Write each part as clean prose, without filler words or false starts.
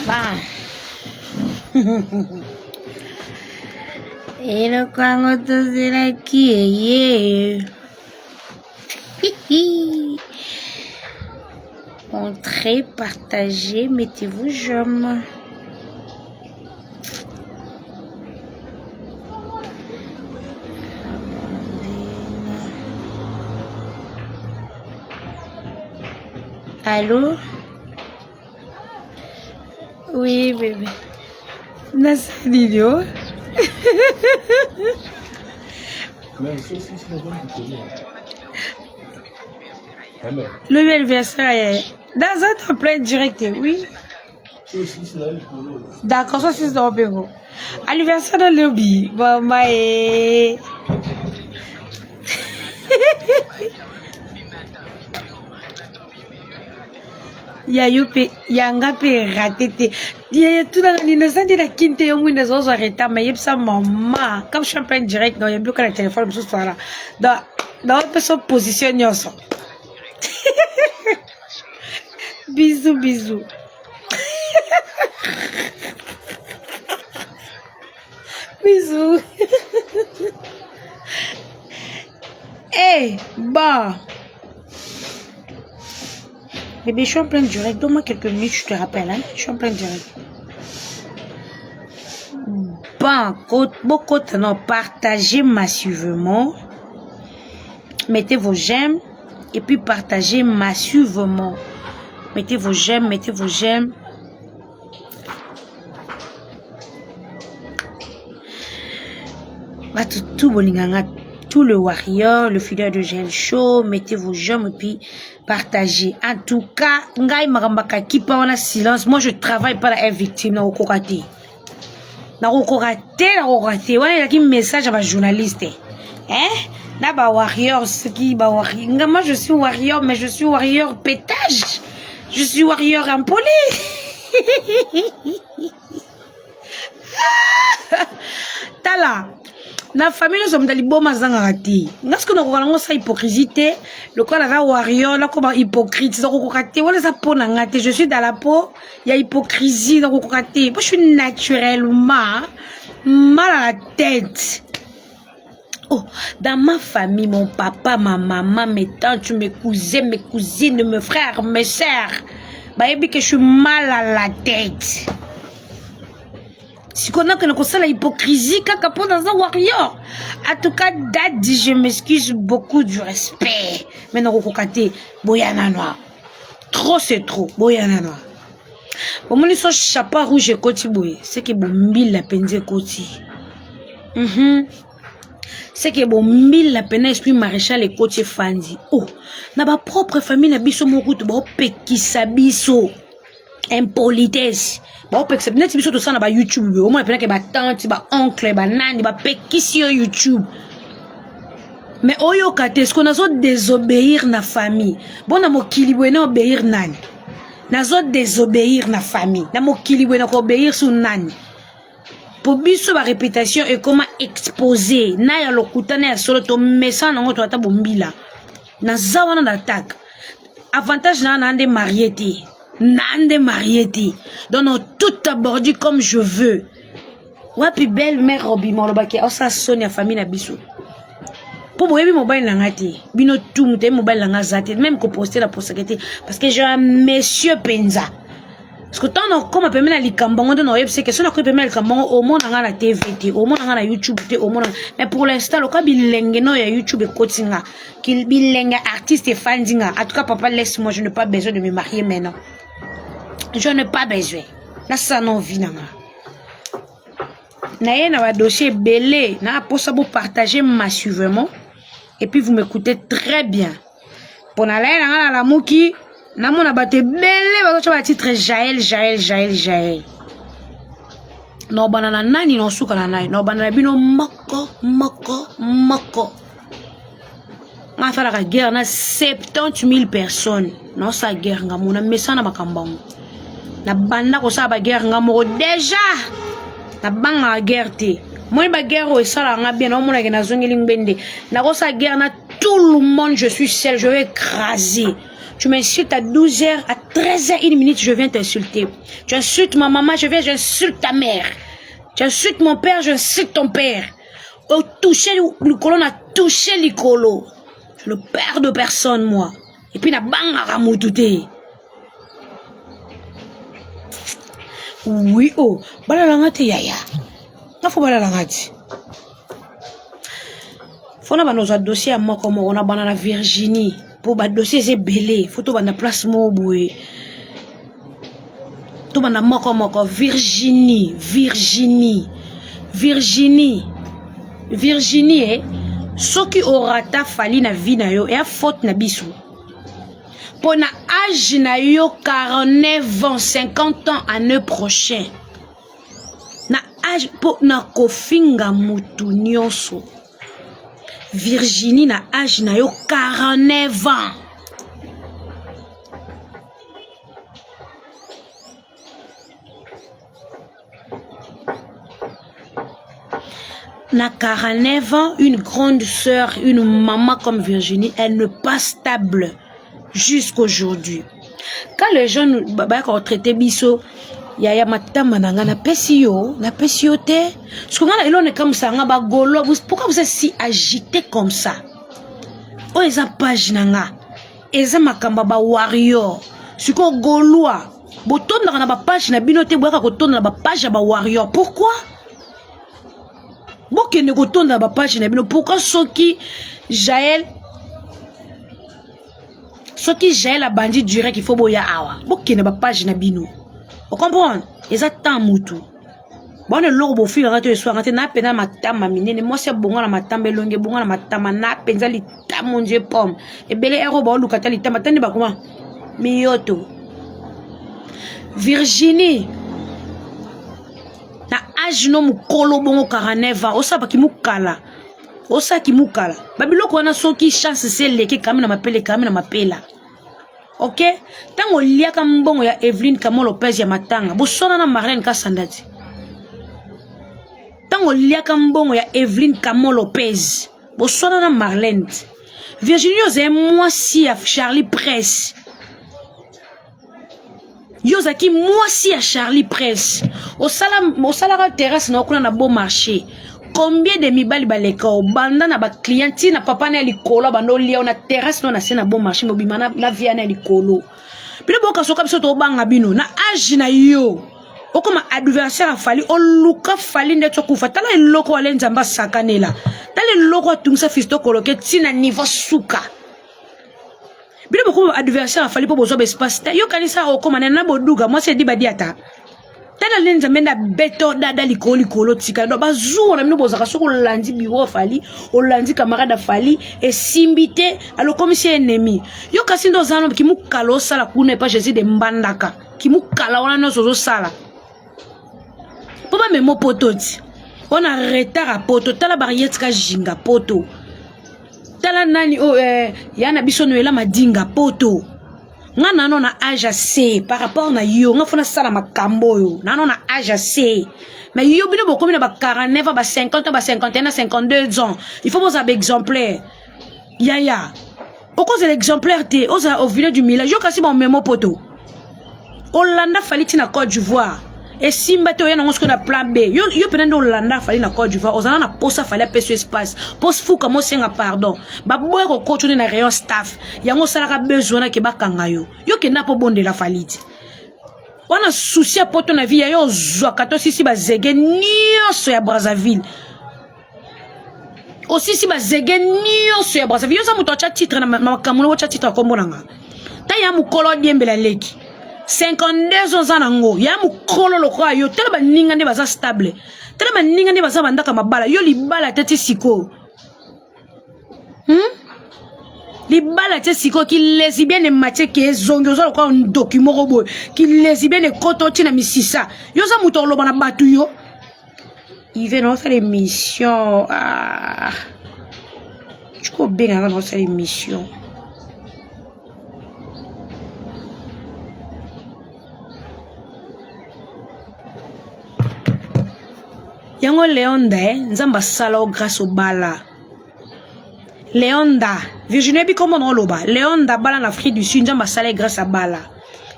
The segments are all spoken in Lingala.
Ba. Eloko yango tozelaki eye. Entrez, partagez, mettez-vous j'aime. Allô? Oui, bébé. Nasali yo. Lobi anniversaire ya dans un plein direct, oui. D'accord, ça c'est dans Bengo. Anniversaire de lobi. Mama eh. Ya yo pe ya nga pe raté te. Ya tunaka nini naza nde na kin te yo mwinda ezozwa retard mais yebisa mama comme je suis en plein direct donc yambi oka na telefone mosusu wana donc naopesa position nyonso. Bisous, bisous. Bisous. Eh, hey, bah. Bébé, je suis en plein direct. Donne-moi quelques minutes, je te rappelle. Hein? Je suis en plein direct. Bon, beaucoup non, partagez massivement. Mettez vos j'aime et puis partagez massivement. Mettez vos j'aime, mettez vos j'aime. Bato tout bolinganga tout le warrior, le fidèle de gel chaud, mettez vos j'aime et puis partagez. En tout cas, ngai makambo kakipa wana silence. Moi je travaille pas la victime na okoka te. Nakokoka te, nakokoka te. Wana ezalaki message ya ba journaliste. Hein? Na ba warrior soki ba warrior. Nga moi je suis warrior mais je suis warrior pétage. Je suis warrior impoli. Tala na famille nyonso moto liboma azangaka te nga soki nakoka nango sa hypocrisie te lokola naza warrior nakoma hypocrite nakokoka te wana eza mpo na nga te je suis dans la peau ya hypocrisie nakokoka te po je suis naturellement mal à la tête. Oh, dans ma famille, mon papa, ma maman, mes tantes, mes cousins, mes cousines, mes frères, mes sœurs, bayebi que je suis mal à la tête. Sikoyo nakende kosala hypocrisie kaka mpo naza warrior. En tout cas, daddy, je m'excuse beaucoup du respect. Mais nakokoka te, boya nano. Trop c'est trop, boya nano. Bomoni so chapeau rouge ekoti boye, c'est que bombila mpenza ekoti. C'est que bombila pena esprit maréchal ekoti efandi. Oh, na ba propre famille na biso moko kutu baopekisa biso impolitesse. Baopekisa neti biso tosala na ba YouTube boye, omona pena ke ba tante, ba oncle, ba nani bapekisi yo YouTube. Mais oyoka te, ce qu'on nazo désobéir na famille. Bon na mokili boye na obéir nani? Nazo désobéir na famille. Na mokili boye na ko obéir sur nani? Po biso ba réputation ekoma exposé na ya lokuta na ya solo to mesana nango to ata bombila. Naza wana na attaque. Avantage na na nde marié te. Na nde marié te. Donc on tout abordu comme je veux. Wapi belle mère obima olobaki osala soni ya famille na biso. Po boyebi mobali na nga te. Bino tout moto ayebi mobali na nga aza te. Même ko poster na postaka te parce que j'ai un monsieur penza. Parce que tant nakoma pembeni na likambo yango nde nakoyebisa ke so nakomi pembeni na likambo yango omona nga na TV te, omona nga na YouTube te, omona. Mais pour l'instant lokola bilenge no ya YouTube ekoti nga, bilenge artiste efandi nga. En tout cas papa laisse-moi, je n'ai pas besoin de me marier maintenant. Je n'ai pas besoin. Nasala na vie na nga. Naye na ba dossier ebele, na posa bo partager massivement et puis vous m'écoutez très bien. Pona laye na nga na lamuki, namona bato ebele bazotya ba titre Jael, Jael, Jael, Jael. Naobanda na nani, naosuka na nani, naobanda na bino moko moko moko. Nga asalaka guerre na 70 000 personnes. Naosala guerre nga mona mesana makambo yango. Nabanda kosala ba guerre nga moko déjà. Nabangaka guerre te. Moni ba guerre oyo esalaka nga bien, naomonake nazongeli ngbende. Nakosala guerre na tout le monde, je suis seul, je vais écraser. Tu m'insultes à 12h, à 13h, une minute, je viens t'insulter. Tu insultes ma maman, je viens, j'insulte ta mère. Tu insultes mon père, j'insulte ton père. Au toucher likolo, na touché likolo. Je ne perds de personne, moi. Et puis, na bangaka mutu te. Oui, oh, balalanga te yaya. Nga fo balalanga te. Fo na banda ozwa dossier ya moko moko na banda na Virginie po ba dossier eza ebele fo tobanda place moko boye tobanda moko moko Virginie Virginie Virginie Virginie eh? soki orata fali na vie na yo eya faute na biso mpo na age na yo 49 ans 50 ans année prochain na age mpo na kofinga mutu nyonso virginie na age na yo 49 ans na 49 ans une grande sœur une maman comme virginie elle n'est pas stable jusqu'aujourd'hui quand les gens bayaka kotraite biso yaya matama na ngai napesi yo napesi yo te soki ngai na eloko ekamwisaka ngai bagolo pourquoi vous êtes si agité comme ça oyo eza page na nga eza makambo ya bawarrior sikoyo golois botondaka na bapage na bino te boyaka kotonda na bapage ya bawarrior pourquoi bokende kotonda na bapage na bino pourquoi soki jael soki jael abandi direct il faut boya awa bokende bapage na bino ocomprendre eza temps mutu bana eloko bofingaka to eswaka te na mpenza matama minene mwasi abonga na matamba elongi ebonga na matama na mpenza litama ondie pomme ebele ero baoluka ta litama tani bakoma miyoto virginie na age no mokolo bongo 49 ans osabaki mokala osaki mukala babiloko wana soki chance se eleki ekami na mapela ekami na mapela ok ntango oliaka mbongo ya eveline kamo lopez ya matanga boswana na marlene kasanda ti ntango oliaka mbongo ya eveline kamo lopez boswana na marlene ti virginie ozali mwasi ya charlie presse yo ozalaki mwasi ya charlie prince osalaka terrasse na yo kuna na beau marché combien de mibali baleka obanda na baclient ti na papa na ya likolo abanda olia na terrasse no na se na beau marché mobima na, na via na ya likolo bino bokasoka biso tobanga bino na age na yo okoma adversaire ya fali oluka fali ndeti okufa tala eloko ale nzambe asakanela tala eloko atungisa fisto koloke ti na niveau suka bino bokoma adversaire afali mpo bozwa baespace te yokanisa okoma nene na boduga mwasi edi badiata tala nde nzambe nde abeto dada likolo likolo tika do bazuwa na bino bozalaka soki olandi biro afali olandi camarade afali esimbi te alokomisi ennemi yo kasi nde oza no kimukala osala kuna epa jésus de mbandaka kimukala wana nyonso ozosala mpo bamemo poto ti wana retard ya poto tala bariete kajinga poto tala nani oyo oh, eh, ya na biso noela madinga poto nga nano na age ya c par rapport na yo nga fo nasala makambo oyo nano na age ya c mais yo bino bokomi na ba 49 ba 50 ba 51 na 52 ans il faut bozala baexemplaire yaya okozala exemplaire te ozala au village du village yo kasi bamemo poto olanda fali ti na côte d'ivoire esimba te oya nango sikoyo na plan b yo, yo mpena nde olanda fali na côte d'ivoire ozala na posa fali apesi yo espace mpo fuka mosenga pardon baboya kokotyo nde na rayon staff yango osalaka besoin nake bakanga yo yo kenda mpo bondela fali ti wana susi ya poto na vie ya yo ozwaka to sisi bazege nyonso ya brazzaville osisi bazege nyonso ya brazzaville yo oza moto atya titre na makambo na otya titre ya nkombo na nga ta ya mokolo adiembela leki 52 ans oza nango ya mokolo lokola yo tala baninga nde baza stable tala baninga nde baza bandaka mabala yo libala te ti sikoyo hmm? libala te sikoyo kilesibiene matie ke ezongi oza lokola ndoki moko boye kilesibiene ekota oti na misisa yo oza moto akoloba na bato yo ive naosala émission ah. tiko obengaka naosala émission yango leonda eh, nzambe asala o grâce obala. Leonda, Virginie oyebi kombo na oloba. Leonda bala na Afrique du Sud, Nzambe asala ye grâce abala.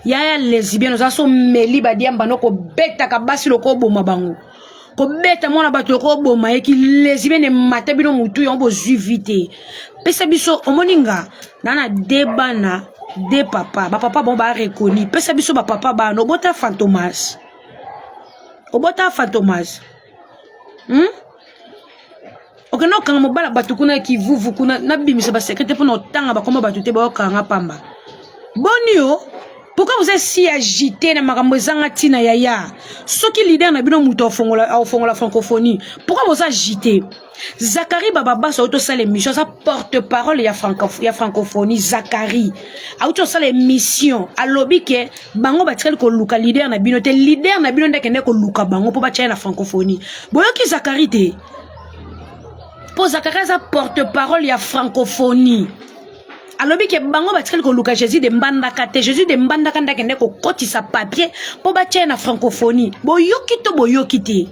Yaya lesbienne oza so meli badiamba no kobetaka basi loko oboma bango. Kobeta mwana bato loko oboma ye ki lesbienne emata bino mutu yango bozui vie te. Pesa biso omoni nga na na de bana de papa, ba papa bango ba reconnu. Pesa biso ba papa bana obota Fantomas. Obota Fantomas. Hmm? Okende okanga mobala bato kuna kivuvu kuna nabimisa basecret te mpona otanga bakoma bato te baokanga pamba boni yo pourquoi vous êtes si agité na makambo ezanga ntina yaya soki leader na bino moto aofongola francophonie pourquoi boza agité zakari bababasa auti osala émission aza porte parole ya, franco, ya francophonie zakari auti osala émission alobi ke bango batikali koluka leader na bino te leader na bino nde akende koluka bango mpo batya ye na francophonie boyoki zakari te mpo zakari aza porte parole ya francophonie alobi ke bango batikali koluka jésus de mbandaka te jésus de mbandaka nde akende kokotisa papier mpo batya ye na francophonie boyoki to boyoki te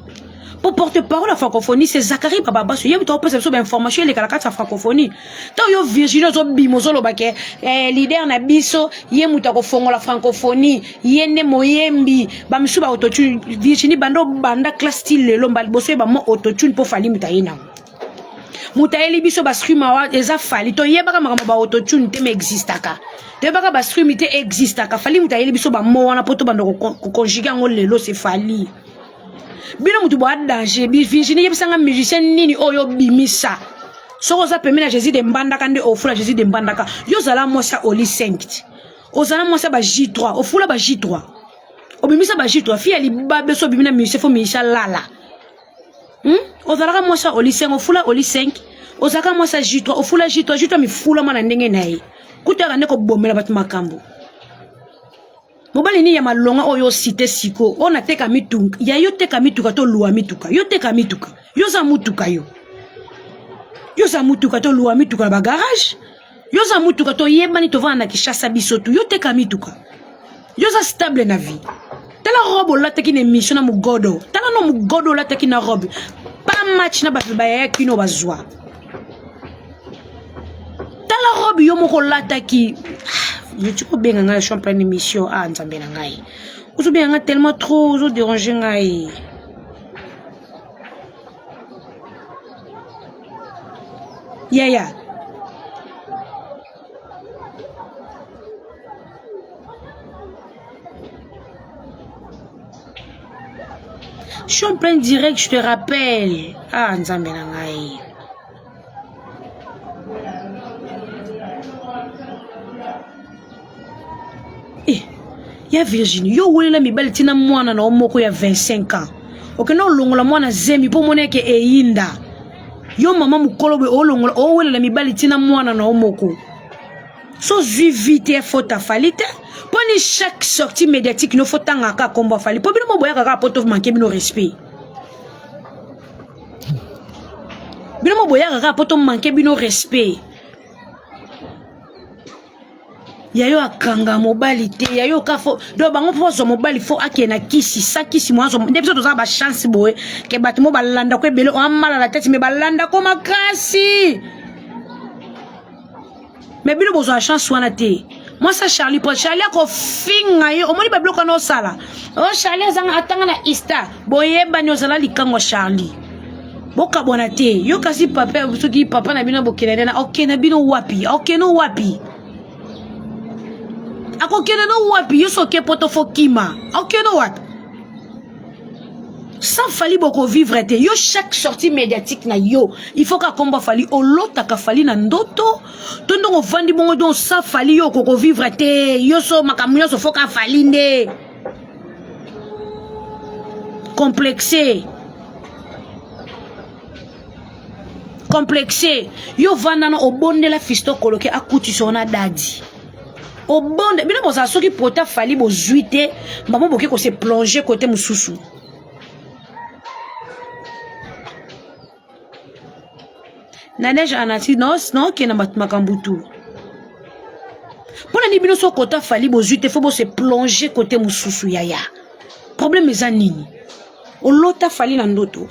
mpo porte parole ya francophonie c'est zakari bababaso ye moto akopesa biso bainformation eleka na kati ya francophonie ntango yo virginie ozobima ozoloba ke eh, leader na biso ye moto akofongola francophonie ye nde moyembi bamisusu ba autotune virginie banda obanda classe ti lelo mbala liboso yeba mo autotune mpo fali moto aye nango moto ayeli biso bastream awa eza fali toyebaka makambo ba autotune te ma existaka toyebaka bastream te existaka fali moto ayeli biso bamo wana mpo tobanda koconjuge yango lelo se fali bino moto boa danger virginie yebisanga musicien nini oyo obimisa soki oza pembeni ya jésus de mbandaka nde ofula jésus de mbandaka yo ozala mwasi ya oli 5 ozala mwasi ya ba j3 ofula ba j3 obimisa ba j3 fi ya libabe so obimi na musicien fo musicien alala hmm? ozalaka mwasi ya oli 5 ofula oli 5 ozalaka mwasi ya j3 ofula j3 j3 mifulama na ndenge na ye kutaka nde kobomela bato makambo mobali nini ya malonga oyo osite siko oyo nateka mituka ya yo teka mituka to luwa mituka yo teka mituka yo oza mutuka yo yo oza mutuka to luwa mituka na bagarage yo oza mutuka toyebani tovanda na kishasa biso tu yo teka mituka yo oza stable na vie tala robe olataki na émission na mogodo tala no mogodo olataki na robe pa match na bato bayaya kino bazwa tala robe yo moko olataki ah, ti kobenga ngai je pleine émission ah nzambe na ngai ozobenga ngai tellement trop ozoderange ngai yaya Je suis en plein direct, je te rappelle. Ah, nzambe na ngai. Eh, ya Virginie, yo welela mibali tina mwana na moko ya 25 ans. Okende olongola mwana zemi mpo omona eke eyinda. Yo mama mokolo boye olongola owelela mibali tina mwana na moko. So zui vie te faute ya Fally te. Mpo ni chaque sortie médiatique no faut tanga kaka kombo ya Fally. Mpo bino moboyaka kaka mpo to manquer bino respect. Bino moboyaka kaka mpo to manquer bino respect. Yayo akanga mobali te yayo ka fo donc bango mpo bazwa mobali fo akende na kisi sa kisi mo azwa nde biso toza ba chance boye ke bato mo balanda ko ebele oamala na tete me balanda ko makasi me bino bozwa chance wana te mwasi ya charlie po charlie akofinga ye omoni babiloko wana osala o oh, charlie azanga atanga na ista boyebani ozala likango ya charlie bokabwana te yo kasi papa soki papa na bino bokende nde na okende bino wapi okende wapi akokende no wapi yo soki poto fo kima okende wapi sans fali bokovivre te yo chaque sortie médiatique na yo il faut ka kombo fali olotaka fali na ndoto to ndongo ovandi bongo donc sans fali yo okokovivre te yo so makambo nyonso fo ka fali nde complexe complexe yo vanda na obondela fisto koloke akutisa yo na dadi obonde bino bozala soki pota fali bozwi te bango boke kose plonger kote mosusu Nadège anati naokende bato makambo tu mpo na nini bino so kota fali bozwi te fo bose plonger kote mosusu yaya problème eza nini olota fali na ndoto.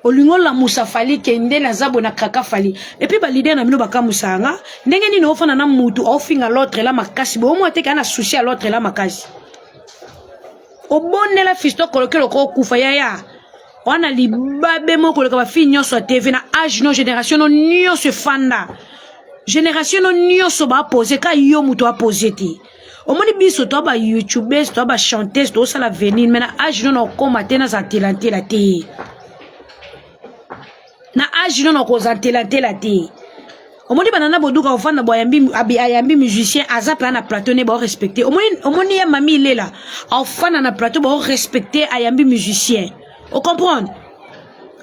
Olingi olamusa Fally ke nde naza boye na kraka Fally. Et puis ba leader na bino bakamusaka nga. Ndenge nini ofanda na mutu ofinga l'autre la makasi boye omona te ke na souci ya l'autre la makasi. Obondela fiston koloke loko okufa yaya. Wana libabe moko koleka ba fille nyonso ya TV na age no génération no nyonso efanda. Génération no nyonso ba poser ka yo mutu a poser te. Omoni biso to ba youtubeurs to ba chanteuse to sala venir mais na age no na okoma te na za tela tela te. Na age no na koza tela tela te. Omoni banana boduka ofanda bo ayambi ayambi musicien aza pla na plateau ne ba respecter. Omoni omoni ya mami lela ofanda na plateau ba respecter ayambi musicien. O comprendre?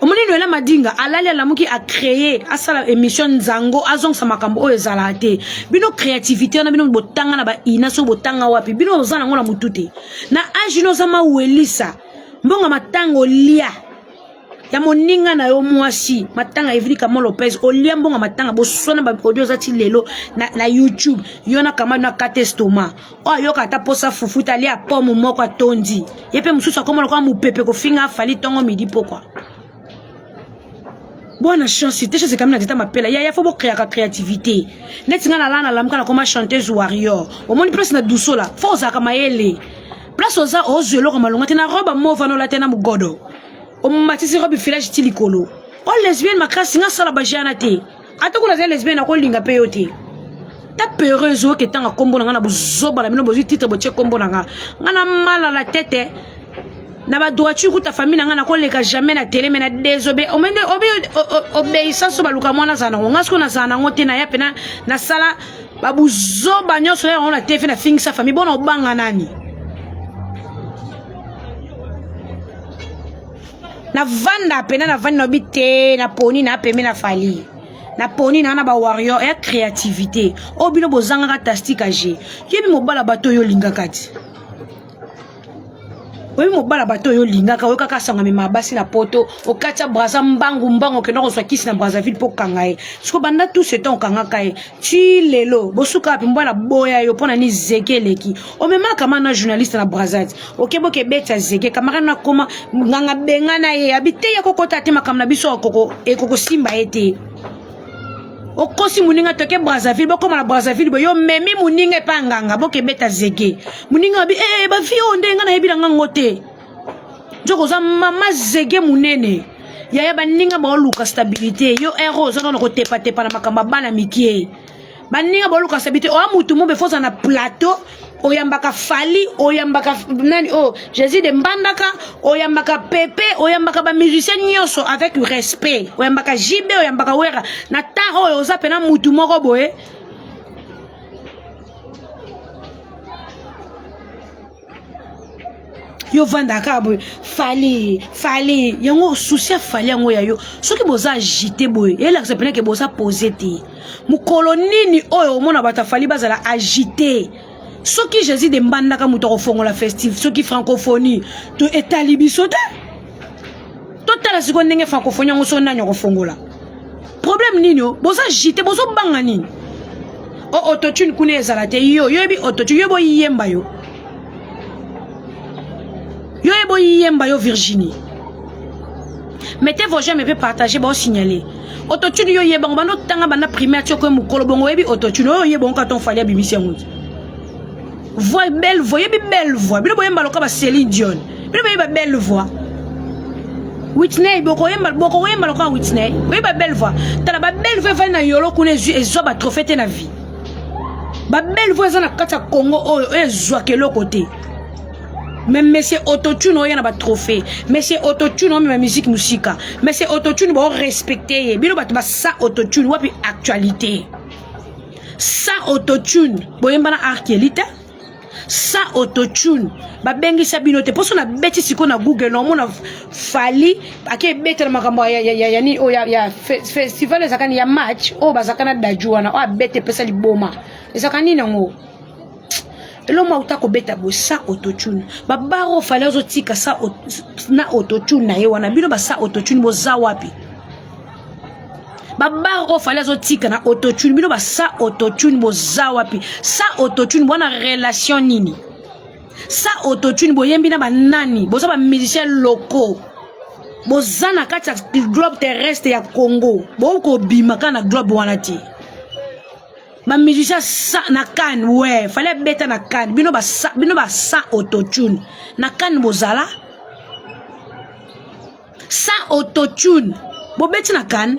Omoni Noela Madinga alali alamuki a créer asala émission nzango azongisa makambo oyo ezalaka te. Bino créativité wana bino botanga na ba ina so botanga wapi? Bino oza nango na mutu te. Na age no oza mawelisa mbongo matanga olia ya moninga na yo mwasi matanga Evely Kamo Lopez olia mbongo matanga boswana ba audio oza ti lelo na, na YouTube yo na kama na kate estomac oyo ayoka ata posa fufu te alia pomme moko atondi ye mpe mosusu akoma lokola mopepe kofinga afali ntongo midi pokwa bwana chance te chance ekami na teta mapela yaya fo bocreaka créativité neti ngai nalala nalamuka nakoma chanteuse warrior omoni place na dusola fo ozalaka mayele place oza ozwa eloko malonga te na robe mova nola te na mogodo omatisi robe filage ti likolo o lesbienne makasi nga asala bajana te ata kuna azali lesbienne akolinga mpe yo te ta peureuse oyo ketanga nkombo na nga na buzoba na bino bozwi titre botie nkombo na nga nga na mal à la tête na badroiture kuta famille na nga nakoleka jamais na tele me na désobe obéissance oyo baluka mwana azala nango nga sikoyo nazala nango te naya mpena nasala babuzoba nyonso ya yango na tv nafingisa famille bona obanga nani navanda pena navandi na obi te naponi na pembe na fali naponi na na ba warrior ya créativité oyo bino bozangaka tastika je yebi mobala bato oyo olingaka ti oyebi mobala bato oyo olingaka oyokaka sango amema basi na poto okati ya braza mbangu mbangu okenda kozwa kisi na brazzaville mpo okanga ye siko banda tout ce temps okangaka ye ti lelo bosuka wapi mbwana boya yo mpo na ni zeke eleki omemaka ma na journaliste na brazat okeboke ebeti ya zeke camarade na koma nganga bengana ye abi te ya kokota te makambo na biso ekokosimba ye te okosi moninga toke brazzaville bokoma na brazzaville boye yo memi moninga epa nganga bokebeta zeke moninga abi ee eh, bavi oyo nde nga nayebi na nga ngo te nzoka oza mama zege monene yaya baninga baoluka stabilité yo ero oza nano kotepatepa na makambo ya bana mikie baninga baoluka stabilité oya mutu mobe foza na plateau oyambaka fali oyambaka nani oyo oh, jésus de mbandaka oyambaka pepe oyambaka bamusicien nyonso avec respect oyambaka jb oyambaka wera na temps oyo oza mpena mutu moko boye yo vanda kaka boye fali fali yango susi ya fali yango ya yo soki boza agite boye elakisa mpena ke boza pose te mokolo nini oyo omona bato ya fali bazala agite soki jésus de mbandaka moto akofongola festive soki francophonie to etali biso te totala sikoyo ndenge francophonie yango so nani akofongola problème nini o boza agite bozobanga nini o autotune kuna ezala te yo yoyebi autotune yo boyemba yo yo ye boyemba yo virginie mettez vos j'aime mpe partager baosignaler autotune yo yebango banda otanga banda primaire ti okoye mokolo bongo oyebi autotune oyo oyeba ngo katon fali abimisi yango ti voix belle voix yebi belle voix bino boyemba loka ba Céline Dion bino boyeba belle voix Whitney bokoyemba bokoyemba lokola Whitney oyeba belle voix tala ba belle voix evandi na yolo kuna ezwa ba trophée te na vie ba belle voix eza na kati ya Congo oyo oyo ezwaka eloko te mais monsieur autotune oya na ba trophée monsieur autotune omema musique musika monsieur autotune bao respecte ye bino bato basa autotune wapi actualité sans autotune boyemba na arkeli te sans autotune babengisa bino te mposo nabeti sikoyo na google naomona fali ake ebetela makambo ya, ya, ya, ya, nini oyo ya, ya festival ezalaka nini ya match oyo bazalaka na daju wana oyo abete epesa liboma ezalaka nini yango eloko auta kobeta boye sa autotune babara oyo fali azotika sa na autotune na ye wana bino basa autotune boza wapi babare oyo fali azotika na autotune bino basa autotune boza wapi sa autotune bwana relation nini sa autotune boyembi na banani boza bamusicien locaux. Boza na kati ya globe terrestre ya Congo, bokobima kaka na globe wana te. Ba musicien sa na Cannes, ouais, fallait beta na Cannes. Bino ba sa, bino ba sa autotune. Na Cannes bozala sans autotune. Bobeti na Cannes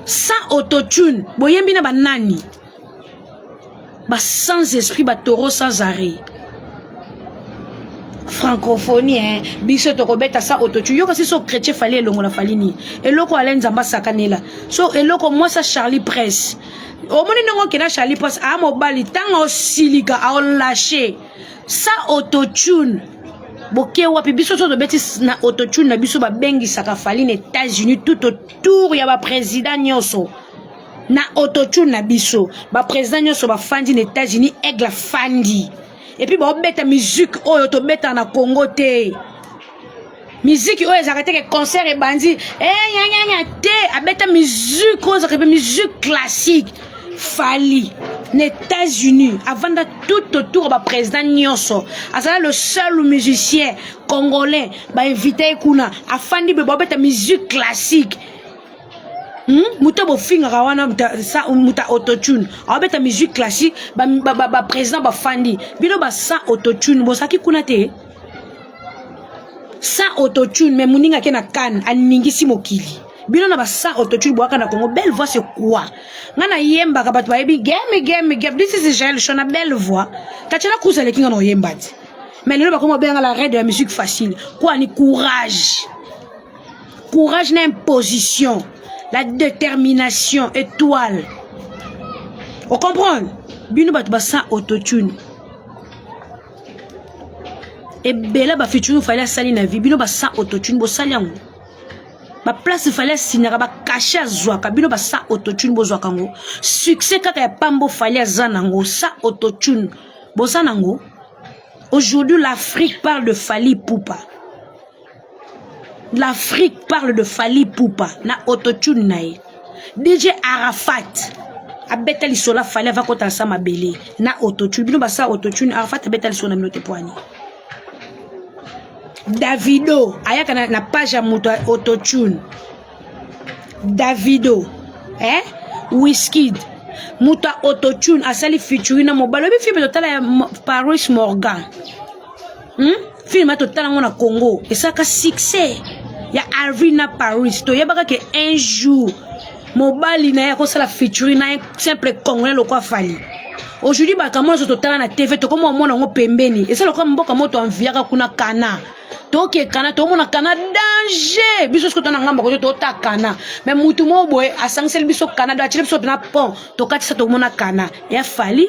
sans autotune. Boyembi na ba nani? Ba sans esprit, ba taureau sans arrêt. Francophonie, hein. Biso tokobeta sa autotune. Yoka si so chrétien fallait elongola fallait ni. Eloko alain nzamba sakanela. So eloko moi sa Charlie Presse. Omoni ndenge okenda Charlie Presse a mobali ntango osilika aolâche sa autotune. Boke wapi biso so tobeti na autotune na biso babengisaka Fally na États-Unis tout autour ya ba président nyonso. Na autotune na biso ba président nyonso bafandi na États-Unis aigle afandi. Et puis baobeta musique oyo tobeta na Congo te. Musique oyo ezalaka te ke concert ebandi nyanyanya te, abeta musique oyo ezalaka mpe musique classique. Fally na États-Unis avanda tout autour ba président nyonso, azala le seul musicien congolais ba invité kuna afandi be baobeta musique classique. Moto bofingaka wana moto autotune aobeta musique classique, ba président bafandi bino ba sans autotune bozalaki kuna te sans autotune. Mais moninga ake na Cannes aningisi mokili, bino na ba sans autotune boyaka na Congo. Belle voix, c'est quoi? Nga nayembaka bato bayebi game game game. This is Jael Show na belle voix. Tatiana Cruz aleki nga na oyemba te, mais lelo bakoma obenga la reine de la musique facile. Quoi ni courage, courage na imposition, la détermination étoile. On comprend bino bato ba sans autotune ebele ba featuring Fally asali na vie, bino ba sans autotune bosali yango. Ba place Fally asignaka, ba cachet azwaka, bino ba sans autotune bozwaka yango. Succès kaka ya pambo Fally aza nango sans autotune boza nango. Aujourd'hui l'Afrique parle de Fally Ipupa. L'Afrique parle de Fally Ipupa na autotune na ye. DJ Arafat abeta lisolo Fally ava kota sa mabele na autotune. Bino basa autotune, Arafat abeta lisolo na bino te poani. Davido ayaka na page ya moto autotune. Davido, eh? Wizkid moto ya autotune asali featuring na mobali. Oyebi film totala ya Paris Morgan, Film totala yango na Congo esalaka succès ya Harvey na Paris. Toyebaka ke un jour mobali na ye akosala featuring na un simple congolais lokwa Fally. Aujourd'hui bakambo nyonso totala na TV tokoma omona yango pembeni, eza lokola mboka moto anviaka kuna kana toke kana tomona kana danger. Biso soki tona ngambo koto tota kana, mais mutu moko boye asangiseli biso kana do atieli biso mpena pont tokatisa tomona kana ya Fally.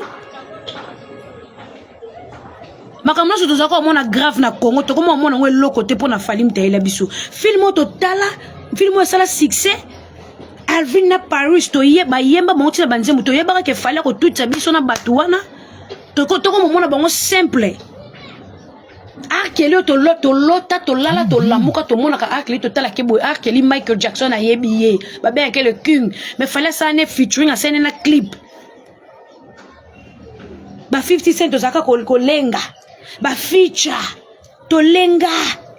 Makambo nyonso tozalaka komona grave na Congo tokoma komona yango eloko te mpo na Fally mutayela biso. Film oyo totala, film oyo esala succès, Alvin na Paris, toyeba yemba bango ntina banzembo, toyebaka ke Fally akotutisa biso na bato wana, tokomomona bango simple. R. Kelly oyo tolota tolala tolamuka tomonaka R. Kelly, totalaki boye R. Kelly, Michael Jackson ayebi ye, babengaki le king, mais Fally asala ne featuring, asala ne na clip. Ba 50 Cent tozalaka kolenga ba feature tolenga,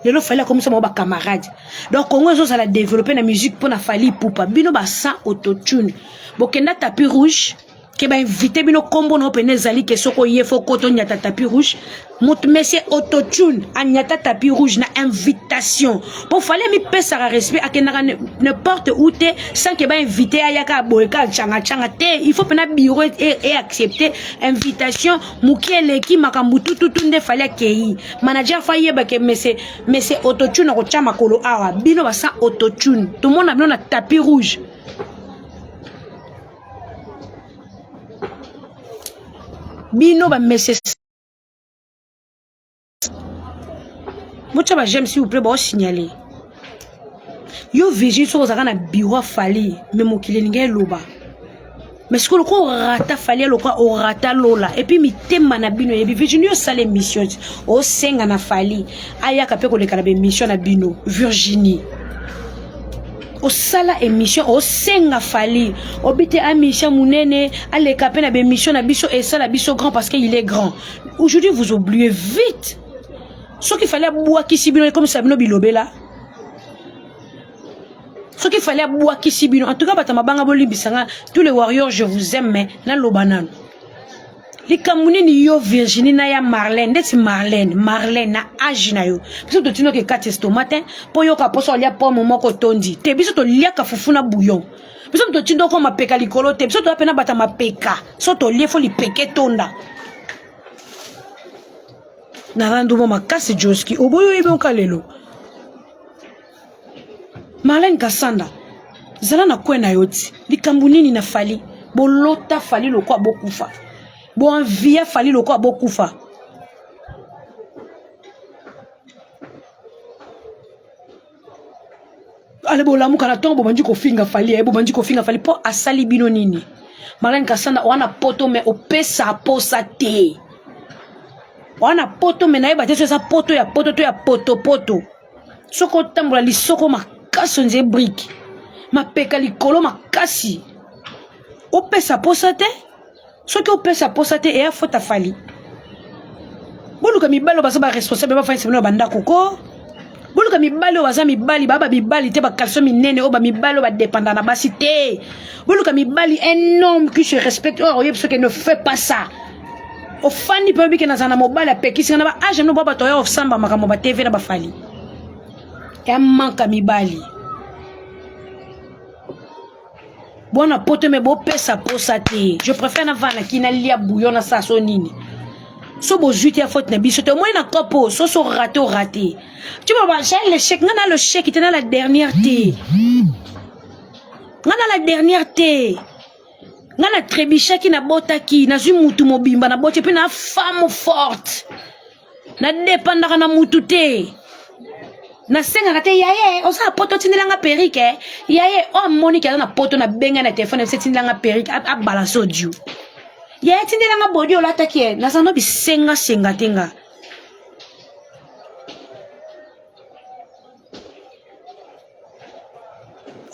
lelo Fally akomisa bango ba camarade. Donc Congo ezozala développé na musique mpo na Fally Ipupa. Bino ba sans autotune bokenda tapis rouge ke bainvite bino, nkombo na yo pene ezali ke soki oye fo koto nyata tapis rouge. Moto monsieur autotune anyata tapis rouge na invitation mpo Fally amipesaka respect, akendaka n'importe où te sans ke bainvite, ayaka aboye kaka ncanga-ncanga te. Il faut mpena bureau e accepte invitation moke eleki makambo tututu nde Fally akei. Manager fa ayeba ke monsieur autotune akotya makolo awa. Bino basa autotune tomona bino na tapis rouge. Bino ba monsieur botya ba j'aime s'il vous plaît, baosignaler yo Virgile soki ozalaka na bureau ya Fally, me mokili elingi eloba. Mais sikoyo lokola orata Fally, lokola orata lola et puis mitema na bino eyebi. Virginie, osala émission osenga na Fally ayaka mpe koleka na baémission na bino. Virginie, osala émission osenga Fally obi te amisha monene aleka mpe na baémission na biso, esala biso grand parce que il est grand. Aujourd'hui vous oubliez vite. Soki Fally abwakisi bino, ekomisa bino bilobela. Soki Fally abwakisi bino, en tout cas bato mabanga bolimbisa nga, tous les warriors je vous aime mais naloba nanu. Likambo nini yo Virginie na ya Marlène, ndeti Marlène, Marlène na age na yo. Biso totinoki ekati estomac te, mpo yoka poso olia pomme moko tondi. Te biso toliaka fufu na bouillon. Biso totindo ko mapeka likolo te, biso toya pena bata mapeka. So tolie fo lipeke tonda. Na randu makasi Joski, oboyo oyebi oka lelo. Marlène Kasanda, zala na coin na yo ti. Likambo nini na Fally? Bolota Fally lokwa bokufa. Bo envia Fally lokwa bokufa. Ale bolamuka na ntongo bobandi kofinga Fally, eh, bobandi kofinga Fally mpo asali bino nini? Marlène Kasanda wana poto mais opesa posa te. Wana poto mais nayeba te so eza poto ya poto to ya poto poto. Soki otambola lisoko makasi onze brike mapeka likolo makasi opesa posa te soki opesa posa te eya fota fali boluka mibali oyo baza baresponsable bafandisa bino na bandako ko boluka mibali oyo baza mibali baa bamibali te bakalso minene oyo bamibali oyo badependa na basi te boluka mibali un homme qui se respecte oyo akoyebi soki ne fait pas ça ofandi mpe oyebike nazala na mobali apekisi nga na ba age no ba bato oya osamba makambo ba tv na bafali ya manka mibali bwana poto me bopesa posa te je préfère navanda ki nalia bouillon nasala so nini so bozwi te ya faute na biso te omoni na kopo so so rate o rate tu vois j'ai l'échec nga na l'échec te na la dernière te nga na la dernière te nga na trebuchaki nabotaki nazwi mutu mobimba naboti mpe na femme forte nadepandaka na mutu te nasengaka te yaye oza na poto otindelanga perike yaye oyo amoniki aza na poto nabenga na telefone ebisa etindelanga perike abalance audio yaye atindelanga bodi olataki ye naza no bisengasenga te nga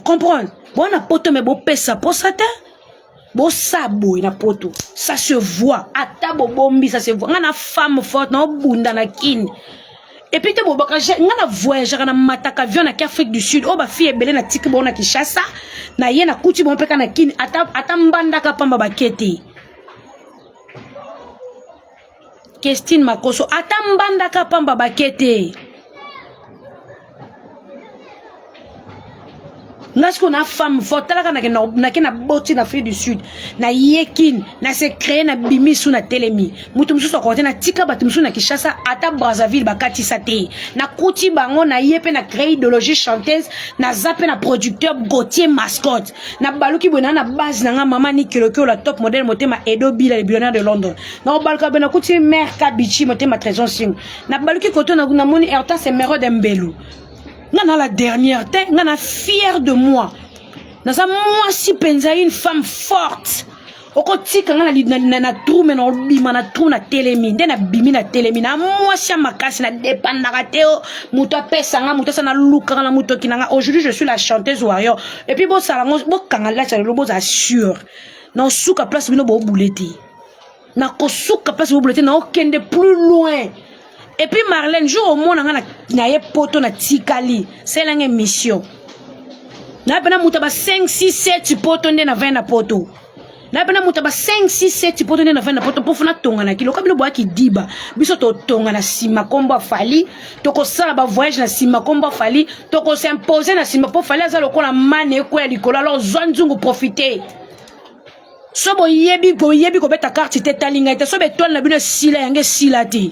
comprendre bwana poto me bopesa posa te bosa boye na poto ça se voit ata bobombi ça se voit nga na femme forte na obunda na kini epuis te bobaka nga na voyageaka na mataka avion na ki afrique du sud oyo bafille ebele na tiki bango na kinshasa na ye nakuti bango mpe ka na kini ata, ata mbandaka pamba bake te Kestine Makoso ata mbandaka pamba bake te nga sikoyo na femme fort talaka nake na boti na afrique du sud na ye kin na se créer na bimi su na telemi moto mosusu akoka te natika bato mosusu na kinshasa ata brazzaville bakatisa te nakuti bango na ye mpe na créer idéologie chanteuse naza mpe na producteur gautier mascotte nabaluki boye naa na base na nga mama nikelokiola top modèle motema edo bila le billionnaire de london nakobaluka boye nakuti mare kabichi motema trésor singo nabaluki koto namoni hortense emerode mbelu nga na la dernière te nga na fière de moi naza mwasi mpenza une femme forte okotika nga na, na, na trou me naobima na trou na telemi nde nabimi na telemi na mwasi ya makasi na depandaka te o moto apesa nga moto asa nalukaka na motoki na nga aujourd'hui je suis la chanteuse warrior epuis bosala ngo bokanga lati lelo bozala sur na osuka place bino bobule te nakosuka place bobule te naokende plus loin epuis marlène jour omona nga na ye poto natikali salanga émission na pena moto ba 5 6 7 poto nde na vai na poto na pena moto ba 5 6 7 poto nde na vai na poto mpo fona tonga na kilo kabino boyaki diba biso totonga na nsima nkombo ya fali tokosala ba voyage na nsima nkombo ya fali tokosimpose na nsima mpo fali aza lokola mane ekweya likolo alors zwa nzungu profite so boyebi boyebi kobeta carte te etali ngai te so betoile na bino esila yango esila te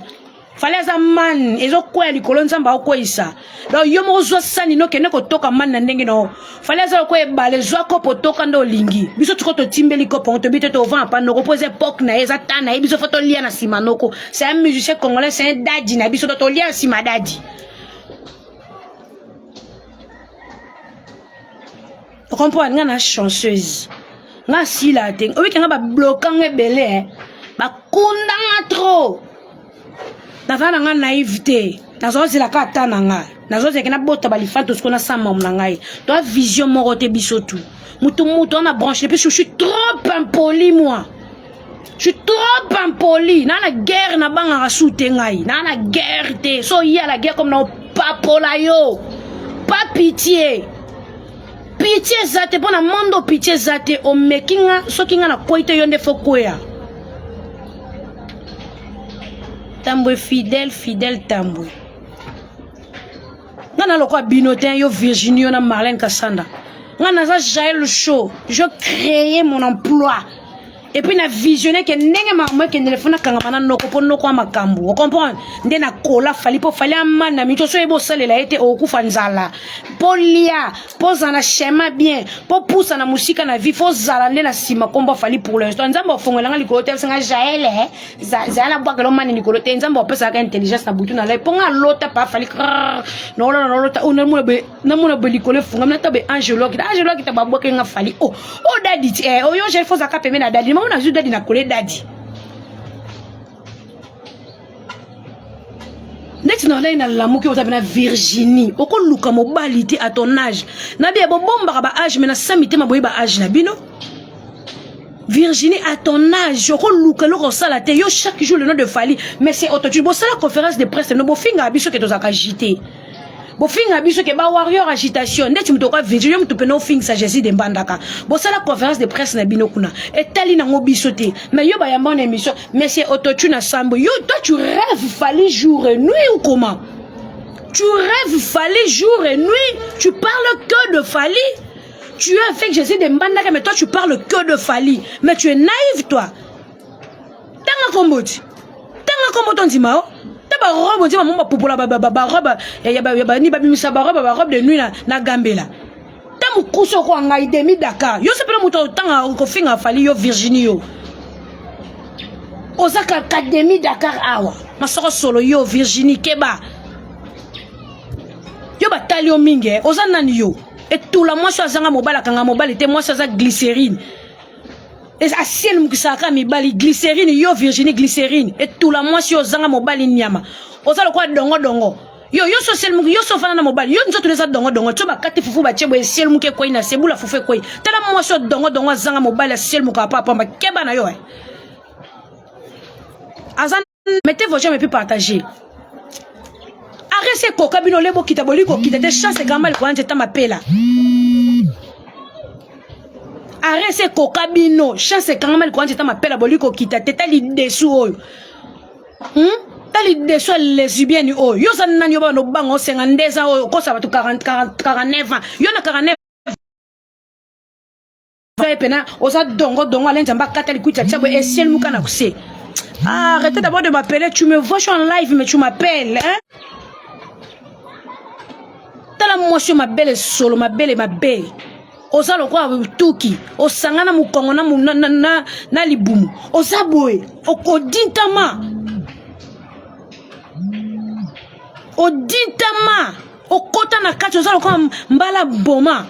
fale aza man ezokwea likolo nzambe akokweyisa donc yo moko zwa sani no kende kotoka man na ndenge nao fale aza lokola ebale zwa kopo toka nde olingi biso tiko totimbeli kopo yango tobi te tovanda pa noko mpo eza epoke na ye eza ta na ye biso fo tolia na nsima noko c'est un musicien congolais c'est un dadi na biso to tolia na nsima dadi Comprendre nga na chanceuse. Nga sila te. Obiki nga ba bloquant nga ebele eh. Ba kunda nga trop. Naza na nga naive te. Nazozela kaka ta na nga. Nazozela ke nabota ba lifanto siko na samam na ngai. Toa vision moko te biso tout. Mutu mutu ana branche et puis je suis trop impoli moi. Je suis trop impoli. Na na guerre na bangaka su te ngai. Na na guerre te. So ya la guerre comme na papola yo. Pas pitié. Pitié eza te mpo na monde oyo pitié eza te omeki nga soki nga nakwei te yo nde fo kweya. Tambwe fidèle fidèle Tambwe. Nga na lokola bino te yo Virginie yo na Marlène Kasanda. Nga naza Jaël Show, je crée mon emploi. Et puis na visionner que ndenge makambo ekendele fo nakangama na noko mpo noko ya makambo ocomprendre nde nakola fali mpo fali amana mito so oyeba osalela ye te okokufa nzala mpo lia mpo ozala na schéma bien mpo pusa na mosika na vie fo ozala nde na nsima nkombo afali pour l'instant nzambe afongola nga likolo te asenga jaele eh? zala na bwakela omani likolo te nzambe apesaka intelligence na butu na lai mpo nga alota pa afali naolala naolota oh, namona boye likolo efungami nata boye angelo akita angelo akita babwakeli nga fali o oh, o oh, dadi ti eh, oyo jael fozalaka pembe na dadi mamo nazwi dadi na kole dadi neti na olai nalamuki oza pena virginie okoluka mobali te à ton âge nabiya bobombaka ba âge me na sa mitema boye ba âge na bino Virginie à ton âge okoluka eloko osala te yo chaque jour le nom de Fally mais c'est autotune bosala conférence de presse no bofinga biso ke tozalaka agité bofinga biso ke ba warrior agitation ndeti moto oka Virginie yo moto pene ofingisa Jésus de Mbandaka bosala conférence de presse na bino kuna etali nango biso te mais yo bayamba na émission mais c'est autotune asambo yo toi tu rêves Fally jour et nuit ou comment tu rêves Fally jour et nuit tu parles que de Fally Tu es avec Jésus de Mbandaka, mais toi tu parles que de Fali. Mais tu es naïf, toi. Tanga kombo ti. Tanga kombo tondima oh. Ta ba robe ndima mumba pupola ba ba ba robe ya ba ya ba ni ba bimisa ba robe ba robe de nuit na na gambela. Ta mukuso ko ngai demi Dakar. Yo sepela moto tanga ko finga Fali yo Virginie yo. Oza ka académie Dakar awa. Masoko solo yo Virginie keba. Yo batali yo mingi eh. Oza nani yo? Etula mwasi azanga mobali akanga mobali te mwasi aza glycérine asiele mokisaka mibali glycérine yo Virginie glycérine etula mwasi ozanga mobali nyama oza lokola dongo dongo yo yo so siele yo so fana na mobali yo nzoto eza dongo dongo tso bakati fufu batie boye siele moke ekwei na se bula fufu ekwei tala mwasi oyo dongo dongo azanga mobali asiele mokaka pa pamba keba na yo eh. aza mettez vos j'aime et puis partagez arrête ekoka bino ole bokita boli kokita te chance ekamba likolo nzeta mapela arrête ekoka bino chance ekangama likolo nzeta mapela boli kokita te ta lidesu oyo hmm? ta lidesu ya lesbienne oyo yo oza nani yo bana obanga osenga ndeza oyo okosa bato 49 ans yo na 49 ye pena oza dongo dongo alain nzambe akata likwiti atia boye esiel muka na kuse ah, arrêtez d'abord de m'appeler tu me vois je suis en live mais tu m'appelles hein tala mwasi oyo mabele solo mabele mabe oza lokola tuki osangana mokongo na, na, na, na, na libumu oza boye okodintama odintama okota na kati oza lokola mbala boma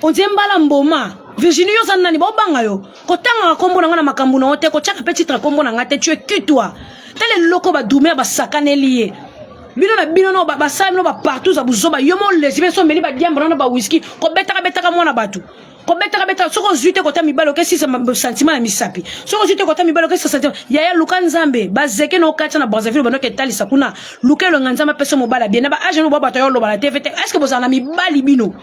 ondie mbala mboma virginie yo oza nani baobanga yo kotangaka nkombo na ngai na makambo na yo te kotyaka mpe titre nkombo na ngai te tu es qui toi tala eloko badume ya basakaneli ye bino na bino no basala bino bapartout za buzoba yo molesi mpe so omeli badiambo nano bawiski kobetaka betaka mwana bato kobetaka betaka soki ozwi te kota mibali okesisa sentiment ya misapi soki ozwi te kota mibali okesisa sentiment yaya luka nzambe bazeke na okatisa na brazzaville bandoki etalisa kuna luka elonga nzambe apesa mobali abie na baage no bato ya oloba na tv te est ce que bozala na mibali bino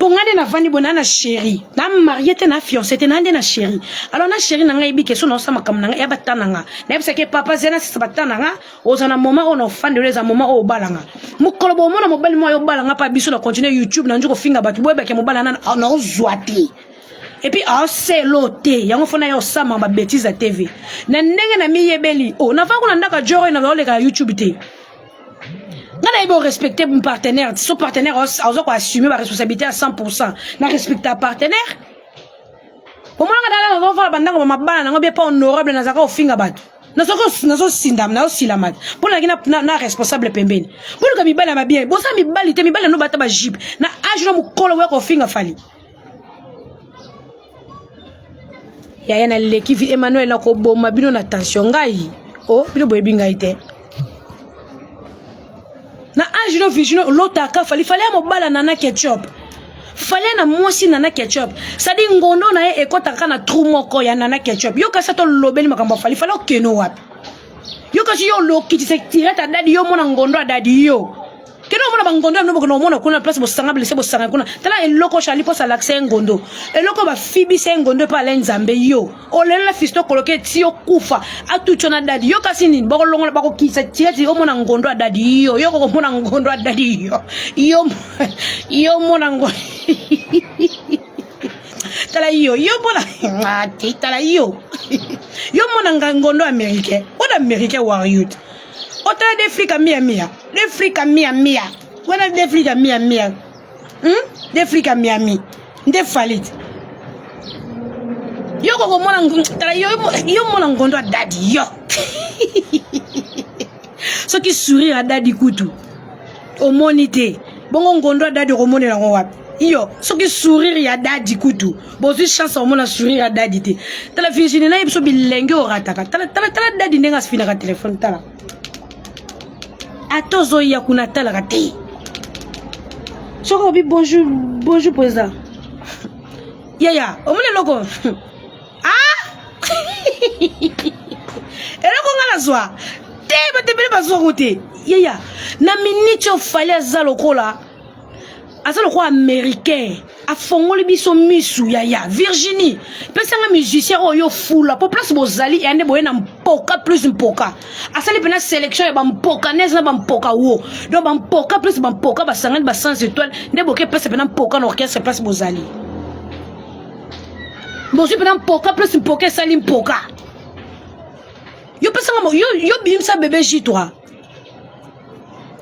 mpo ngai nde navandi boye naa na chéri na marie te na fiancé te naa nde na chéri alors na chéri na ngai yebi ke so naosala makambo na ngai ya bata na nga nayebisaki papa zela nasisa bata na nga oza na moment oyo na ofandelo eza moment oyo obalanga mokolo bomona mobali moko obalanga mpa biso na continue youtube na nzi kofinga bato boyebake mobali nana ah, naozwa te epuis aoselo te yango fona ye osama babétise ya tv na ndenge na miyebeli o oh, nafandi kuna ndako joro oyo naoleka na youtube te nga nayebi orespecte partenaire so partenaire aza koassume baresponsabilité ya 100 pourcent na respecte ya partenaire omonaka dala nazofala bandako bamabala nango bie pa honorable nazalaka kofinga bato nazosindama nazosilama mpo nalaki na, na responsable pembeni boluka mibali ya babien boza mibali te mibali nano bata bajipe na age na mokolo boya kofinga fali yaya naleki vi emmanuel nakoboma bino na tension ngai o oh, bino boyebi ngai te na age no virginie olotaka fali fali ya mobala nana ketchup fali na mwasi nana ketchup sadi ngondo na ye ekɔtaka kaka na trou moko ya nana ketchup yo kasi ata olobeli makambo ya fali fali okeno wapi yo kasi yo olokitisa tirete adadi yo omona ngondo adadi yo. Kende omona bangondo ya bino, bokende omona kuna place bosanga blesse, bosanga kuna. Tala eloko Charlie Posa alakisa ye ngondo, eloko bafibisa ye ngondo epa ala Nzambe. Yo olelela fisto koloke ti okufa, atutyo na dadi yo. Kasi nini bakolongola, bakokisa tieti, omona ngondo ya dadi yo. Yo kokomona ngondo ya dadi yo, yo yo mona ngondo. Tala yo, yo mona te. Tala yo, yo mona nga ngondo américain oyo, américain warrior. Otala de frika mia mia, de frika mia mia wana, de frika mia mia, De frika Miami nde falite. Yo kokomona, tala yo, yo mona ngondo ya dadi yo. Soki sourire ya dadi kutu omoni te, bongo ngondo ya dadi okomonela yango wapi? Yo soki sourire ya dadi kutu bozwi chance omona sourire ya dadi te. Tala Virginie, nayebi biso bilenge orataka. Tala, tala, tala dadi ndenge afinaka telefone. Tala, ata ozoya kuna, atalaka te. Soki obi bonjour, bonjour président, yaya, omoni eloko, ah, eloko nga nazwa te, bato ebele bazwako te. Yaya, na miniti oyo Fally aza lokola, aza lokola américain, afongoli biso misu. Yaya Virginie, pesanga musicien oyo fula po place bozali ya nde boye na mpoka plus mpoka. Asali mpena sélection ya bampoka nese na bampoka wo. Donc bampoka plus bampoka basangani ba sans étoile nde boke pesa mpena mpoka na orchestre. Place bozali, bozwi mpena mpoka plus mpoka, esali mpoka. Yo pesanga yo, yo bimisa bébé J3.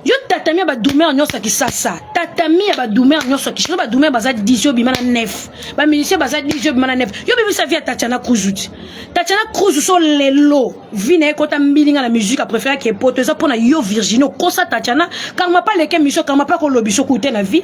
Yo tatami ya badumer nyonso ya Kisasa, tatami ya badumer nyonso ya Kisasa. Badumer baza 10, yo bima na 9. Bamusicien baza 10, yo bima na 9. Yo bimisa vie ya Tatiana Cruz ti Tatiana Cruz so lelo vie na ye ekota mbilinga na musique, apréféraki epoto. Eza mpona yo Virginie okosa Tatiana karma pa leke mission karma pa kolobi soki te na vie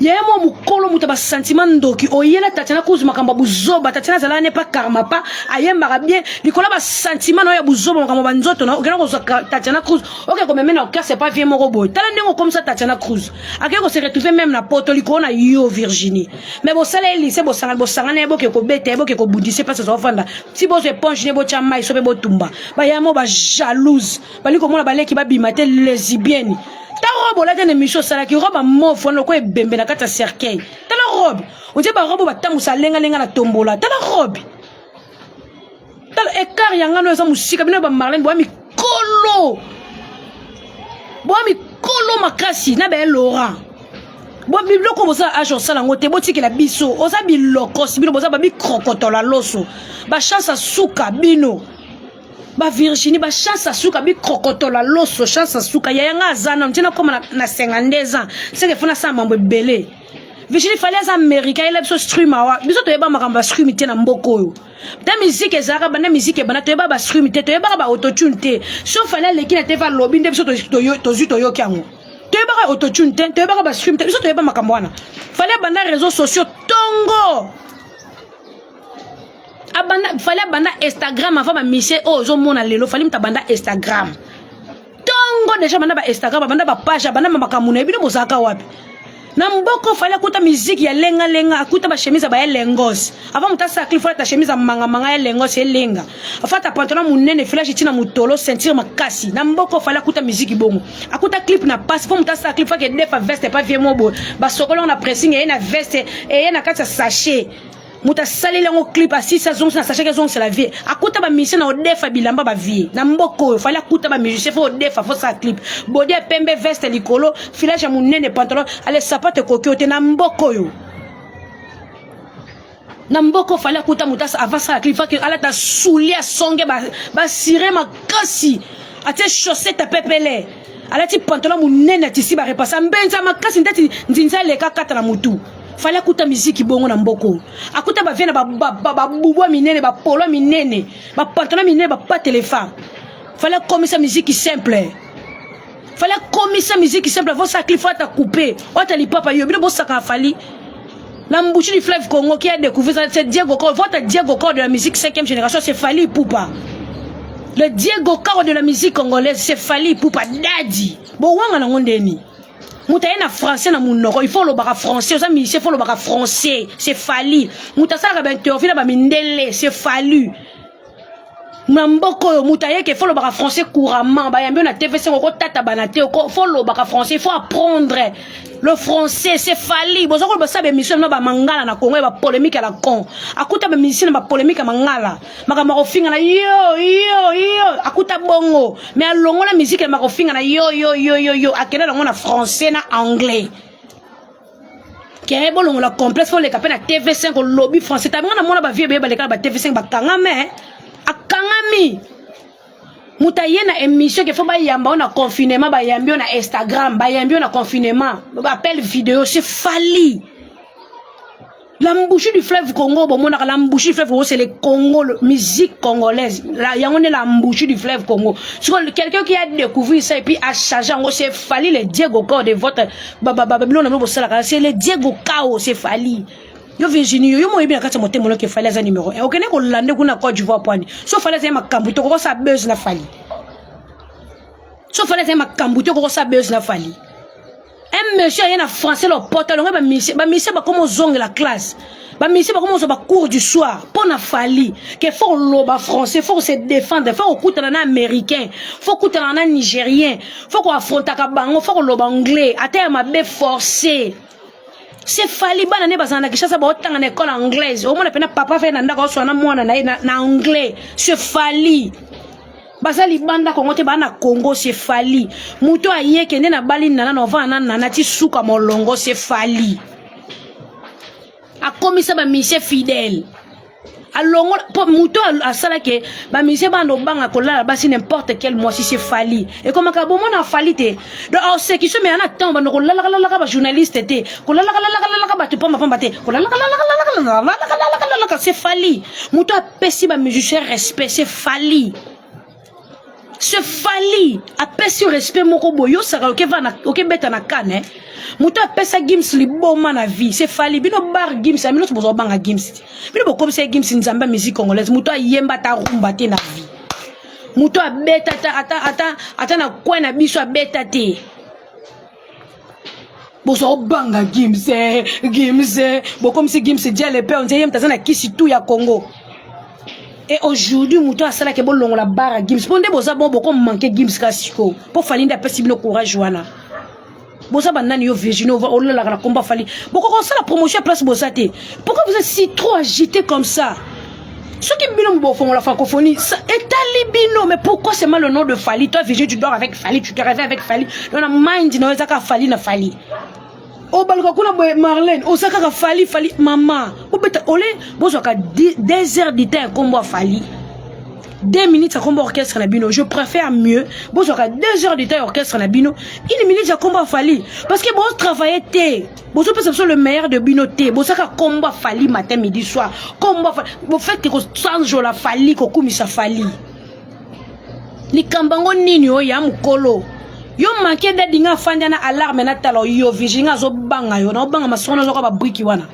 yaya mwa mokolo. Moto ya basentiment ndoki, oyela Tatiana Cruz makambo ya buzoba. Tatiana azalaka ne pa karma pa ayembaka bien likolo ya basentiment na oyo ya buzoba, makambo banzoto na okenda kozwa Tatiana Cruz, oke komeme na orchestre pa vie moko boye. Tala ndenge okomisa Tatiana Cruz, akei kose retrouver même na poto likolo na yo Virginie. Mais bosala ye lise, bosangana, bosangana ye, boke kobeta ye, boke kobundisa mpasi, azofanda ti bozwa éponge ne, botya mai so mpe botumba. Bayamo bajalouse, balingi komona baleki babima te. Lesbienne, ta robe olati na émission, osalaki robe mauve wana lokola ebembe na kati ya cercueil. Tala robe, otie barobe batambusa lengalenga na tombola. Tala robe, tala écart ya ngano eza mosika. Bino bamarlene, boya mikolo, boya mikolo makasi na baye Laurent. Bo biloko bozala age osala yango te, botikela biso. Oza bilokosi, bino boza babikrokotola loso, bachance asuka bino bavirginie, bachance asuka, bikrokotola loso, chance asuka. Yaya nga aza nano ntina koma na 52 ans, seke fo nasala mambo ebele. Virginie, Fally aza américain, ayela biso stream awa. Biso toyeba makambo ya stream te na mboka oyo. Ta musique ezalaka banda musique ebanda, toyeba bastream te, toyebaka baautotune te. So Fally aleki na te, fa alobi nde biso tozwi, toyoki yango. Toyebaka autotune te, toyebaka bastream te, biso toyeba makambo wana. Fally abanda réseaux sociaux tongo, abanda, Fally abanda Instagram avant bamusicien oyo ozomona lelo. Fally moto abanda Instagram ntongo déjà, abanda ba Instagram, abanda bapage, abanda makambo na ye. Bino bozalaka wapi na mboko? Fally akuta miziki ya lengalenga, akuta bachemise ya baya lengos. Avant moto asala clip, alata chemise ya mangamanga ya lengos, elenga, afata pantalon monene, filage ntina motolo, ceinture makasi. Na mboko Fally akuta miziki bongo, akuta clip na pasi. Mpo moto asala clip, fake defa veste pa vie mo boye, basokoli yango na pressing, eye na veste, eye na kati ya sachet. Moto asaleli yango clip, asisi, azongisi na sachet, azongisela vie. Akuta bamusicien na odefa bilamba bavie na mboka oyo. Fally akuta bamusicien fo odefa, fo sala clip, bodi ya pembe, veste likolo, filage ya monene, pantalon ale, sapato ekoki oyo te na mboka oyo. Na mboka oyo Fally akuta moto avant sala clip, fake alata soulier asonge basire makasi, atie chaussette apepele, alati pantalon monene, atisi barepasa mbenza makasi ndeti nzinza aleka kata na motu. Fally akuta miziki bongo na mboka oyo. Akuta bavie na babubwa minene, bapolo minene, bapantalon minene, bapatelefa. Fally akomisa miziki simple. Fally akomisa miziki simple. Avosala clip, ata coupe, ata lipapa. Yo bino bosaka Fally. L'embouchure du fleuve Congo qui a découvert ça, c'est Diego Coro. Votre Diego Coro de la musique cinquième génération, c'est Fally Ipupa. Le Diego Coro de la musique congolaise, c'est Fally Ipupa. Daddy. Bon, wanga na ngondeni. Moto aye na français na monoko, il faut olobaka français. Oza musicien, il faut olobaka français. C'est Fally. Moto asalaka bainterview na bamindele, c'est Fally. Na mboka oyo moto ayeke fo lobaka français couramment, bayambi yo na TV5 okotatabana te, fo lobaka français, faut apprendre le français, c'est Fally. Boza koloba sa baémission na bamangala na Congo ya bapolémique ya la con. Akuta bamusicien na bapolémique ya mangala, makambo ya kofinga na yo yo yo, akuta bongo, mais alongola musique ya makofinga na yo yo yo yo yo, akenda nango na français na anglais. Ke bolongola complexe, fo oleka mpe na TV5 olobi français. Tabinga namona bavie ebeye baleka na ba TV5, bakangame, akangami. Moto aye na émission ke fo bayamba yo na confinement, bayambi yo na Instagram, bayambi yo na confinement, appel vidéo, c'est Fally. L'embouchure du fleuve Congo, bomonaka l'embouchure du fleuve Congo, c'est le Congo, le musique congolaise. Yango nde l'embouchure du fleuve Congo. Quelqu'un qui a découvert ça et puis a changé yango, c'est Fally, le Diego Cao de votre biloko na bino bosalaka, c'est le Diego Cao, c'est Fally. Yo Virginie, yo moyebi na kati ya motema onoki Fally aza numéro 1. Okende kolande kuna Côte d'Ivoire pwani. So Fally azali makambo te, okokosa buzz na Fally. So Fally azali makambo te, okokosa buzz na Fally. Un monsieur aye na français lopota longo, bamusicien bamusicien bakoma ozongela classe, bamusicien bakoma ozwa bacours du soir mpo na Fally, ke fo koloba français, fo kose défendre, fo kokutana na Américain, fo kokutana na Nigérien, fo koaffrontaka bango, fo koloba anglais ata ya mabe forcé, c'est Fally. Bana nde bazala na Kinshasa, baotanga na école anglaise, omona mpena papa fe na ndako oswana mwana na ye na anglais, c'est Fally. Baza libanda Kongo te, baa na Congo, c'est Fally. Moto ayeke nde nabali nana na ovanda na nana ti suka molongo, c'est Fally. Akomisa bamusicien fidèle, alongola mpo moto asalaki bamusicien bana obanga kolala basi n'importe quel mwasi, c'est Fally. Ekomaka bomona Fally te, donc aosekiso me ana ntango bando kolalakalalaka bajournaliste te, kolalakalalakalalaka bato pambapamba te, kolalakalalakalalakalalakalalaka, c'est Fally. Moto apesi bamusicien respect, c'est Fally, c'est Fally. Apesi respect moko boye, yosaka okebeta na kane. Moto apesa Gims liboma na vie, c'est Fally. Bino bar Gims ya bino nyonso bozobanga Gims te, bino bokomisa ye Gims nzambe ya musique congolaise. Moto ayemba ata rumba te na vie, moto abeta ata na coin na biso abeta te, bozwa obanga Gims. Gims bokomisi Gims diale pe onze ye moto aza na kisi tu ya Congo. Et aujourd'hui moto asalaki bolongola bara Gims mpo nde boza bon, bokomanke Gims kaka sikoyo mpo Fally nde apesi bino courage wana. Boza banani? Yo Virginie, olalaka na kombo Fally, bokoka kosala promotion ya place boza te. Pourquoi vous êtes si trop agité comme ça? Soki bino bofongola francophonie etali bino, mais pourquoi c'est mal le nom de Fally? Toi Virginie, tu dors avec Fally, tu te réveilles avec Fally, donc na mind na yo eza kaka Fally na Fally. Obaluka kuna boye, Marlène, oza kaka Fally, Fally. Mama obeta ole, bozwaka 2 heures du temps ya kombo ya Fally, 2 minutes ya kombo orchestre na bino. Je préfère mieux bozwaka 2 heures du temps ya orchestre na bino, une minute ya kombo ya Fally, parce que bozotravaille te, bozopesa biso le meilleur de bino te. Bozaka kombo ya Fally matin, midi, soir, kombo ya Fally. Bofete kosanjola Fally, kokumisa Fally, likambo yango nini oyo ya mokolo yo manke dadi nga afandi na alarme natala yo. Virginie, nga azobanga yo, naobanga masoko, nazoka babriki wana,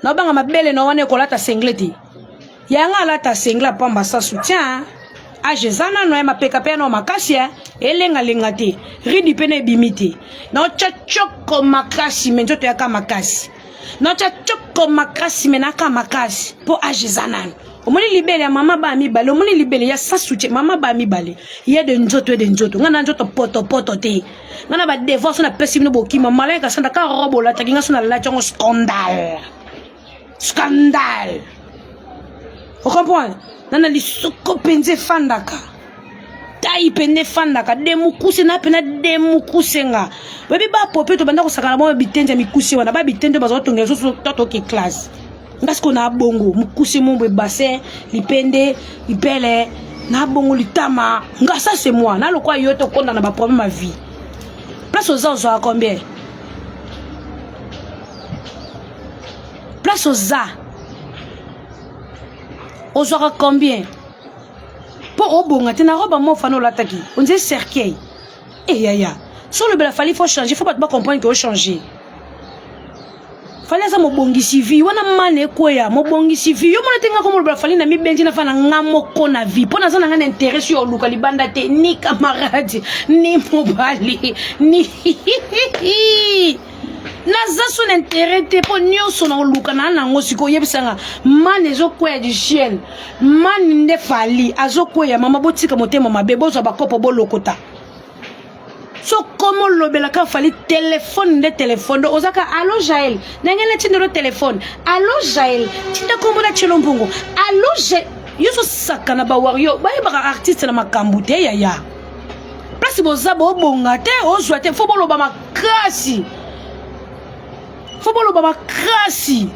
naobanga mabele na wana ekolata singlet te. Yanga alata singlet pamba sa soutien age eza nano ya mapeka mpe yana makasi ya elengalenga te, ridi mpe na ebimi te. Naotya tioko makasi me nzoto yaka makasi, naotya tioko makasi me naka makasi mpo age eza nano. Omoni libele ya mama baya mibale, omoni libele ya sans soutien mama baya mibale ye de nzoto, ye de nzoto. Ngai na nzoto potopoto te, ngai na badevoir so napesi bino bokima malaika sanda ka robe olataki ngai so nalati yango, scandale, scandale, ocomprendre? Nana lisoko mpenza efandaka tai mpenza efandaka de mokuse na mpena de mokuse. Nga bayebi bapope tobanda kosakana bongo bitenzi ya mikuse wana, babitenzi oyo bazala tongela soso to toke classe. Nga sikoyo na bongo mokuse mombo ebassin lipende lipele na bongo litama. Nga ça c'est moi na lokwa yo tokonda na baproblème ya vie. Place oza, ozwaka combien? Place oza, ozwaka combien mpo obonga te na robe mofana olataki onzeli cercueil? Eyaya so olobela Fally, faut changer, faut bato bacomprendre ke ochanger. Fally aza mobongisi vie wana, mana ekweya mobongisi vie. Yo mona te nga komolobela Fally na mibenzi na fa na nga moko na vie mpo naza na nga na intérêt so ya oluka libanda te, ni camarade, ni mobali, ni Naza so na intérêt te mpo nyonso na koluka na nango sikoyo. Oyebisanga mane ezokweya du ciel, mane nde Fally azokweya. Mama, botika motema mabe, bozwa bakopo bolokota. So koma olobelaka Fally, telefone nde telefone do ozaka. Allo Jael, ndenge natindelo telefone. Allo Jael, tinda kombo na tielo mbongo. Allo Jael, yo ozosaka na bawario bayebaka artiste na makambo te. Yaya, place boza bobonga te, ozwa te. Fo boloba makasi, fo boloba makasi.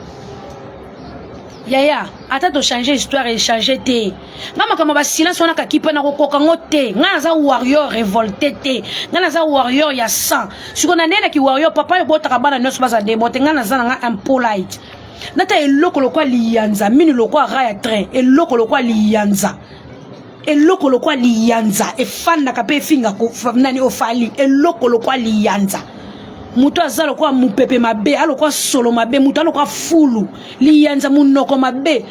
Yaya, ata tochange histoire, echange te. Nga makambo ba silence wana kaki mpe nakokoka ngo te. Nga naza warrior révolté te, nga naza warrior ya sang. Sikoyo na ndenaki warrior, papa ebotaka bana nyonso baza debo te. Nga naza na nga impolite nata eloko lokwa liyanza minu lokwa ra ya train, eloko lokwa liyanza, eloko lokwa liyanza efandaka mpe efinga nani ofali. Eloko lokwa liyanza, moto aza lokwa mopepe mabe, alokwa solo mabe, moto alokwa fulu liyanza, monoko mabe,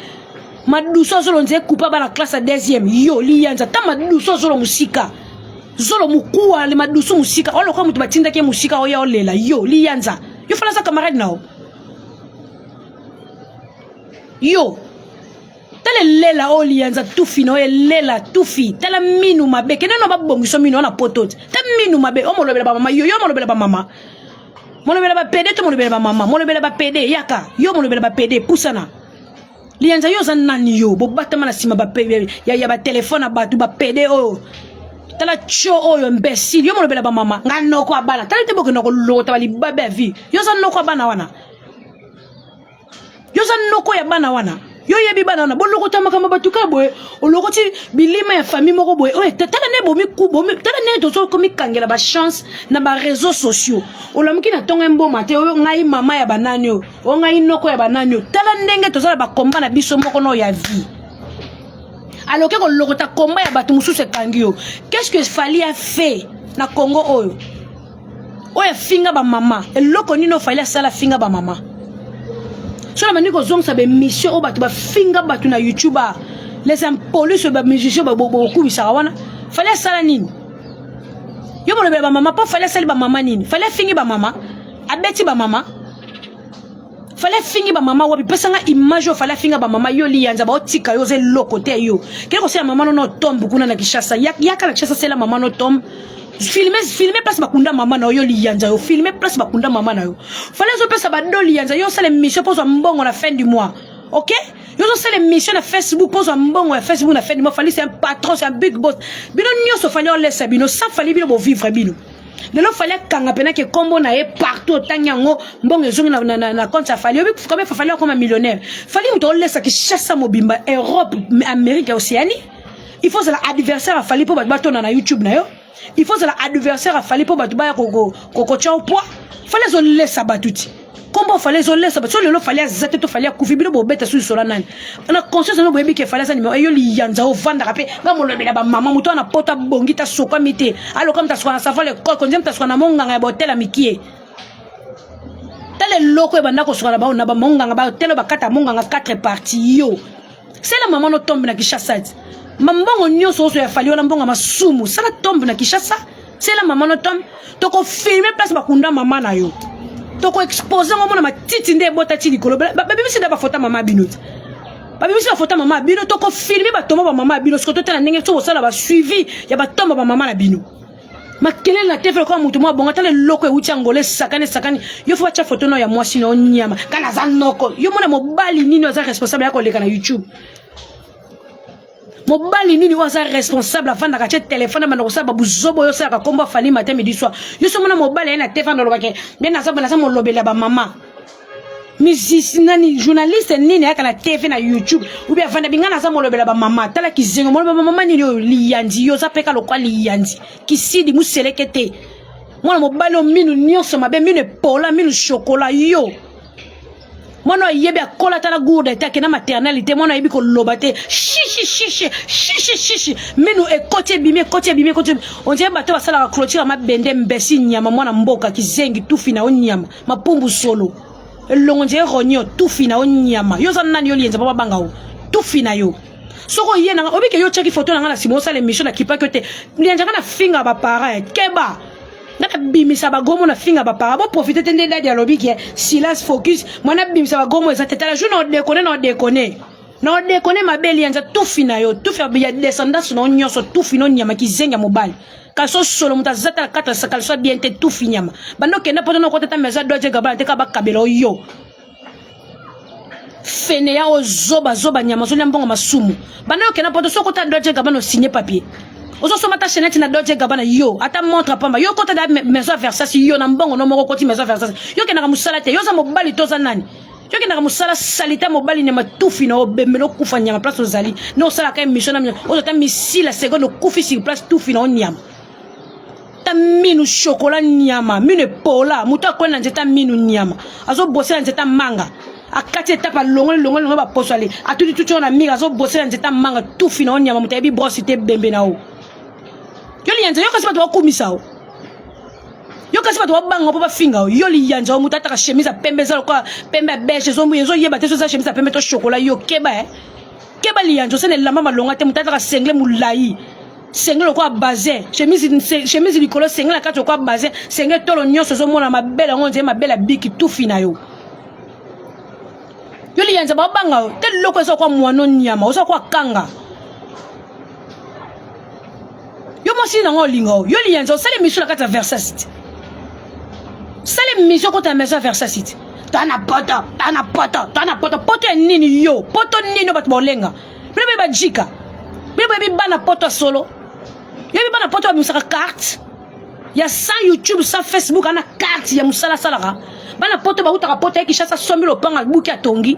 madusu azolo nze ekupa bana classe ya deuxième. Yo liyanza, ta madusu azolo mosika, zolo mokuwa le madusu mosika, olokwa moto batindaki ye mosika oya olela. Yo liyanza, yo Fally aza camarade na yo. Yo tala elela oyo liyanza, tufi na oyo elela tufi. Tala minu mabe, kende no babongisa minu wana poto te. Ta minu mabe, o molobela bamama. Yo, yo molobela bamama, molobela bapede to molobela bamama, molobela bapede. Yaka yo molobela bapede, pusana liyanza. Yo oza nani? Yo bobatama na nsima ya batelefone ya bato bapede oyo. Tala tio oyo imbécile, yo molobela bamama. Nga noko ya bana, tala te, bokenda kolokota balibabe ya vie. Yo oza noko ya bana wana? Yo oza noko ya bana wana? Yo oyebi bana wana? Bolokota makambo bato kaka boye, olokoti bilima ya famille moko boye oyo. Tala nde bomi, tala ndenge tozokomikangela bachance na baréseaux sociaux. Olamuki na ntongo emboma te, oyo ngai mama ya banani, oyo oyo ngai noko ya banani oyo. Tala ndenge toza na bakomba na biso moko no ya vie, aloke kolokota komba ya bato mosusu ekangi yo. Qu'est-ce que Fally a fait na Congo oyo, oyo afinga bamama? Eloko nini oyo Fally asala afinga bamama? So na bandi kozongisa baémission oyo bato bafinga bato na YouTube, a les impolis oyo bamusicien bokumisaka wana. Fally asala nini? Yo bolobela bamama mpo Fally asali bamama nini? Fally afingi bamama, abeti bamama. Fally afingi bamama wapi? Pesanga image oyo Fally afinga bamama. Yo liyanza, baotika yo, oza eloko te. Yo kende kosala mama nono tombe kuna na Kinshasa. Yaka na Kinshasa, sela mama no tombe, filme, filme place bakunda mama na yo. Yo liyanza, yo filme place bakunda mama na yo. Fally azopesa bado liyanza. Yo osala émission mpo ozwa mbongo na fin du mois, ok? Yo ozosala émission na Facebook mpo ozwa mbongo ya Facebook na fin du mois. Fally, c'est un patron, c'est un big boss. Bino nyonso Fally olesa bino. Sans Fally, bino bovivre bino lelo. Fally akanga mpenake nkombo na ye partout, otangi yango, mbongo ezongi na compte ya Fally. Oyebi combien Fally akoma millionnaire? Fally moto olesa Kinshasa mobimba, Europe, Amérique ya Océanie. Il faut ozala adversaire ya Fally mpo bato batonda na YouTube na yo. Il faut ozala adversaire ya Fally mpo bato baya kokotya o poids. Fally ezolesa bato ti kombo Fally ezolesa bato. So lelo Fally aza te to Fally akufi, bino bobeta su lisola nani na conscience nano? Boyebi ke Fally aza nimero. Eyo liyanza, ovandaka mpe nga molobela bamama. Moto wana poto abongi ta sokwami te, aloka moto asuka na savon lekole konzie, moto asuka na monganga ya botela mikie. Tala eloko ebanda kosuka na bao na bamonganga batele, bakata monganga 4 partie. Yo sala mama no tombe na Kinshasa ti mambongo nyonso oso ya Fally wana, mbongo ya masumu. Sala tombe na Kinshasa, sela mama no tombe, tokofilme place bakunda mama na yo, tokoexpose yango. Mona matiti nde ebota ti likolo. Babimisi nde bafota mama bino ti babimisi bafota mama bino. Tokofilme batomba bamama bino. Siko totala ndenge so kosala basuivi ya batomba bamama na bino. Makelele na tefe lokola moto mwa bonga. Tala eloko euti Angola, esakani esakani. Yo fo batya foto no ya mwasi na yo nyama kana aza noko. Yo mona mobali nini aza responsable ya koleka na YouTube? Mobali nini oyo aza responsable afandaka tie telefone abanda kosala babuzobo oyo osalaka nkombo a Fally matin, midi, soir? Yo so mona mobali aye na tefe andolobake nde naza molobeli ya bamama musicien nani, journaliste nini ayaka na TV, na YouTube ou bien avanda binga naza molobela bamama? Tala kizengo, moloba bamama nini oyo liyanzi. Yo oza peka lokwa liyanzi kisidi museleke te. Mwana mobali oyo minu nyonso mabe, minu epola, minu shokola. Yo mwana ayebi akola, tala gourde te, akenda maternelle te. Mwana ayebi koloba te, shishi shishi shishi shishi, minu ekoti ebimi, ekoti ebimi, ekoti. On dirait bato basalaka clôture ya mabende. Mbesi nyama, mwana mboka kizengi, tufi na yo nyama, mapumbu solo elongo nzela ronio, tufi na yo nyama. Yo oza nani? Yo lienza mpo babanga o tufi na yo. Soki oye nanga obike, yo otiaki foto na nga na nsima, osala émission na kipaki yo te. Lianzaka na finga baparent, keba. Nga nabimisa bagomo na finga bapara boprofite te nde dadi alobi ke silence focus mwana abimisa bagomo eza te tala jour na odekone na odekone na odekone mabe lianza tufi na yo tufi ya descendance na yo nyonso tufi no nyama kizengi ya mobali kasi osolo moto aza ta na kati ya kaliso bien te tufi nyama banda okenda poto na okota ta meza doje gabana te kaka bakabela yo feneya oyo zoba zoba nyama ozolia mbongo masumu banda okenda poto soki okota dolce gabana osigne papier ozosomba ata chenete na dolce gabana yo ata montre pamba yo okota da maison ya versace yo na mbongo no moko okoti maison ya versace yo okendaka mosala te yo oza mobali to oza nani yo okendaka mosala salite mobali nyama tufi na obembela okufa nyama place ozali nde osalaka émission na ozo ata misila seconde okufi sur place tufi na onyama ta minu chocolat nyama minu epola moto akweli na nzete ya minu nyama azobose na nzete ya manga akati etape alongoli longoli longoli baposo ale atuti tuti oyo na mire azobose na nzete ya manga tufi na yo nyama moto ayebi brosi te bembe na yo yo liyanza yo kasi bato bakumisa yo yo kasi bato babanga mpo bafinga yo yo liyanza yo moto ataka chemise ya pembe eza lokola pembe ya beige ezoyeba te so eza chemise ya pembe to chocolat yo keba e keba liyanza osene elamba malonga te moto ataka sengle molai senge lokola bazin chemise chemise likolo senge na kati lokola bazin senge tolo nyonso ozomona mabele yango nzee mabele abiki tufi na yo yo liyanza babanga yo te liloko eza kwa mwano nyama oza kwa kanga yo mwasi nango olinga yo yo liyanza osali miso na kati ya versace te sala émission kota ya maison ya versace te toa na poto toa na poto toa na poto poto ya nini yo poto nini bato baolenga bino boyebi bajika bino boyebi bana poto ya solo yoyebi bana poto babimisaka carte ya sans youtube sans facebook ana carte ya mosala asalaka bana poto bautaka poto ya kinshasa asombi lopango abuki atongi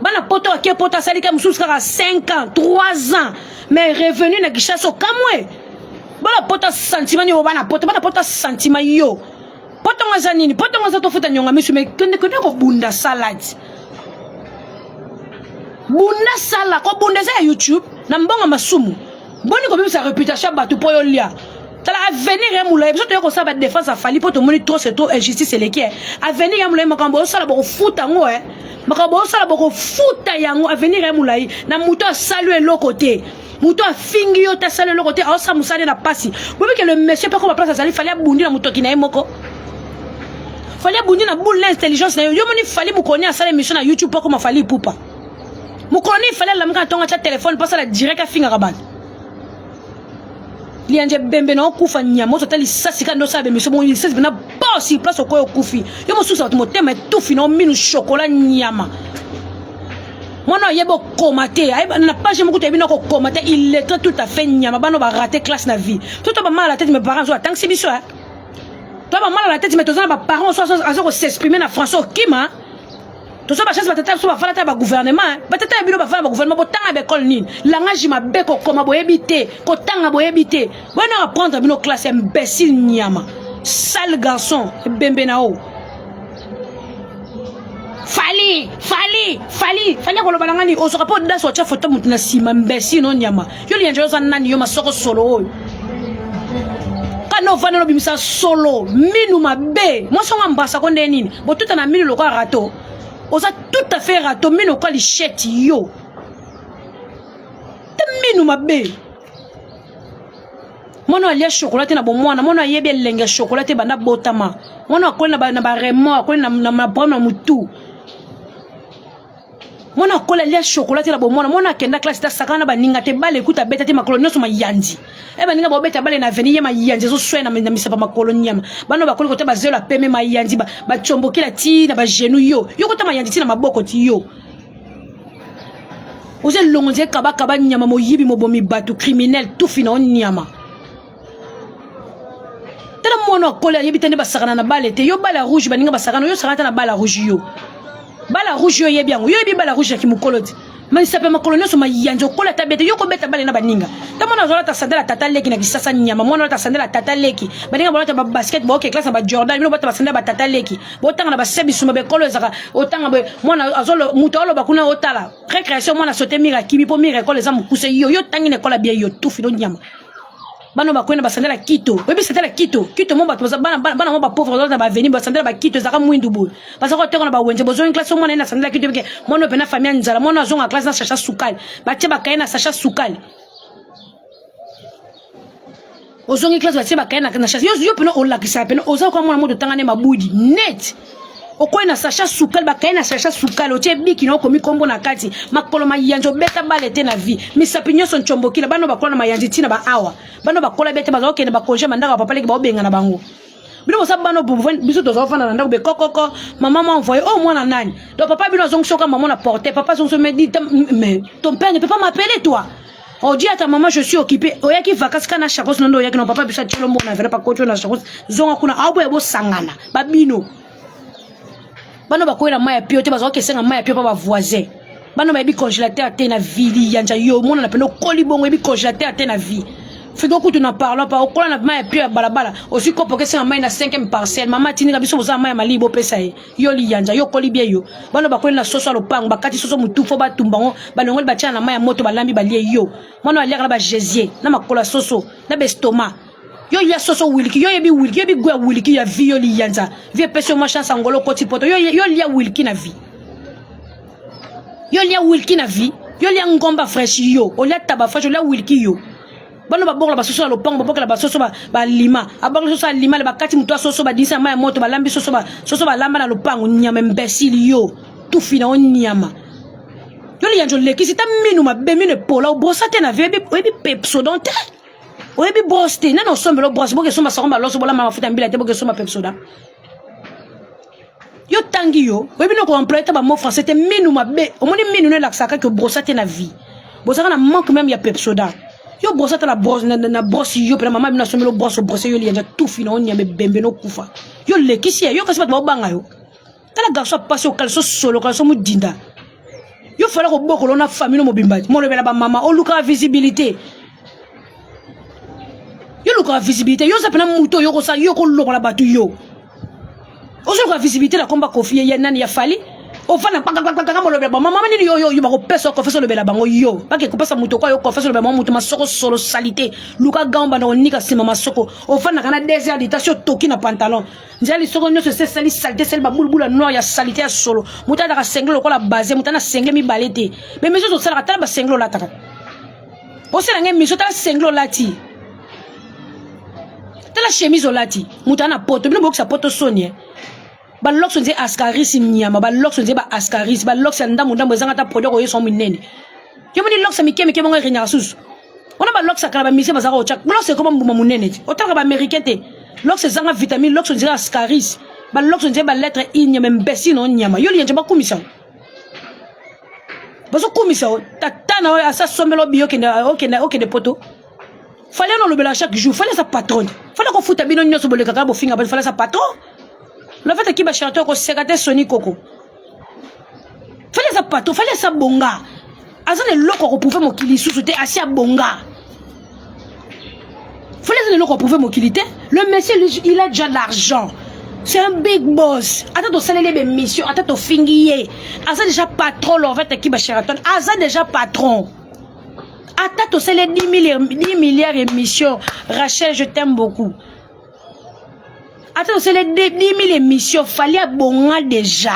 bana poto ake poto asali ka mosusu kaka 5 ans 3 ans mais revenu na kinshasa okamwe bana poto sentiment nini bana poto bana poto sentiment yo poto ngo eza nini poto ngo eza tofuta nyonga misu mais kende kende kobunda salade bunda sala kobunda eza ya youtube na mbongo masumu boni kobimisa réputation ya bato mpo yo lia tala avenir ya molai biso toye kosala badefense ya fali mpo tomoni trop c'est trop injustice eleki e avenir ya molai makambo osala bokofuta yango e makambo osala bokofuta yango avenir ya molai na moto asali eloko te moto afingi yo te asali eloko te aosala mosala na pasi boyebi ke le monsieur mpe akoma place azali fali abundi na motoki na ye moko fali abundi na boule na intelligence na yo yo moni fali mokoni asala émission na youtube mpo akoma fali ipupa mokolo nini fali alamuka na ntongo atya telefone mpo asala direct afingaka bato lianje bembe na okufa nyama ozo ata lisasi kaka nde osala bemiso bongo lisasi mpena bo sur place okoyo okufi yo mosusu bato motema etufi na ominu chokola nyama mwana ayebi okoma te na page moko toyebi na kokoma te illettré tout à fait nyama bana barate classe na vie to to bamala la tete mes parents oyo atangisi biso to bamala la tete mais toza na baparents oso aza kosexprime na français okima toza bachance batata biso bafanda ta bagouvernement batata ya bino bafanda bagouvernement botanga baekole nini langage mabe kokoma boyebi te kotanga boyebi te boyena apprendre bino classe imbécile nyama sale garçon ebembe na o fali fali fali fali akoloba na ngani ozoka mpo dasi otya foto moto na nsima imbécile no nyama yo liyanjo oza nani yo masoko solo oyo kana ofandi olobimisa solo minu mabe mwasi yango ambrasako nde nini botuta na minu lokola rato oza tout à fait rato minu lokola lichete yo te minu mabe mwana alia chocolat te na bomwana mwana ayebi elenge ya chocolat te banda botama mwana akoli na baremo akoli na problème na motu mwana akola alia chocolat te na bomwana mwana akenda classe te asakana na baninga te bale ekuta abeta te makolo nyonso mayanzi e baninga baobeta bale na aveni ye mayanzi ezoswaya na misapa makolo nyama bana bakoli kota bazelo ya peme mayanzi bacombokela ti na bagenou yo yo kota mayanzi ti na maboko ti yo oza elongo nzee kabakaba nyama moyibi mobomi bato criminel tufi na yo nyama tala mwana akoli ayebi te nde basakana na bale te yo bale ya rouge baninga basakana yo sakana ta na bale ya rouge yo bale ya rouge yo oyebi yango yo oyebi bale ya rouge ya kimokolo te misape makolo nyonso mayanzi okola ata bete yo kobeta bale na baninga ta mwana azolata sandala tata leki na kisasa nyama mwana olata sandala tata leki baninga bolata babasket baoke classe na bajordan bino bata basandala batata leki botanga na base bisumba bekolo ezaka otanga boye mwana moto aloba kuna otala récréation mwana sote mire akimi mpo mire ekolo eza mokuse yo yo tangi na ekola bien yo tufi no nyama bana bakwenda basandala kito oyebi sandala kito kito mo bato bana bana mo bapauvre bazalaka na baveni basandala bakito ezalaka mwindu boye bazalaka koteka na bawenze bozongi classe omwana ye na sandala kito ebike mwana oyo mpena famille ya nzala mwana azonga classe na sachet sukali batie bakaye na sachet sukali. Ozongi classe batie bakaye na, na chasse. Yo, yo pena olakisa pena oza kwa mwana moto tanga ne mabudi net. Okoyi na sachet sukali bakaye na sachet sukali otie biki na okomi kombo na kati makolo mayanzi obeta bale te na vie misapi nyonso nchombokila bana bakola na mayanzi ntina ba awa bana bakola bete baza kokende bakonge mandako ya papa leki baobengana bango bino boza bana biso toza kofanda na ndako bekokoko mama m'a envoyé oh mwana nani donc papa bino azongisi oka mama na porte papa azongisi mais dit mais ton père ne peut pas m'appeler toi. Oh, dis à ta maman, je suis occupé. Oyaki vacances kana chakos nondo oyaki no papa biso atielo mbona vera pa kocho na chakos zonga kuna awu boya bosangana babino. Bano bakoyela mai ya pio te bazwa kesenga mai ya pio pa ba voisin. Bano bayebi congélateur te na vie yanja yo mona na peno koli bongo yebi congélateur te na vie. Frigo kutu na parlant pas okola na mai ya pio ya balabala ozwi kopo kesenga mai na 5e parcelle mama atindika biso boza mai ya malili bopesa ye. Yo liyanja yo koli bien yo bana bakweli na soso ya lopango bakati soso mutu fo batumba ngo balongoli batia na mai ya moto balambi balie yo mwana aliaka na bajesie na makolo ya soso na bestoma yo lia soso wiliki yo yebi wiliki yo yebi gout ya wiliki ya vie yo liyanza vie epesi yo mwa chance angolo okoti poto yo, yo lia wiliki na vie yo lia wiliki na vie yo lia ngomba fresh yo olia taba fresh olia wiliki yo bana babokola basoso na lopango babokela basoso balima abokela soso alima le bakati moto ya soso badinisa mai ya moto balambi soso soso balamba na lopango nyama imbecile yo tufi na yo nyama yo liyanjo olekisi ta minu mabe minu epola obrosa te na vie oyebi pepsodon te oyebi brose te nani osombela obrose bokesomba sango baloso bolamba mafuta ya mbila te bokesomba pepsoda yo tangi yo oyebi na koemploye ta bamot français te minu mabe omoni minu no elakisaka kaka obrosa te na vie bozalaka na manque meme ya pepsoda yo brosa ta na brosse na, na brosse yo mpena mama bino asombeli brosse obrose yo liyanza tufi na onyama ebembe nokufa yo lekisi ya yo kasi bato baobanga yo tala garçon apasi okaliso solo kaliso modinda yo fala kobokolo na famille no mobimba molobela bamama olukaka visibilité yo olukaka visibilité yo oza mpena moto oyo okosala yo okolokola bato yo ozoluka visibilité na komba kofi ye nani ya fali ofanda kpakakpakaka molobela bango mama nini yo yo bakopesa confiance olobela bango yo bake kopesa moto kwa yo confiance olobela bango moto masoko solo salite luka gao banda konika nsima masoko ofandaka na 2 heures dita si otoki na pantalon nzela lisoko nyonso esi esali salite esali babulubulu ya noir ya salite ya solo moto alataka sengle lokola base moto ana sengle mibale te me miso osalaka tala basengle olataka osala ngai miso tala sengle olati tala chemise olati moto ana poto bino boyokisa poto soni eh. balox nze ascaris nyama balox nze ba ascaris balox ya ndambo ndambo ezanga ata produit koyesa minene yo moni lox ya mike mike bongo eregnaka susu wana balox ya kala bamisie bazalaka kotya lox ekoma mbuma monene te otalaka baaméricain te lox ezanga vitamine lox nzela ascaris balox nze balettre i nyama imbecile no nyama yo liyenje bakumisa bazokumisa tata na oyo asa sombela obiyo okende okende okende poto fale na olobela chaque jour fale aza patron fale akofuta bino nyonso bolekaka bofinga bato fale aza patron lafete ki bachanteur koseka te soni koko fale aza patron fale asa bonga aza na eloko ya koprouve mokili lisusu te asi abonga fale aza na eloko ya koprouve mokili te le monsieur il a déjà l'argent c'est un big boss ata tosaleli ye bemission ata tofingi ye aza déjà patron lorvete kiba sheraton aza déjà patron ata tosali 10 milliards, 10 milliards émission rachel je t'aime beaucoup ata tosali 10 000 émission fali abonga déjà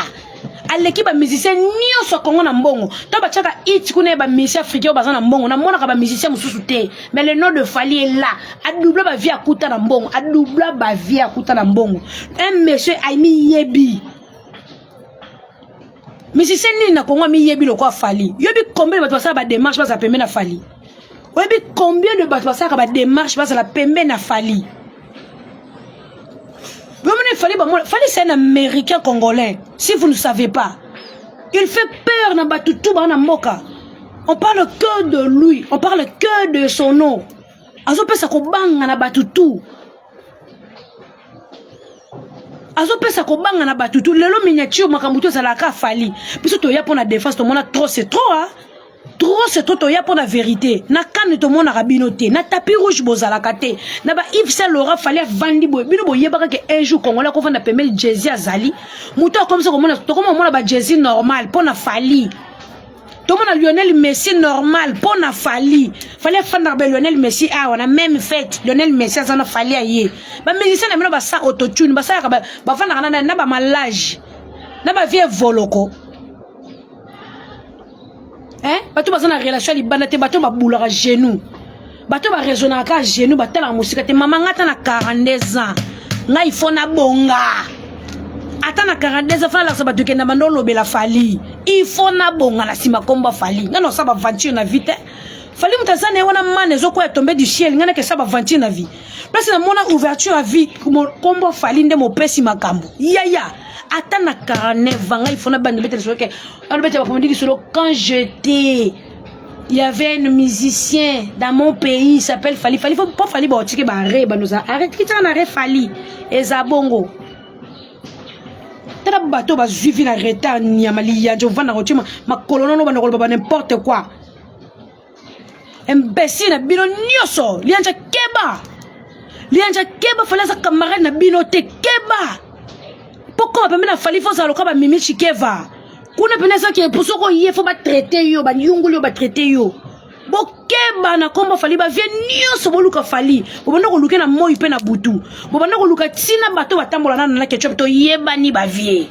aleki bamusicien nyonso ya kongo na mbongo to batiaka it kuna ya bamusicien africain oyo baza na mbongo namonaka bamusicien mosusu te mais le nom de fali est là adoubla bavie akuta na mbongo adoubla bavie akuta na mbongo un monsieur aimiyebi musicien nini na Congo amiyebi lokola Fally yobi combien de bato basala ba démarche bazala pembe na Fally oyebi combien de bato basalaka ba démarche bazala pembe na Fally bomoni Fally bamona Fally c'est un américain congolais si vous ne savez pas il fait peur na bato tout baa na mboka on parle que de lui on parle que de son nom azopesa kobanga na bato tout azopesa kobanga na bato tu lelo miniature makambo to ezalaka fali biso toya mpo na défense tomona trop c'est trop ah trop c'est trop toya mpo na vérité na kane tomonaka bino te na tapis rouge bozalaka te na ba Yves Saint Laurent fali avandi boye bino boyebaka ke un jour congolais akovanda pembeni Jay-Z azali moto akomisa komona tokoma komona ba Jay-Z normal mpo na fali tomona lionel messi normal mpo na fali fali afandaka ba lionel messi awa na même fête lionel messi aza na fali aye bamusicien na bino basa autotune basalaka bafandaka na, na bamalage na bavie voloko eh? bato baza na relation ya libanda te bato babulaka genou Bato ba raisonnaka kaka genou, batalaka mosika te. Mama nga ata na 42 ans, ngai il faut nabonga. Ata na 42 ans, faut nalakisa bato kenda bando olobela Fally. Il faut nabonga na nsima kombo Fally. Ngai nasala baventure na vie te. Fally moto aza na ye wana, mana ezokwya tombe du ciel, ngai nakesa baventure na vie. Place namona ouverture ya vie, kombo Fally nde mopesi makambo. Yaya, ata na 49 ans, ngai il faut nabanda betela lisolo ke alobetela bakomedi lisolo. Quand j'étais, il y avait un musicien dans mon pays, il s'appelle Fally. Fally, faut pas Fally, bon, tu ba arrêt, ba nous arrête, qui t'a arrêt Fally. Eza bongo. Tala bato ba suivi na retard nyama liyanjo vanda kotima makolo nono banda koloba ba n'importe quoi. Imbécile na bino nyonso, lianja keba. Lianja keba, Fally aza camarade na bino te, keba. Poko pembe na Fally faut zala ba Mimi Chikeva. Kuna pene soki soki oye faut batraite yo, bayungoli yo, batraite yo. Bokeba na nkombo Fally. Bavie nyonso boluka Fally, bobanda koluka na moi mpe na butu, bobanda koluka ntina bato batambola nano na Ketchup. Toyebani, bavie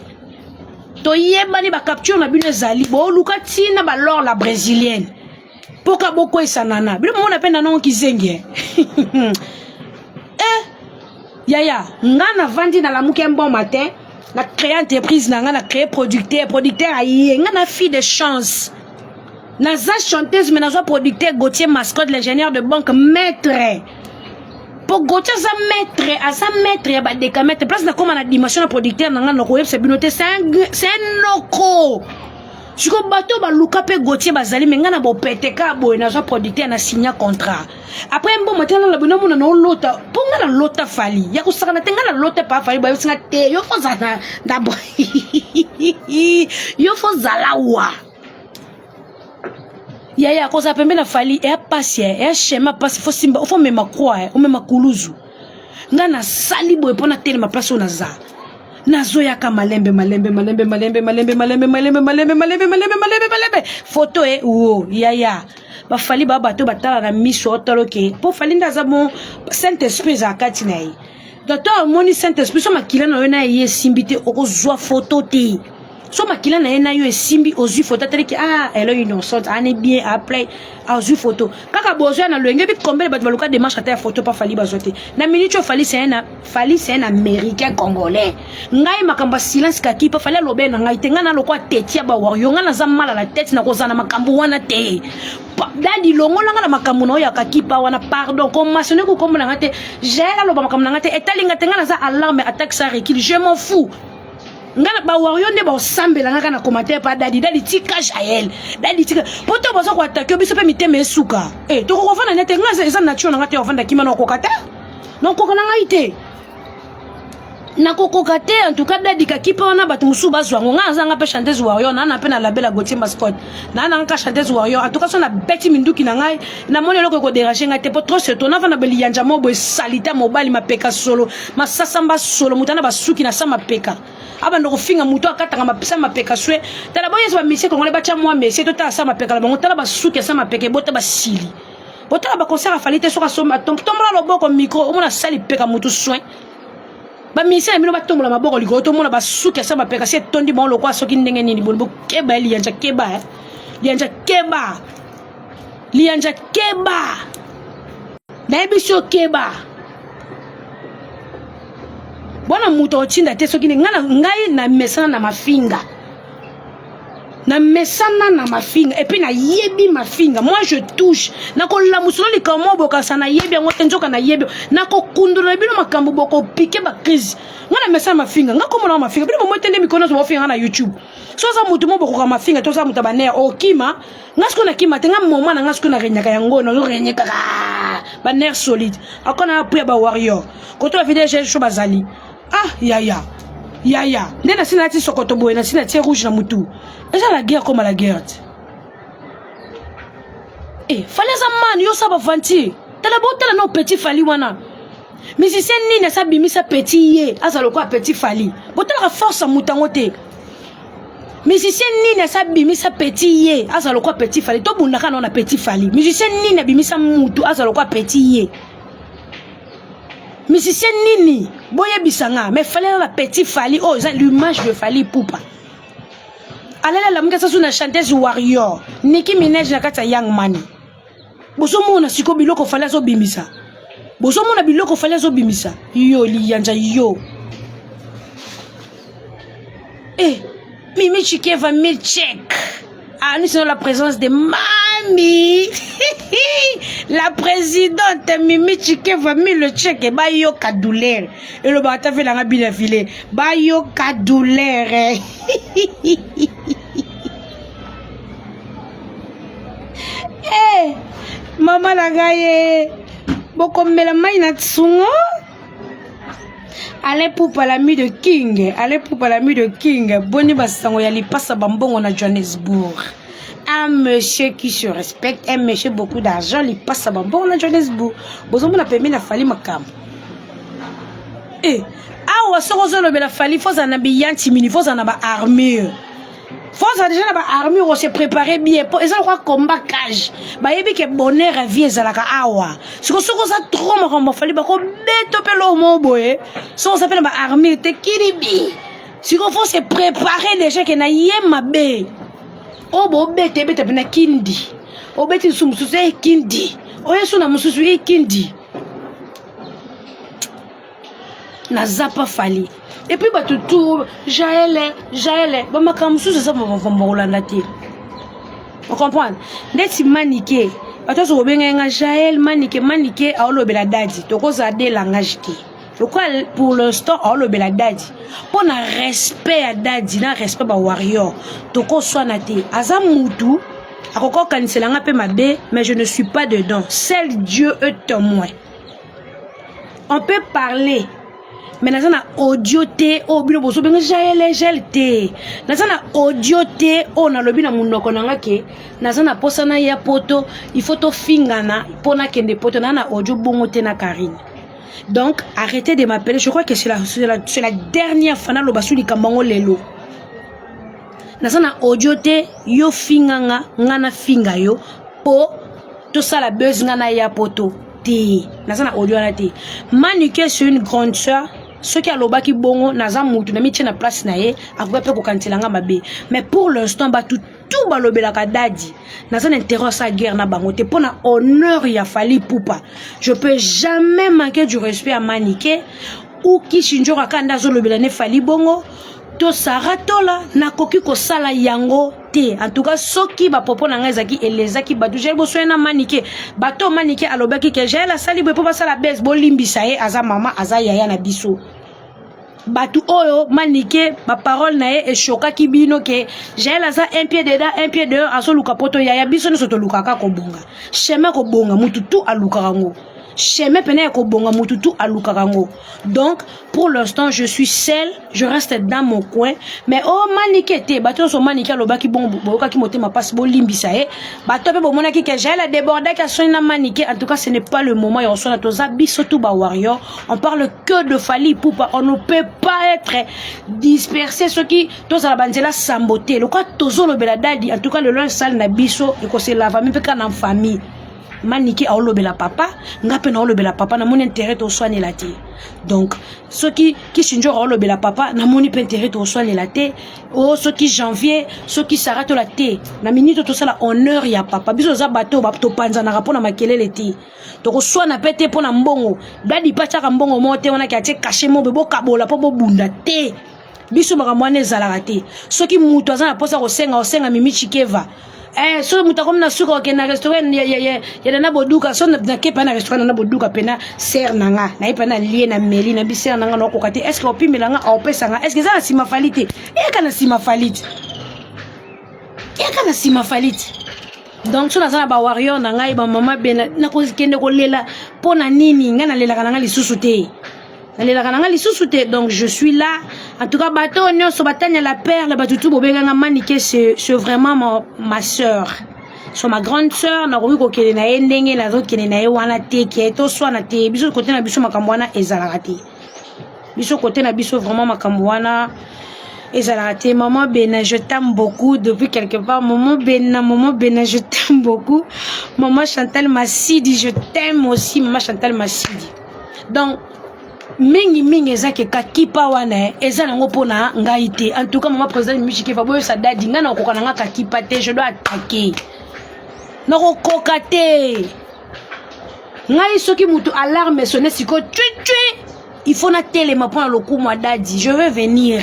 toyebani, bacapture na bino ezali. Boluka ntina balor la brésilienne mpoka bokwesana bino momona mpe nanongo kizengi. Eh yaya, nga navandi, nalamuki un bon matin, na créé entreprise na nga, na créé producteur. Producteur aye nga na fille de chance, naza chanteuse mais nazwa producteur Gauthier Mascotte, l'ingénieur de banque, maître. Po Gauthier aza maître, aza maître ya badécamètre. Place nakóma na dimension na producteur na nga, nakoyebisa bino te, c'est un noko. Siko bato baluka mpe Gauthier bazali, me ngai na bopete ka boye, nazwa producteur, na signa contrat. Après mbongo te, nala boye, namona naolota mpo ngai nalota Fally ya kosakana te. Ngai nalota pa Fally, bayebisinga te: yo faut zala na yo faut zala wa yaya. Kozala pembe na Fally eya pasi, eya schéma pasi. Faut simba, faut mema croix, omema kuluzu. Ngai nasali boye mpo natelema place oyo naza. Nazoyaka malembe malembe malembe malembe malembe malembe malembe malembe malembe malembe malembe malembe. Foto e wo yaya, baFally baa bato batala na miso, otala oke mpo Fally nde aza bon. Saint Esprit ezala kati na ye. Docteur amoni Saint Esprit. So makila na yo na ye esimbi te, okozwa foto te. So makila na ye na yo esimbi, ozwi foto. Ataliki: ah, elle est innocente, ane bien aplay, azwi foto. Kaka bozwa na loyenge ebi combien bato baluka démarche ata ya foto pa Fally, bazwa te. Na minute oyo Fally, c'est un Fally, c'est un Américain congolais. Ngai makambo ya silence kaki pa Fally alobe na ngai te. Ngai na lokwa teti ya bawario, ngai naza mal à la tête na kozala na makambo wana te. Dadi, longolanga na makambo na oyo ya kakipa wana. Pardon, komentionne kokombo na ngai te. Jael aloba makambo na ngai te, etalinga te. Ngai naza alarme, attaque ça recule, je m'en fous. Nga bawario nde baosambela nga kaka na commentaire pa Dadi. Dadi, tika Jael. Dadi, tika. Po to baza koattaquer biso mpe mitema esuka. E tokokovanda nete nga eza nature na nga te. Ovanda kima na okoka te, nakokoka na ngai te, nakokoka te. En tout cas, Dadi, kakipa wana bato mosusu bazwa yango. Nga nazanga mpe chanteuse warrior naa na mpe na label ya Gautier Mascotte, naa nanga ka chanteuse warrior. En tout cas, so nabeti minduki na ngai, namoni eloko ekodéranger ngai te. Po trop surtout navanda beliyanja mo boye, salite mobali, mapeka solo, masasamba solo, moto ana basuki na sa mapeka, abanda kofinga moto akataka sa mapeka swe. Tala, boyesa bamisie congolais batya mwa mesie, totala sa mapeka na bango, tala basuki ya sa mapeka ebota basili. Botala baconcert aFally te. Soki asomba, tombola loboko micro, omona sali peka motu soin. Bamisie na bino batombola maboko likolo, tomona basuki asa mapeka si etondi bango lokwa soki ndenge nini. Boni bokeba ya liyanja, keba liyanja, keba liyanja, keba. Nayebi si okeba bwana moto otinda te. Soki ngai namesana na mafinga, namesana na mafinga et puis nayebi mafinga. Moi je touche, nakolamusa no likambo moko bokasa, nayebi yango te, nzoka nayebi. Nakokundola na bino makambo, bokopike bacrise. Ngai namesana mafinga, ngai komona mafinga. Bino bomoi te nde mikolo nyonso bofinga na YouTube. So oza motu mo bokoka mafinga te, oza moto ya baner okima. Ngai sikoyo nakima te. Ngai moma na ngai sikoyo narenyaka yango, nazorenye kaka baner solide. Akona na ya bawarrior koto bavideo so bazali. Ah yaya, yaya, nde nasi nalati sokoto boye, nasi natie rouge na mutu. Eza la guerre, koma la guerre te. E Fally aza mani, yo osala baventure. Tala, botala no petit Fally wana. Musicien nini asa bimisa petit ye aza lokola petit Fally? Botalaka force ya moto yango te. Musicien nini asa bimisa petit ye aza lokola petit Fally? Tobundaka nao na petit Fally. Musicien nini abimisa mutu aza lokola petit ye? Musicien nini? Boyebisa nga. Mais Fally aza na petit Fally oyo eza l'image de Fally Ipupa. Alala, lamuki, asasu na chanteuse warrior Nicki Minaj na kati ya Young Money. Bozomona sikoyo biloko Fally azobimisa. Bozomona biloko Fally azobimisa. Yo liyanja yo. Eh, Mimi Chikeva milkshake. Ah, nous sommes la présence de Mami. La présidente Mimi Chikeva milkshake. Bayoka douleur. Et le bata fait la bina filet. Bayoka douleur. Eh, mama na ngai ye. Bokomela mai na tsungo. Alain Poupa l'ami de King, Alain Poupa l'ami de King, boni basango ya lipasa bambongo na Johannesburg. Un monsieur qui se respecte, un monsieur beaucoup d'argent, lipasa bambongo na Johannesburg. Bozomona pembeni na Fally makambo. Eh, awa soko ozolobela Fally, faut ozala na biyanti mini, faut ozala na ba armure. Faut ozala déjà na ba armure, on se préparer bien po eza lokola combat cage. Bayebi ke bonheur ya vie ezalaka awa. Siko soki oza trop makambo Fally bakobeta mpe eloko moko boye. Soki oza mpe na ba armure te kiribi. Siko faut se préparer déjà ke na ye mabe. Oyo bobeta ebeta mpe na kindi. Obeti lisusu mosusu e kindi. Oye so na mosusu e kindi. Naza pa Fally. Et puis bato tout Jael, Jael, ba makambo mosusu eza makambo kolanda te. O comprendre? Ndeti Manike, bato nyonso kobenga nga Jael, Manike, Manike aolobela dadi, tokozala de langage te. Lokola pour l'instant aolobela dadi. Mpo na respect ya dadi, na respect ba warrior, tokoswana te. Aza mutu akoki kokanisela nga mpe mabe, mais je ne suis pas dedans. Seul Dieu est témoin. On peut parler, mais naza na audio te oyo bino bozobenga Jael, Jael te. Naza na audio te oyo nalobi na monoko na nga ke naza na posa na ya poto, il faut tofingana mpo nakende poto. Naza na audio bongo te na Karine. Donc arrêtez de m'appeler. Je crois que c'est la dernière fois naloba su likambo yango lelo. Naza na audio te, yo finga nga, nga na finga yo po tosala buzz nga na ya poto te. Naza na audio wana te. Manike c'est une grande sœur. Soki alobaki bongo, naza mutu na mitie na place na ye, akoki mpe kokanisela nga mabe. Mais pour l'instant bato tout balobelaka dadi, naza na intérêt asa guerre na bango te. Mpo na honneur ya Fally Ipupa, je peux jamais manquer du respect à Manike ou Kishinjora kaka nde azolobela ne Fally bongo to Sara Tola, nakoki kosala yango te. En tout cas soki bapropos na ngai ezalaki elezaki bato, Jael bosoye na Manike, bato Manike alobaki ke Jael asali boye mpo basala bese, bolimbisa ye, aza mama, aza yaya na biso. Bato oyo Manike baparole na ye eshokaki bino ke Jael aza un pied dedans, un pied dehors, azoluka poto. Yaya, biso nyonso tolukaka kobonga, chemin kobonga mutu tu alukaka yango, chemin pene ya kobonga mutu tu alukaka yango. Donc pour l'instant je suis seule, je reste dans mon coin. Mais oh Manike te, bato nyonso Manike alobaki bongo, boyokaki motema mpasi, bolimbisa ye. Bato mpe bomonaki ke Jael adébordaki, asoni na Manike. En tout cas ce n'est pas le moment ya kosona. Toza biso tout ba warrior, on parle que de Fally Ipupa, on ne peut pas être dispersé. Soki tozala banzela sambo te, lokola tozolobela dadi, en tout cas lelo esale na biso ekoselava mpe kaka na famille. Manike aolobela papa, nga mpe naolobela papa, namoni intérêt toswanela te. Donc soki Kishinjor aolobela papa, namoni mpe intérêt toswanela te. O soki Janvier, soki Sara Tola te, na minute tosala honneur ya papa. Biso toza bato topanzanaka mpo na makelele te, tokoswana mpe te mpo na mbongo. Dadi mpe atiaka mbongo moko te wana ke atie cachet mobe bokabola mpo bobunda te. Biso makambo wana ezalaka te. Soki moto aza na mposa kosenga, osenga Mimi Chikeva. Eh, so moto akomi na suka, okende na restaurant ya Nana Boduka. So nake mpe na restaurant Nana Boduka mpena sere na nga, naye mpe na lie na meli na bisere na nga, naokoka te. Est-ce opimela nga, aopesa nga? Est-ce eza na nsima Fally te? Eyaka na nsima Fally te, eyaka na nsima Fally te. Donc so naza na bawarrior na ngai, bamama bena, nakokende kolela mpo na nini? Ngai nalelaka na ngai lisusu te, nalelaka na ngai lisusu te. Donc je suis là. En tout cas bato oyo nyonso batania la perle, bato tu bobenganga Manike, c'est vraiment ma sœur, so ma grande sœur. Nakoki kokende na ye ndenge nazokende na ye wana te ke toswana te. Biso kote na biso makambo wana ezalaka te. Biso kote na biso vraiment makambo wana ezalaka te. Maman Bena, je t'aime beaucoup depuis quelque part. Maman Bena, maman Bena, je t'aime beaucoup. Maman Chantal Massidi, je t'aime aussi, maman Chantal Massidi. Donc mingi mingi eza ke kakipa wana eza nango mpona ngai te. En tout cas mama président Mishikefa, boyosa dadi, ngai nakokoka na nga kakipa te. Je dois attaquer, nakokoka te. Ngai soki mutu alarme sonne sikoyo tui tui, il faut natelema mpo na lokumu ya dadi. Je vais venir.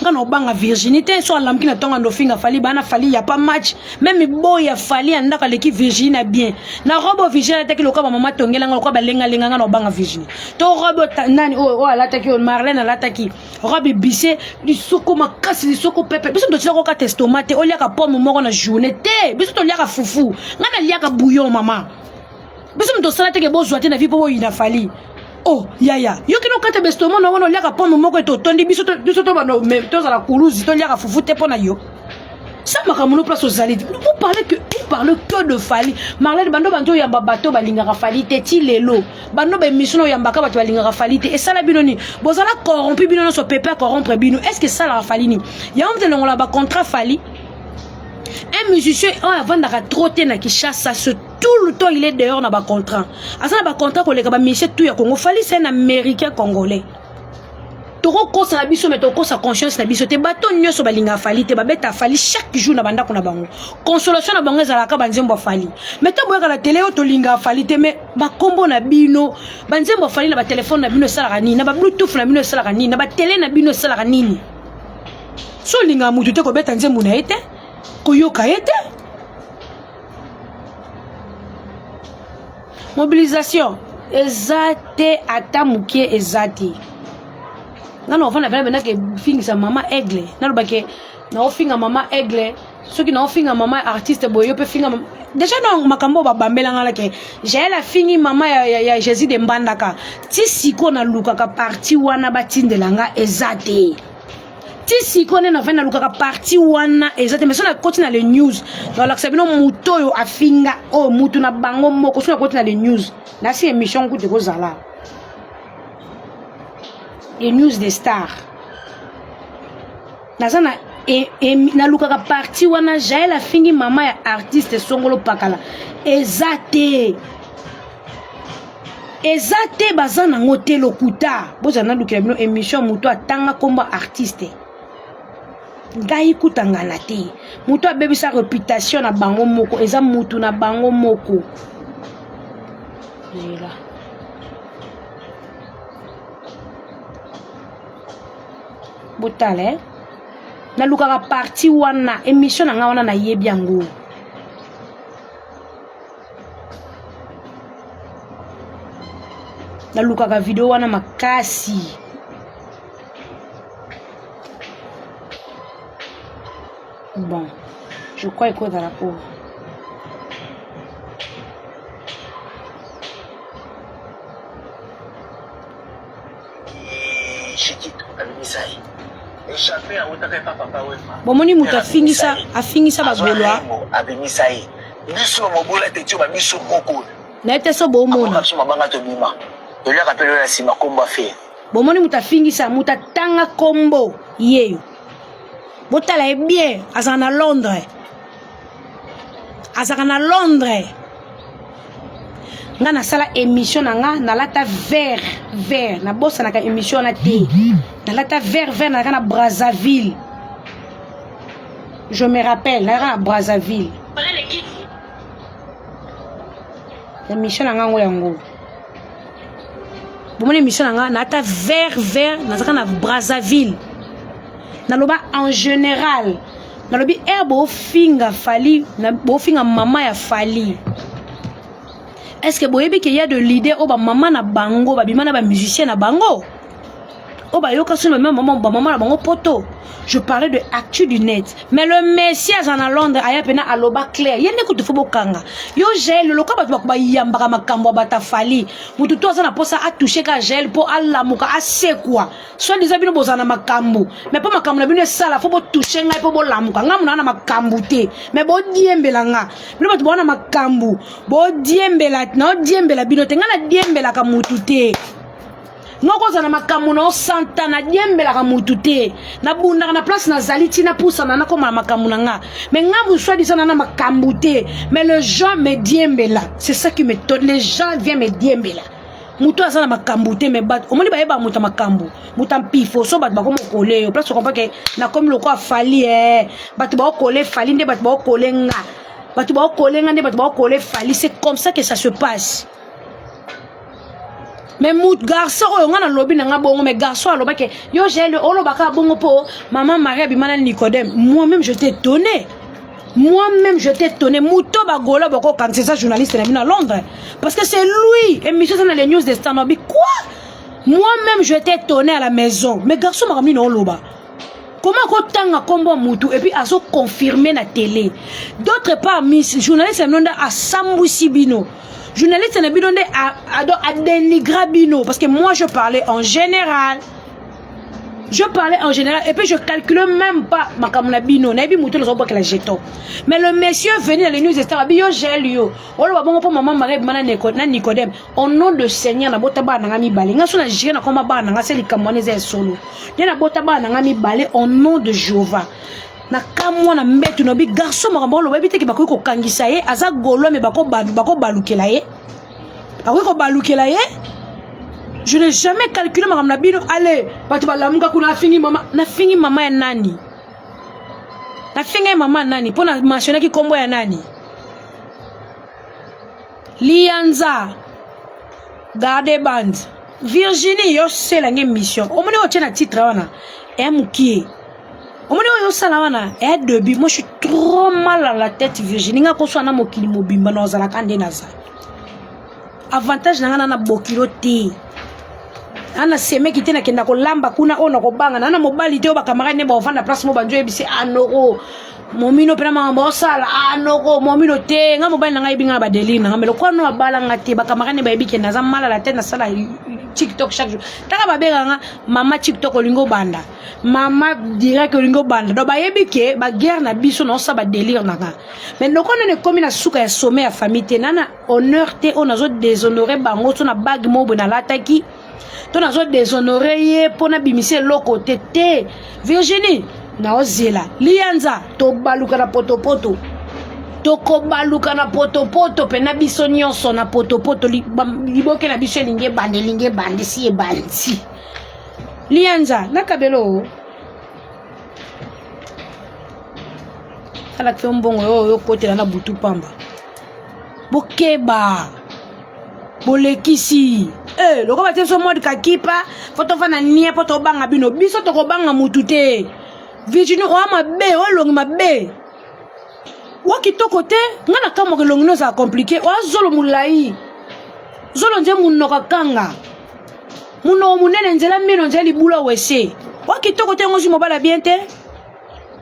Nga na obanga Virginie te, so alamuki na ntongo ndofinga Fally, bana Fally ya pas match. Même boy ya Fally ya ndako aleki Virginie na bien. Na robe oyo Virginie alataki lokola ba mama tongela nga lokola balenga lenga nga na obanga Virginie. To robe oyo nani oyo oyo alataki oyo Marlène alataki. Robe bise lisoko makasi lisoko pepe. Biso totika kokata estomac te, oliaka pomme moko na journée te. Biso toliaka fufu. Nga naliaka bouillon mama. Biso moto osala te ke bozwa te na vie mpo boyina Fally. Oh yaya, yo kino kata bestomo na wana oliaka pomme moko ete otondi biso biso to bando tozala kuluzi toliaka fufu te mpo na yo. Ça makambo no place ozali. Vous parlez que vous parlez que de Fally. Marlène bando bando yamba bato balingaka Fally te ti lelo. Bando ba émission oyambaka bato balingaka Fally te. Esala bino ni bozala corrompu bino nyonso pepe corrompre bino. Est-ce que ça Fally ni? Ya on longola ba contrat Fally. Un musicien oyo avandaka trop te na Kinshasa, ce tout le temps il est dehors na ba contrat. Aza na ba contrat koleka ba musicien tout ya Congo. Fally c'est un américain congolais. Tokokosa na biso mais tokokosa conscience na biso te. Bato nyonso balingaka Fally te, babeta Fally chaque jour na bandako na bango. Consolation na bango ezalaka banzembo ya Fally. Mais to boyaka na télé oyo tolingaka Fally te, mais bakombo na bino, banzembo ya Fally na ba téléphone na bino esalaka nini? Na ba bluetooth na bino esalaka nini? Na ba télé na bino esalaka nini? So olingaka mutu te kobeta nzembo na ye te, koyoka ye te. Mobilisation eza te ata mokie eza te. Nga na ofanda pena pena ke fingisa mama Aigle, naloba ke naofinga mama Aigle, soki naofinga mama artiste boye yo pe finga mama. Déjà na makambo babambela nga ke Jael afingi mama ya, ya, ya Jésus de Mbandaka. Ti siko nalukaka parti wana batindela nga eza te. Ti siko nde nafandi nalukaka parti wana eza te. Mais so nakoti na le news nalakisa bino moto oyo afinga oyo mutu na bango moko. So nakoti na le news nasi émission kutu ekozala les news des stars. Naza na nalukaka parti wana Jael afingi mama ya artiste songolo pakala eza te. Eza te, baza nango te lokuta. Bozala nalukela bino émission moto atanga kombo artiste. Ngai kutangana te. Moto abebisa réputation na bango moko eza mutu na bango moko. Zela. Botala eh? Nalukaka parti wana émission na ngai wana nayebi yango. Nalukaka video wana makasi. Bon, je crois ekozala oyo. Bomoni moto afingisa afingisa bagolwa abimisa ye biso mobola te tio ba biso moko na ye te so bomona biso mabanga tobima toliaka mpe lola nsima kombo afe. Bomoni moto afingisa moto atanga kombo yeyo. Botala ye bien, azala na Londres, azalaka na Londres. Nga nasala émission na nga nalata vert vert, nabosanaka émission wana te. Nalata vert vert, nalaka na Brazzaville, je me rappelle, nalaka na Brazzaville. Émission na nga ngo yango bomoni émission na nga nalata vert vert, nazalaka na Brazzaville. Naloba en général, nalobi air bofinga Fally, bofinga mama ya Fally. Est-ce que boyebi ke ya de leader oyo bamama na bango babima na bamusicien na bango oyo bayoka soni bamema mama bamama na bango poto? Je parlais de actu du net, mais le messie aza na Londres, aya pena aloba clair. Ye nde kutu fo bokanga yo Jael loka bato bako bayambaka makambo ya bato Fally. Motu to aza na mposa atouche ka Jael mpo alamuka asekwa. Soit disant bino bozala na makambo, mais mpo makambo na bino esala fo botouche ngai mpo bolamuka. Ngai mona na makambo te, mais bodiembela nga. Bino bato boa na makambo bodiembela, naodiembela bino te. Ngai nadiembelaka motu te. Nga kozala na makambo na osanta, nadiembelaka motu te. Nabundaka na place nazali ntina pusana nakoma na makambo na nga. Mais nga mosu adisa na na makambo te, mais le gens me diembela. C'est ça qui me tonne, les gens viennent me diembela. Moto aza na makambo te, mais bato omoni bayeba moto ya makambo, moto ya mpifo. So bato bakoma okole yo place okompa ke nakomi lokola Fally eh. Bato baokole Fally nde bato baokole nga, bato baokole nga nde bato baokole Fally. C'est comme ça que ça se passe. Mais mut garçon oyo nga nalobi na nga bongo, mais garçon alobaki yo Jael olobaka bongo mpo mama Marie abima na Nicodème. Moi-même je t'ai étonné, moi-même je t'ai étonné. Moto bagola bokokangisa eza journaliste na bino à Londres, parce que c'est lui émission eza na les news de Stanobi quoi. Moi-même je t'ai étonné à la maison, mais garçon, makambo nini oloba? Comment akotanga nkombo ya mutu et puis azoconfirme na télé? D'autre part, miss journaliste na bino nde asambwisi bino, journaliste na bino nde adénigra bino, parce que moi je parlais en général, je parlais en général et puis je calcule même pas makambo na bino. Nayebi motu nazobwakela jeton, mais le monsieur venu dans les news star abi yo Gel, yo oloba bongo mpo mama Marie ebima na Nicodème. Au nom de Seigneur, nabota bana nanga mibale. Nga so na jire nakoma bana nanga se likambo wana eza ya solo nde nabota bana nanga mibale au nom de Jéhovah. Na kamwa na mbetu na bi garçon, makambo oloba yebi teke bakoki kokangisa ye. Aza golo me bakobalukela ye, bakoki kobalukela ye. Je n'ai jamais calculé makambo na bino. Ale bato balamuka kuna, afingi mama. Nafingi mama ya nani? Nafingi ye mama ya nani? Mpo na mentionnaki nkombo ya nani? Lianza garde bande. Virginie, yoselange mission. Omoni oyo otie na titre wana eya mokie, omoni oyo osala wana eya début. Moi je suis trop mal à la tête, Virginie. Nga koswana na mokili mobimba na ozalaka nde naza avantage na nga na na bokilo te, ana semeki te. Nakenda kolamba kuna oyo nakobanga na na mobali te. Oyo bacamarade nde baovanda place mo banjo oyebisi anoko momino mpena makambo osala anoko momino te. Nga mobali na ngai yebi nga na badélire na nga, mais lokola no abalanga te, bacamarade nde bayebi ke naza mal à la tête. Nasala TikTok chaque jour, taka babengaka nga mama TikTok. Olingi obanda mama direct, olingi obanda. Donc bayebi ke baguerre na biso naosala badélire na nga, mais lokola nene ekomi na suka ya sommet ya famille te, na na honneur te oyo nazodéshonore bango. So na bague moko boye nalataki to nazodéshonore ye mpo nabimisa eloko te te. Virginie, naozela liyanza, tobaluka na potopoto, tokobaluka na potopoto mpena biso nyonso na potopoto. Liboke na biso elingi ebanda, elingi ebandi si ebandi. Liyanza nakabelo alakisa yo mbongo oyo okotela na butu pamba. Bokeba, bolekisi eh, lokola batie biso mode kakipa fo tofanda nie mpo tobanga bino. Biso tokobanga mutu te. Virginie, oya mabe, oyo elongi mabe wa kitoko te. Nga na kamwaka elongi no ezala compliqué. Oya zolo molai, zolo nze monoko akanga monoko monene, nzela mino nzela libula wese. Wa kitoko te, yango ozwi mobala bien te.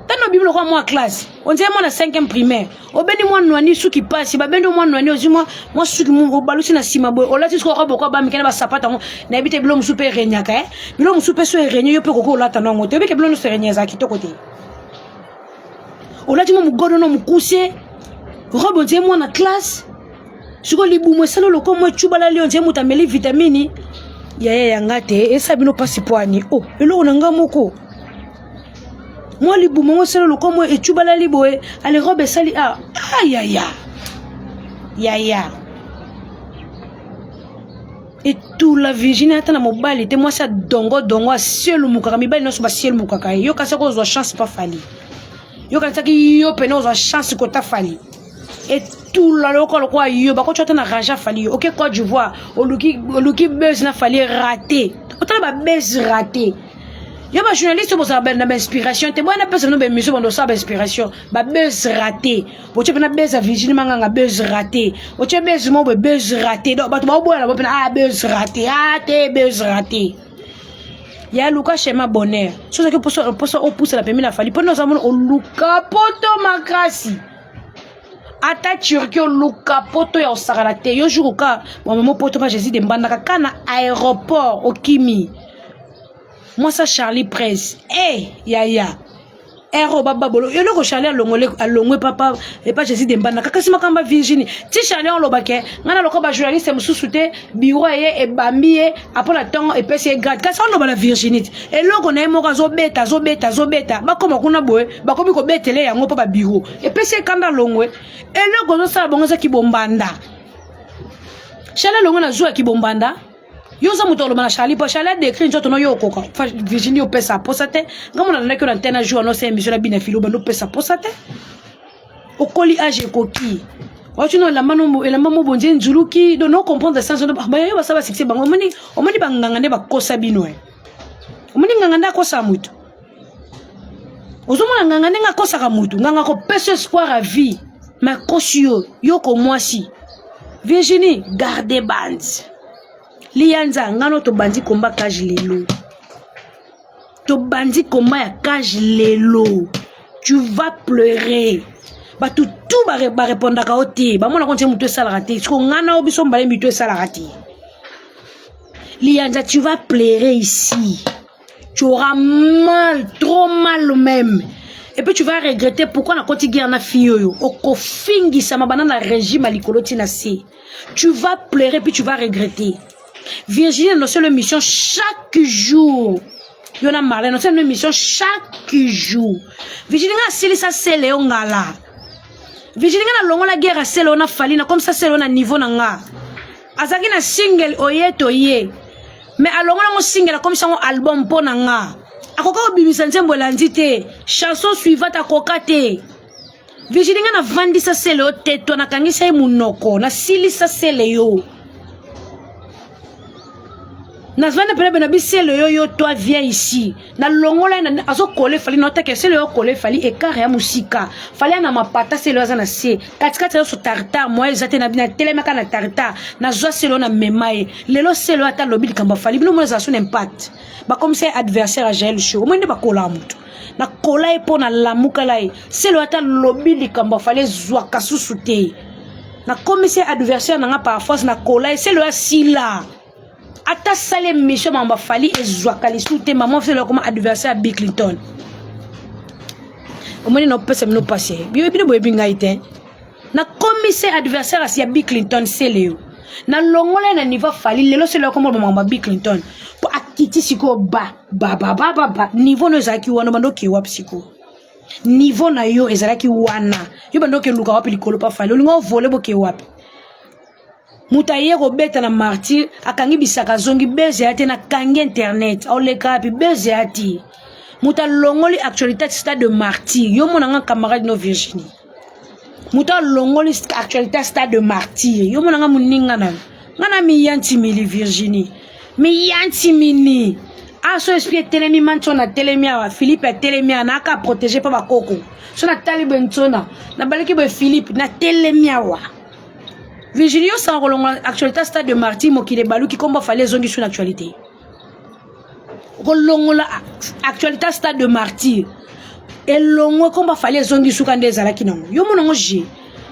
Tano obimi lokola mwa classe, onzela mwana 5e primaire. Obendi mwa nwani suki pasi, babendi mwa nwani, ozwi mwa suki obalusi na nsima boye, olati sikoyo robe okoya bamike na basapato yango. Nayebi te, bilo mosusu mpe eregnaka e bilo mosusu mpe so eregne yo mpe okoki olata nango te. Oyebike bilo nyonso eregne ezala kitoko te. Olati mwa mogodo no mokuse, robe onzie mwana classe. Sikoyo libumu esali loko mwa ecubalali, onzie moto ameli vitamini. Yaya yanga te, esala bino mpasi pwani o eloko na nga moko. Mwa libumu yango esali loko mwa ecubalali boye, ale robe esali a ayaya. Yaya etula Virginie ata na mobali te. Mwasi adongodongo asielumukaka, mibali nyonso basielumukaka ye. Yo kasi ozwa chance pa Fally, yo kanisaki yo pene ozwa chance kota Fally. Etula lokola lokola yo bakotya ata na rage Fally. Yo oke Côte d'Ivoire, oluki oluki buzz na Fally, raté. Otala babuzz raté. Yo bajournaliste bozala na bainspiration te. Boya napesa bino baémission, bando osala bainspiration. Babuzz raté otie mpena buzz ya Virginie Manganga, buzz raté. Otie buzz mo boye, buzz raté. Donc bato baoboya na bo mpena ah, buzz raté, ah te, buzz raté. Ya luka schéma bonheur. So ozalaki mposa opusana pembeni na Fally, mpo nde oza mona oluka poto makasi, ata Turquie oluka poto ya osakana te. Yo jour oka bamamo poto pa Jésus de Mbandaka ka na aéroport, okimi mwasa Charlie Presse e yaya ero bababolo eloko. Charlie alongole, alongwe papa epa Jésus de Mbandaka. Kasi makambo ya Virginie ti Charlie olobake ngai na lokola bajournaliste mosusu te, biro ye ebambi ye apo na ntongo epesi ye grade. Kasi oloba na Virginie te, eloko na ye moko azobeta, azobeta, azobeta. Bakóma kuna boye, bakomi kobetele yango mpo babiro epesi ye kanda longwe. Eloko ozosala bongo eza kibombanda. Charlie alongwe na zuwa ya kibombanda. Yo oza moto oloba na Charlie mpo Charlie adécrit nzoto no. Yo okoka Virginie opesa posa te. Nga mona nalandaki yo na ntena jour ano, émission na bina filo, bando opesa posa te. Okoli, age ekoki. Watu no elamba no elamba mo bonje nzuluki donc no comprendre sens no ba yo basala succès bango omoni omoni ba nganga nde bakosa bino eh. Omoni nganga nde akosa mutu. Ozomona nganga ndenge akosaka mutu, nganga akopesa espoir à vie. Mais akosi yo, yo ko mwasi. Virginie, garde bande. Liyanza, ngano tobandi combat cage lelo. Tobandi combat ya cage lelo. Tu vas pleurer. Bato tout ba répondaka yo te. Bamonaka nti moto esalaka te. Siko ngana yo biso mbale mito esalaka te. Liyanza, tu vas pleurer ici. Tu auras mal, trop mal même. Et puis tu vas regretter pourquoi na koti guerre na fille oyo. Okofingisa mabana na régime à likolo ti na se. Tu vas pleurer puis tu vas regretter. Virginie nosala émission chaque jour. Yo na Marlène nosala émission chaque jour. Virginie nga asilisa sele yo ngala. Virginie nga na longola guerre sele na fali na comme ça sele na niveau na nga. Azalaki na single oye to ye. Mais alongola ngo single akomisa ngo album mpo na nga. Akoka kobimisa nzembo elandi te. Chanson suivante akoka te. Virginie nga navandisa sele yo tetwa nakangisa ye monoko nasilisa sele yo navanda pene bena bisele yo yo toi viens ici nalongola ye azokole fali naotake sele yo okole fali ekare ya mosika fali ana mapata sele yo aza na se katikati nyonso tartar moye eza te natelemaka na tartar nazwa sele yo na mema ye lelo sele yo ata alobi likambo afali bino mona ezala so na impact bakomisa ye adversaire ya jael show omoi nde bakolaka moto nakola ye mpo nalamukala ye selo ata lobi likambo afali ezwaka susu te nakomisi ye adversaire na nga par force nakola ye selo asila ata sala émission makambo afali ezwaka lisusu te mama selo akoma adversaire ya bill clinton omoni naopesa bino mpasi bino boyebi ngai te nakomisi adversaire ya bill clinton seleo nalongola ye na niveau afali lelo selo akoma makambo ya bill clinton mpo akiti sikoyo ba bababababa niveau no ezalaki wana obanda okee wapi sikoyo niveau na yo ezalaki wana yo banda okeluka wapi likolo pa fali olinga ovole bokee wapi moto aye kobeta na martyr akangi bisaka azongi beze ya te nakangi internet aoleka wapi beze ya te moto alongoli actualité stade de martyr yo mona nga camarade no virginie moto alongoli actualité stade de martyr yo mona nga moninga na yo nga na miyantimili virginie miyantimini aso esprit etelemi mantsona atelemi awa philippe atelemi awa naaka protege mpo bakoko so natali boye ntsona nabalaki boye philippe natelemi awa virginie osanga kolongola actualité stade de martyr mokili ebaluki nkombo afali ezongi su na actualité kolongola actualité stade de martyr elongwe komba fali ezongi suka nde ezalaki nango yo mona yango je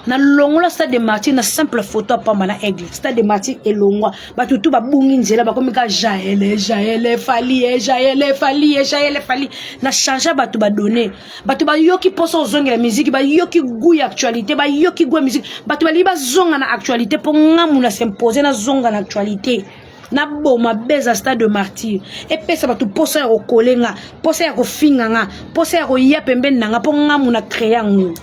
nalongola stade de martyr na simple photo ya pamba na aigle stade de martyr elongwa bato tu babungi nzela bakomi ka jaele jaele fali e jaele fali e jaele fali na change bato badonne bato bayoki mposa ozongela miziki bayoki gout ya actualité bayoki gout ya miziki bato balingi bazonga na actualité mpo ngamu na s'impose nazonga na actualité naboma beza stade de martyr epesa bato mposa ya kokole nga mposa ya kofinga nga mposa ya koya pembeni na nga mpo ngamu na kreye yango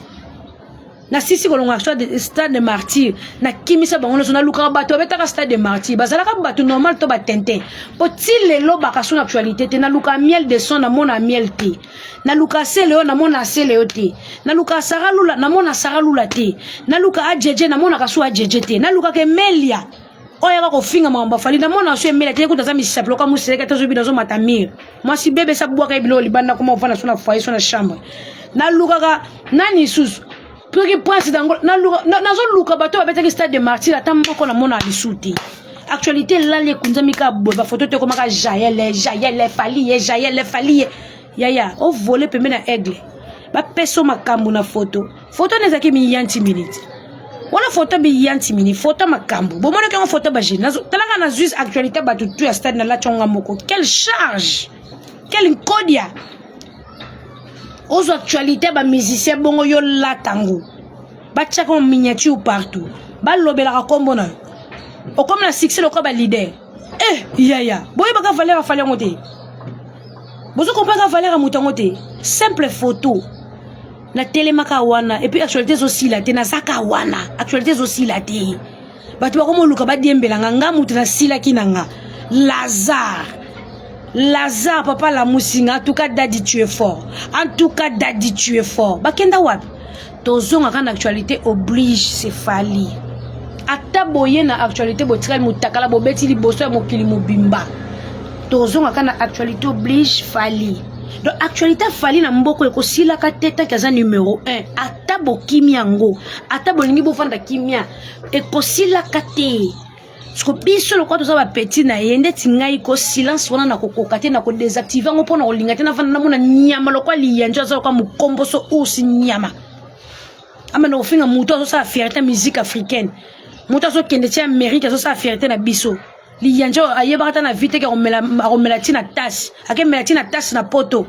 nasisi kolonga stade de martyr nakimisa bango nyonso nalukaka bato babetaka stade de martyr bazalaka bato normal to batintin mpo ti lelo bakaso na actualité te nalukaka miel de son namona miel te naluka sele yo namona sele yo te naluka sara lula namona sara lula te naluka ajeje namonaka su ajeje te nalukaka emelia oyo yaka kofinga makambo afali namona so emela te kuta aza misapi loka moseleka te azobi nazomata mire mwasi bebe esa bwaka ye biloko libanda koma ofanda so na foyer so na chambre nalukaka nani lisusu soki prince dango nazoluka bato babetaki stade de martyr ata moko namona lisusu te actualité elali ekunzami kaka boye bafoto te ekomaka jaele jaele fali ye jaele fali ye yaya ovole pembe na aigle bapesa makambo na foto foto wana ezalaki miyanti minute wana foto biyanti mini foto makambo bomonaki yango foto bagene talaka na zwi actualité bato tu ya stade nalati yango nga moko quelle charge quelle nkodia ozwa actualité ya bamusicien bongo yo lata yango batiaka miniature partout balobelaka nkombo na yo okomi na succès lokola baleader eh yaya boyebaka valeur afali yango te bozo comprendre valeur ya moto yango te simple photo natelemaka wana epuis actualité ezosila te nazaka wana actualité ezosila te bato bakomoluka badiembela nga nga moto nasilaki na nga lazare. Lazare papa lamusinga, en tout cas Daddy tu es fort, en tout cas Daddy tu es fort. Bakenda wapi? Tozongaka na actualité oblige, c'est Fally. Ata boye na actualité botikali mutakala, bobeti liboso ya mokili mobimba. Tozongaka na actualité oblige, Fally. Donc actualité Fally na mboko ekosilaka te tant aza numéro 1. Ata bokimi yango, ata bolingi bofanda kimia, ekosilaka te. Siko biso lokola toza bapeti na ye, ndeti ngai ko silence wana nakokoka te, nakodésactive yango mpo na kolinga te nafanda namona nyama lokola liyanjo aza lokola mokomboso ours nyama amana kofinga moto azosala fierté musique africaine, moto azokende ti Amérique, azosala fierté na biso. Liyanjo ayebaka ta na vie teke akomela ti na tasi, akemela ti na tasi na poto.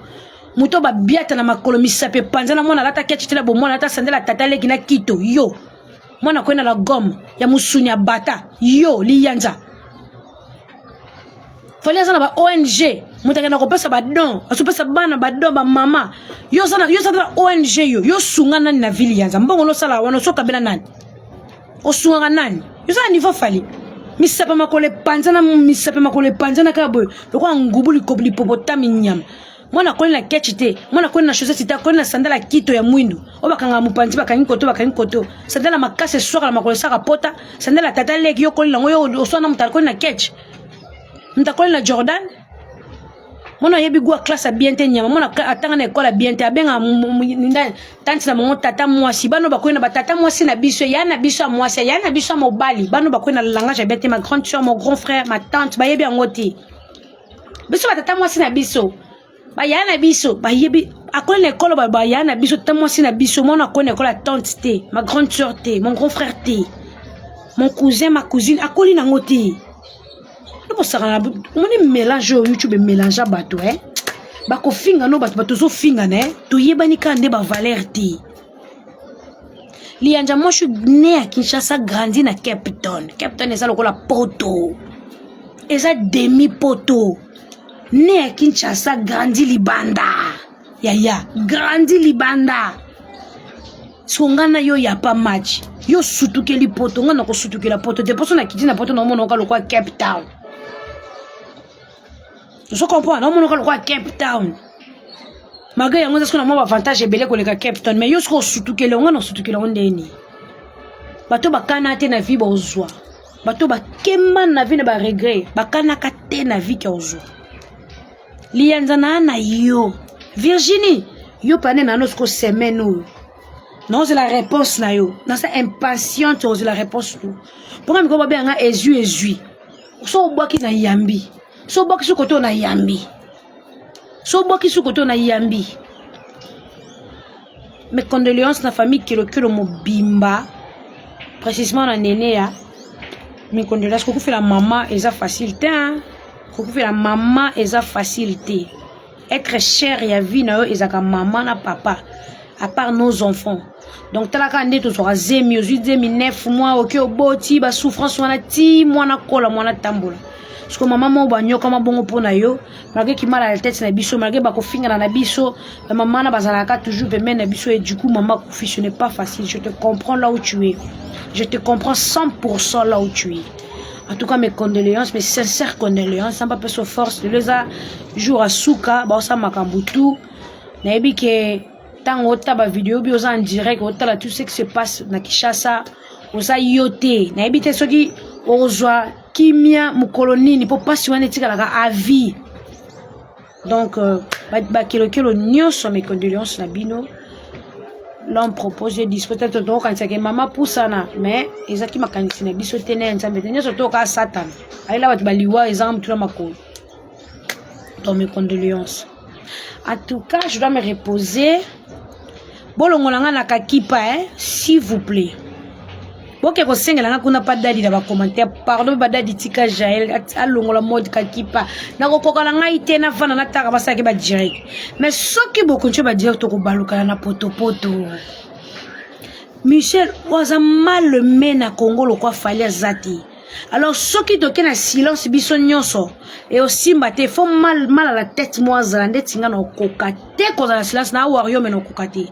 Moto babiata na makolo, misapi epanza na mwana alata ketch te na bomwana, alata sandela tata leki na kito. Yo mwana koyena la gomme ya mosuni ya bata. Yo liyanza, Fally aza na ba ONG, moto akenda kopesa badon, azopesa bana badon, bamama. Yo oza na ONG, yo osunga nani na ville? Yanza mbongo nosala wana, osokabela nani? Osungaka nani? Yo oza na niveau Fally, misapi makolo epanzana, misapi makolo epanzana kaka boye lokola ngubu lipopotami nyama. Mwana akoli na ketch te, mwana akoli na chaussette te, akoli na sandala kito ya mwindu oyo bakangaka mopanzi, bakangi koto, bakangi koto, sandala makasi eswaka na makolo, esaka pota, sandala tata leki. Yo okoli nango, yo oswana. Moto akoli na ketch, moto akoli na Jordan, mwana ayebi gwa classe ya bien te, nyama. Mwana atanga na ekole ya bien te, abengaka tante na bango tata mwasi. Bano bakoyi na batata mwasi na biso, ya na biso ya mwasi, ya na biso ya mobali. Bano bakoyi na langage ya bien te. Ma grande soeur, mon grand frère, ma tante, bayebi yango te. Biso batata mwasi na biso, baya na biso, bayebi akoli na ekolo. Baya na biso, tata mwasi na biso, mwana akoli na ekolo ya tante te, ma grande soeur te, mon grand frère te, mon cousin, ma cousine akoli nango te. Bosakana, omoni mélange oyo YouTube emélange bato, eh? Bakofinga no bato, bato ozofingana, eh? Toyebani kaka nde bavaleur te. Liyanja, moi je suis né à Kinshasa, grandi na Cape Town. Cape Town eza lokola poto, eza demi poto. Né à Kinshasa, grandi libanda, yaya, grandi libanda. So nga na yo ya pa match, yo sutukeli poto, nga na kosutukela poto te. Mposo nakiti na poto, naomona oka lokola Cape Town. Ozo comprendre? Naomona oka lokola Cape Town, malgré yango eza soki na mwa baavantage ebele koleka Cape Town. Mais yo soki osutukeli yango, nga na osutukeli yango ndeni? Bato bakana te na vie, bozwa bato bakemba na vie na baregret, bakanaka te na vie ke ozwa liyanza na yo. Virginie, yo pane na no siko semaine oyo naozela réponse na yo, naza impatiente ozela réponse no mponga mikolo babenganga ezwi ezwi. So obwaki na yambi, so obwaki so kote na yambi, so obwaki so kote na yambi. Mes condoléances na famille Kelokelo mobimba, précisément na nene ya. Mes condoléances. Kokufela mama eza facile te, hein? Kokufela mama eza facile te. Être cher ya vie na yo ezalaka mama na papa, à part nos enfants. Donc talaka nde tozwaka zemi, ozwi zemi 9 mois, oke oboti, basouffrance wana ti mwana kola, mwana tambola. Parce mama moko banyokama bongo mpo na yo, malgré kimala ya tete na biso, malgré bakofingana na biso, bamama na bazalaka toujours pembeni na biso. Et du coup mama kofi, ce n'est pas facile. Je te comprends là où tu es, je te comprends 100% là où tu es. En tout cas, mes condoléances, mes sincères condoléances. Nzambe apesa force. Lelo eza jour asuka baosala makambo tu. Nayebi ke ntango otala bavideo bi oza en direct, otala tout ce qui se passe na Kinshasa, oza yo te. Nayebi te soki okozwa kimia mokolo nini, mpo mpasi wana etikalaka à vie. Donc bakelokelo nyonso, mes condoléances na bino. L'homme propose dispo, peut-être tokokanisaka mama pusana, mais ezalaki makanisi na biso te na ya Nzambe te. Nyonso toyokaa Satana ayela bato baliwa ezanga motu na makolo. Donc mes condoléances. En tout cas, je dois me reposer. Bolongola nga na kakipa, hein, s'il vous plaît. Boke kosengela nga kuna pa Dadi na bacommentaire: "Pardon badadi, tika Jael alongola mode kakipa." Nakokoka na ngai te, nafanda nataka basalaki badirect. Mais soki bokontie badirect, tokobalukana na potopoto. Michel oyo aza mal aimé na Congo lokwa Fally aza te. Alors soki toke na silence biso nyonso, eosimba te. Faut mal, mal à la tête mo azala ndeti nga na okoka te kozala na silence na awario, me na okoka te.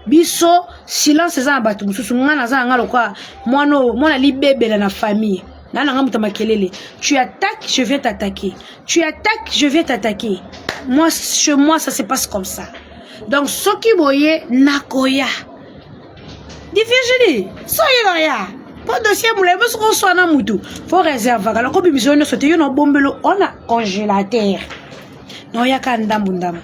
Biso silence eza na bato mosusu. Nga naza na nga lokwa mwana mwana libebela na famille. Na nanga moto makelele. Tu attaques, je viens t'attaquer. Tu attaques, je viens t'attaquer. Moi, chez moi, ça se passe comme ça. Donc, soki boye, nakoya. Di Virginie, soki noya. Po dossier molai, bo soki oswana mutu, faut réservaka. Loko bimisa yo nyonso te, yo na obombelo, ona congélateur. Naoyaka ndambu ndambu.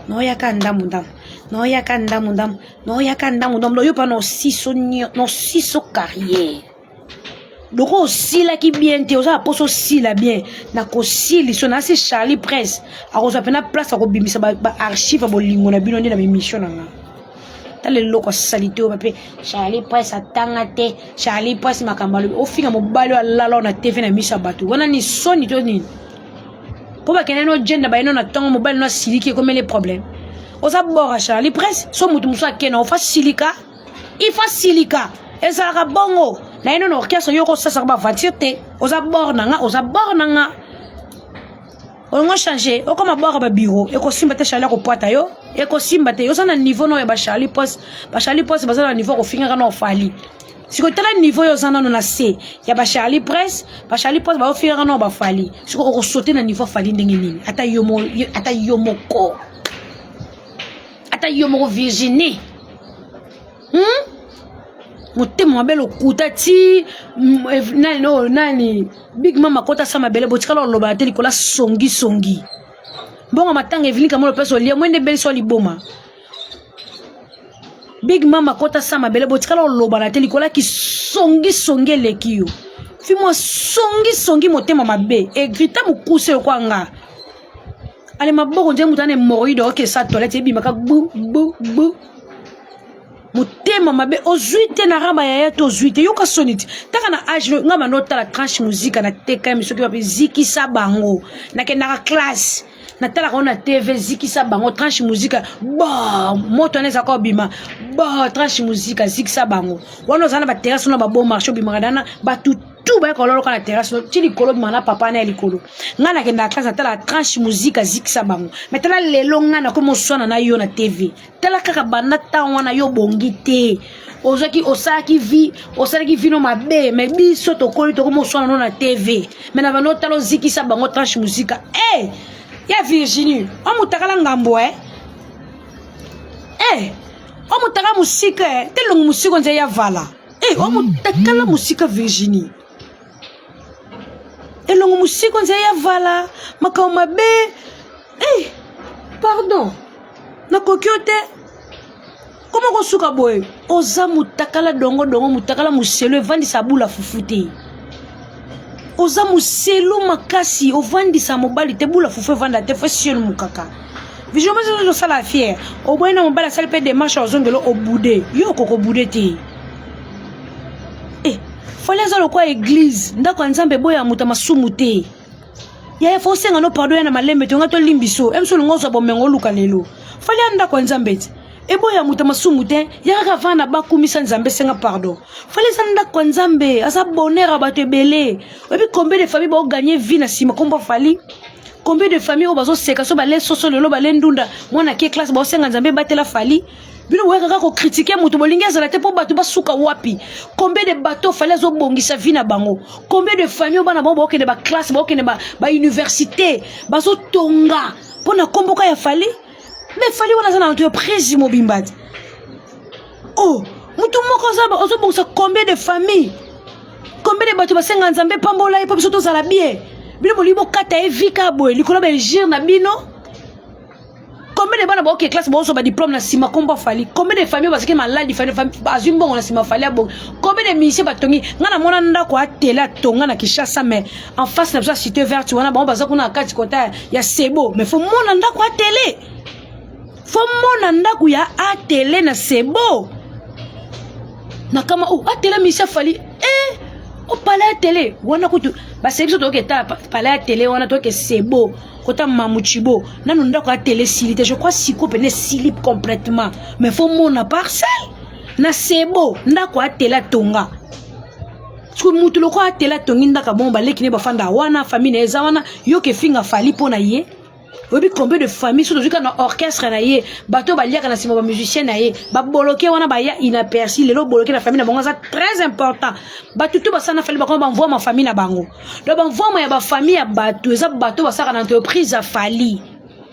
Naoyaka ndambu ndambu. Naoyaka ndambu ndambu. Naoyaka ndambu ndambu. Yo pa na osiso na osiso carrière. Loko osilaki bien te, oza na mposa osila bien, nakosilisa nasi. Charlie Presse akozwa mpena place, akobimisa baarchive ya bolingo na bino nde na baémission na nga. Tala eloko asali te oyo mpe Charlie Presse atanga te. Charlie Presse, makambo alobi, ofinga mobali oyo alala na TV na miso ya bato wana, ni soni to nini? Mpo bakende no jenda bayeno na ntongo, mobali no asiliki, ekomeli problème. Oza bora Charlie Presse, so moto mosusu akende ofa silika, il faut silika, ezalaka bongo. Na ye no na orchestre, yo okosasaka baventure te. Oza bord na nga, oza bord na nga, olingo change, okoma bord ya babiro, ekosimba te. Charlie akopwata yo, ekosimba te. Oza na niveau no ya bacharlie Pos. Bacharlie Pos baza na niveau kofingaka na ofali. Sikoyo tala niveau oyo oza nano na se ya bacharlie Presse. Bacharlie Presse baofingaka nao bafali. Sikoyo okosote na niveau afali ndenge nini? Ata yo, ata yo moko, ata yo moko Virginie, Motema mabe, lokuta ti nani oyo nani Big Mama akota sa mabele, botikala olobana te likolo songisongi. Mbongo matanga Evelyn Kamolo mpe olia mwende ebeli so liboma. Big Mama akota sa mabele, botikala olobana te likolo kisongisongi eleki yo. Fi mwa songisongi, motema mabe, egrita mokuse lokwa nga ale maboko nzee moto ana hémorroïde okesa toilette ebimaka gbu gbu gbu. Motema mabe, ozwi te na ramba yaya te, ozwi te. Yoka soni ti taka na age nga bando otala tranche muzika na tekami soki bape zikisa bango. Nakendaka classe, natalaka ngo na TV, zikisa bango, tranche muzika ba moto wana ezalaka obima ba tranche muzika zikisa bango wana. Ozala na baterrasse na babon marché, obimaka dana bato tu bayaka ololoka na terrasse ti likolo, obima na papa na ya likolo. Ngai nakendaka classe, natalaka tranche muzika zikisa bango. Mais tala lelo, ngai nakomi oswana na yo na TV. Tala kaka banda ntango wana yo bongi te, ozwaki, osalaki vie, osalaki vino mabe. Mais biso tokoli, tokomi oswana no na TV. Mais na bando otala ozikisa bango tranche muzika e ya Virginie, omutakala ngambo e e omutaka mosika e te longo mosika nze ya vala e omutakala mosika. Virginie, elongo mosika nze ya vala makambo mabe e pardon, nakoki yo te. Koma kosuka boye, oza motakala dongodongo, motakala moselo evandisa bula fufu te. Oza moselo makasi, ovandisa mobali te, bula fufu evanda te, fo sielo mokaka. Vision mosusu osala fier, oboyi na mobali, asali mpe démarche, ozongela obude yo, okoka obude te. E Fally aza lokwa église, ndako ya Nzambe, eboya moto ya masumu te. Yaya, fo osenga no pardon ya na malembe te. Onga tolimbiso e mosu olinga ozwa bomengo, oluka lelo. Fally ya ndako ya Nzambe te, eboya moto ya masumu te. Ya kaka vana bakumisa Nzambe, esenga pardon. Fally eza ndako ya Nzambe, aza bonheur ya bato ebele. Oyebi combien de famille baoganye vie na nsima kombo Fally? Combien de famille oyo bazoseka so bale soso lelo, bale ndunda, mwana ke classe, baosenga Nzambe ebatela Fally? Bino boyaka kaka kocritiquer moto, bolingi azala te mpo bato basuka wapi? Combien de bateau Fally azobongisa vie na bango? Combien de famille oyo bana bango baokende baclasse, baokende bauniversité, bazotonga mpo na komboka ya Fally? Mais Fally wana aza na entreprise mobimba te. Oh, motu moko ozobongisa combien de famille, combien de bato basenga Nzambe pambola ye mpo biso tozala bien. Bino bolingi bokata ye vika boye likolo bainjure na bino. Combien de bana baoke classe, baozwa badiplôme na nsima kombo Fally? Combien de famille bazalaki maladi, azwi mbongo na nsima Fally abongi? Combien de musicien batongi? Ngai namona ndako atele atonga na Kinshasa, mais en face na biso ya Cité Verte wana, bango baza kuna na kati kota ya sebo. Mais fo mona ndako atele, fo mona ndako ya atele na sebo na kama o atele musicien Fally e opala ya tele wana. Kutu basebi biso toyoke ta pala ya tele wana, toyoke sebo kota Mamuchibo, nanu ndako ya tele esili te. Je crois siko pene esili complètement, mais fo mona parcelle na sebo, ndako ya tele atonga. Soki mutu lokola atele atongi ndako bongo, baleki ne bafanda wana, famille na ye eza wana, yoka efinga Fally mpo na ye. Oyebi combien de famille soki tozwi kaka na orchestre na ye, bato oyo baliaka na nsima bamusicien na ye baboloke wana baya inaperci. Lelo boloke na famille na bango aza très important. Bato to basala na Fally bakoma bamvwama famille na bango. Donc bamvwama ya bafamille ya bato eza bato basalaka na entreprise ya Fally,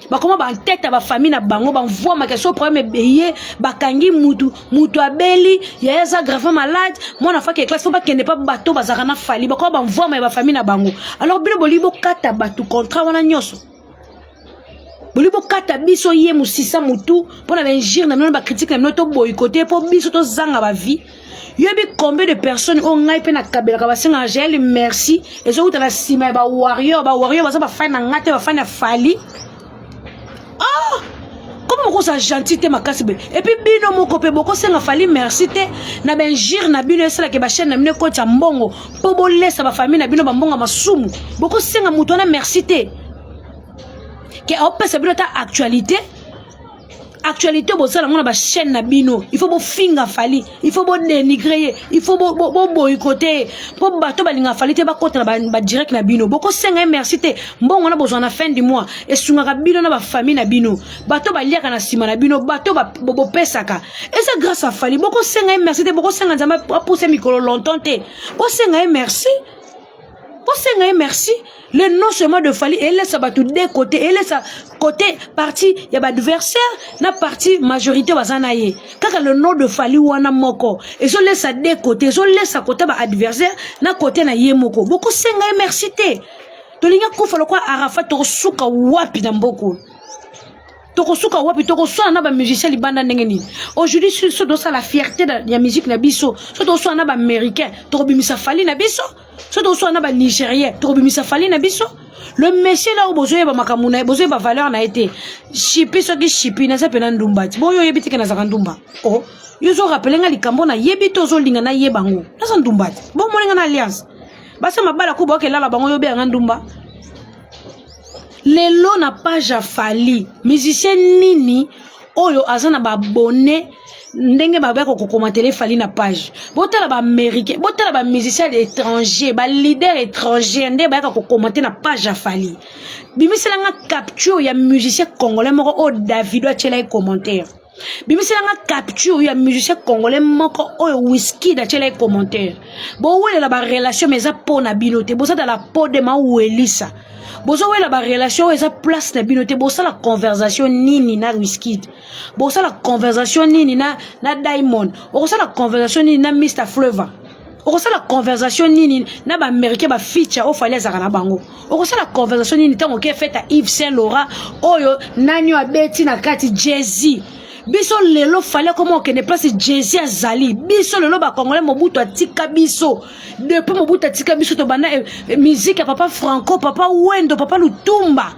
bakoma bantete ya bafamille na bango, bamvwamaka. So problème eye, bakangi mutu, mutu abeli, yaya aza gravement malade, mwana faki classe, fo bakende mpa bato bazalaka na Fally, bakoma bamvwama ya bafamille na bango. Alors bino bolingi bokata bato contrat wana nyonso, bolingi bokata biso ye mosisa motu mpo na bainjure na bino, na bacritique na bino, toboyikote mpo biso tozanga bavie. Yoyebi combien de personnes oyo ngai mpe nakabelaka, basengaka Jael merci, ezowuta na nsima ya bawarrior? Bawarrior baza bafani na ngai te, bafani ya Fally. Ah, komi bokozala gentil te makasi boye. Et puis bino moko mpe bokosenga Fally merci te na bainjure na bino esalaka bachaîne na bino ekotisa mbongo mpo bolesa bafamille na bino bambongo ya masumu. Bokosenga moto wana merci te ke aopesa bino ata actualité. Actualité bosala yango na bachaîne na bino, il faut bofinga Fally, il faut bodénigre ye, il faut boboyikote ye mpo bato balingaka Fally te bakota na badirect na bino. Bokosenga ye merci te. Mbongo wana bozwa na fin du mois esungaka bino na bafamille na bino, bato baliaka na nsima na bino, bato bopesaka, eza grâce à Fally. Bokosenga ye merci te. Bokosenga Nzambe apuse mikolo longtemps te. Bosenga ye merci, bosenga ye merci. Le non seulement de Fally elesa bato deux côté, elesa côté parti ya baadversaire na parti majorité baza na ye. Kaka le nom de Fally wana moko ezolesa deux côté, ezolesa côté baadversaire na côté na ye moko. Bokosenga ye merci te. Tolingi akufa lokwa Arafat. Tokosuka wapi na mboka? Tokosuka wapi? Tokoswana na bamusicien libanda ndenge nini? Aujourd'hui so tosala fierté ya musique na biso, so toswana na baaméricain, tokobimisa Fally na biso. So toswana na banigérien, tokobimisa Fally na biso. Le monsieur là oyo bozoyeba makambo na ye, bozoyeba valeur na ye te. Shipi soki shipi, naza mpena ndumba ti boyo oyebi teke nazalaka ndumba. O yo ozorappeler nga likambo nayebi te, ozolinga nayeba yango. Naza ndumba te. Bomoni nga na alliance basa mabala ku baokelala bango, yo obeyanga ndumba. Lelo na page ya Fally, musicien nini oyo aza na baabonnés ndenge babaya kokomatele Fally na page? Botala baaméricain, botala bamusicien étranger, baleader étranger nde bayaka kokomate na page ya Fally. Bimiselanga capture ya musicien congolais moko oyo Davido atiela ye commentaire. Bimiselanga capture ya musicien congolais moko oyo Wizkid atiela ye commentaire. Bowelela barelation, mais eza mpo na bino te. Bozatala po de mawelisa, bozowela barelation oyo eza place na bino te. Bosala conversation nini na Wizkid? Bosala conversation nini na Diamond? Okosala conversation nini na Mr Flavour? Okosala conversation nini na baaméricain, bafeature oyo Fally azalaka na bango? Okosala conversation nini ntango oke fête ya Yves Saint Laurent oyo nani oyo abeti na kati? Jay-Z. Biso lelo Fally akoma okende place Jay-Z azali. Biso lelo bacongolais, Mobutu atika biso. Depuis Mobutu atika biso, tobanda musique ya papa Franco, papa Wendo, papa Lutumba,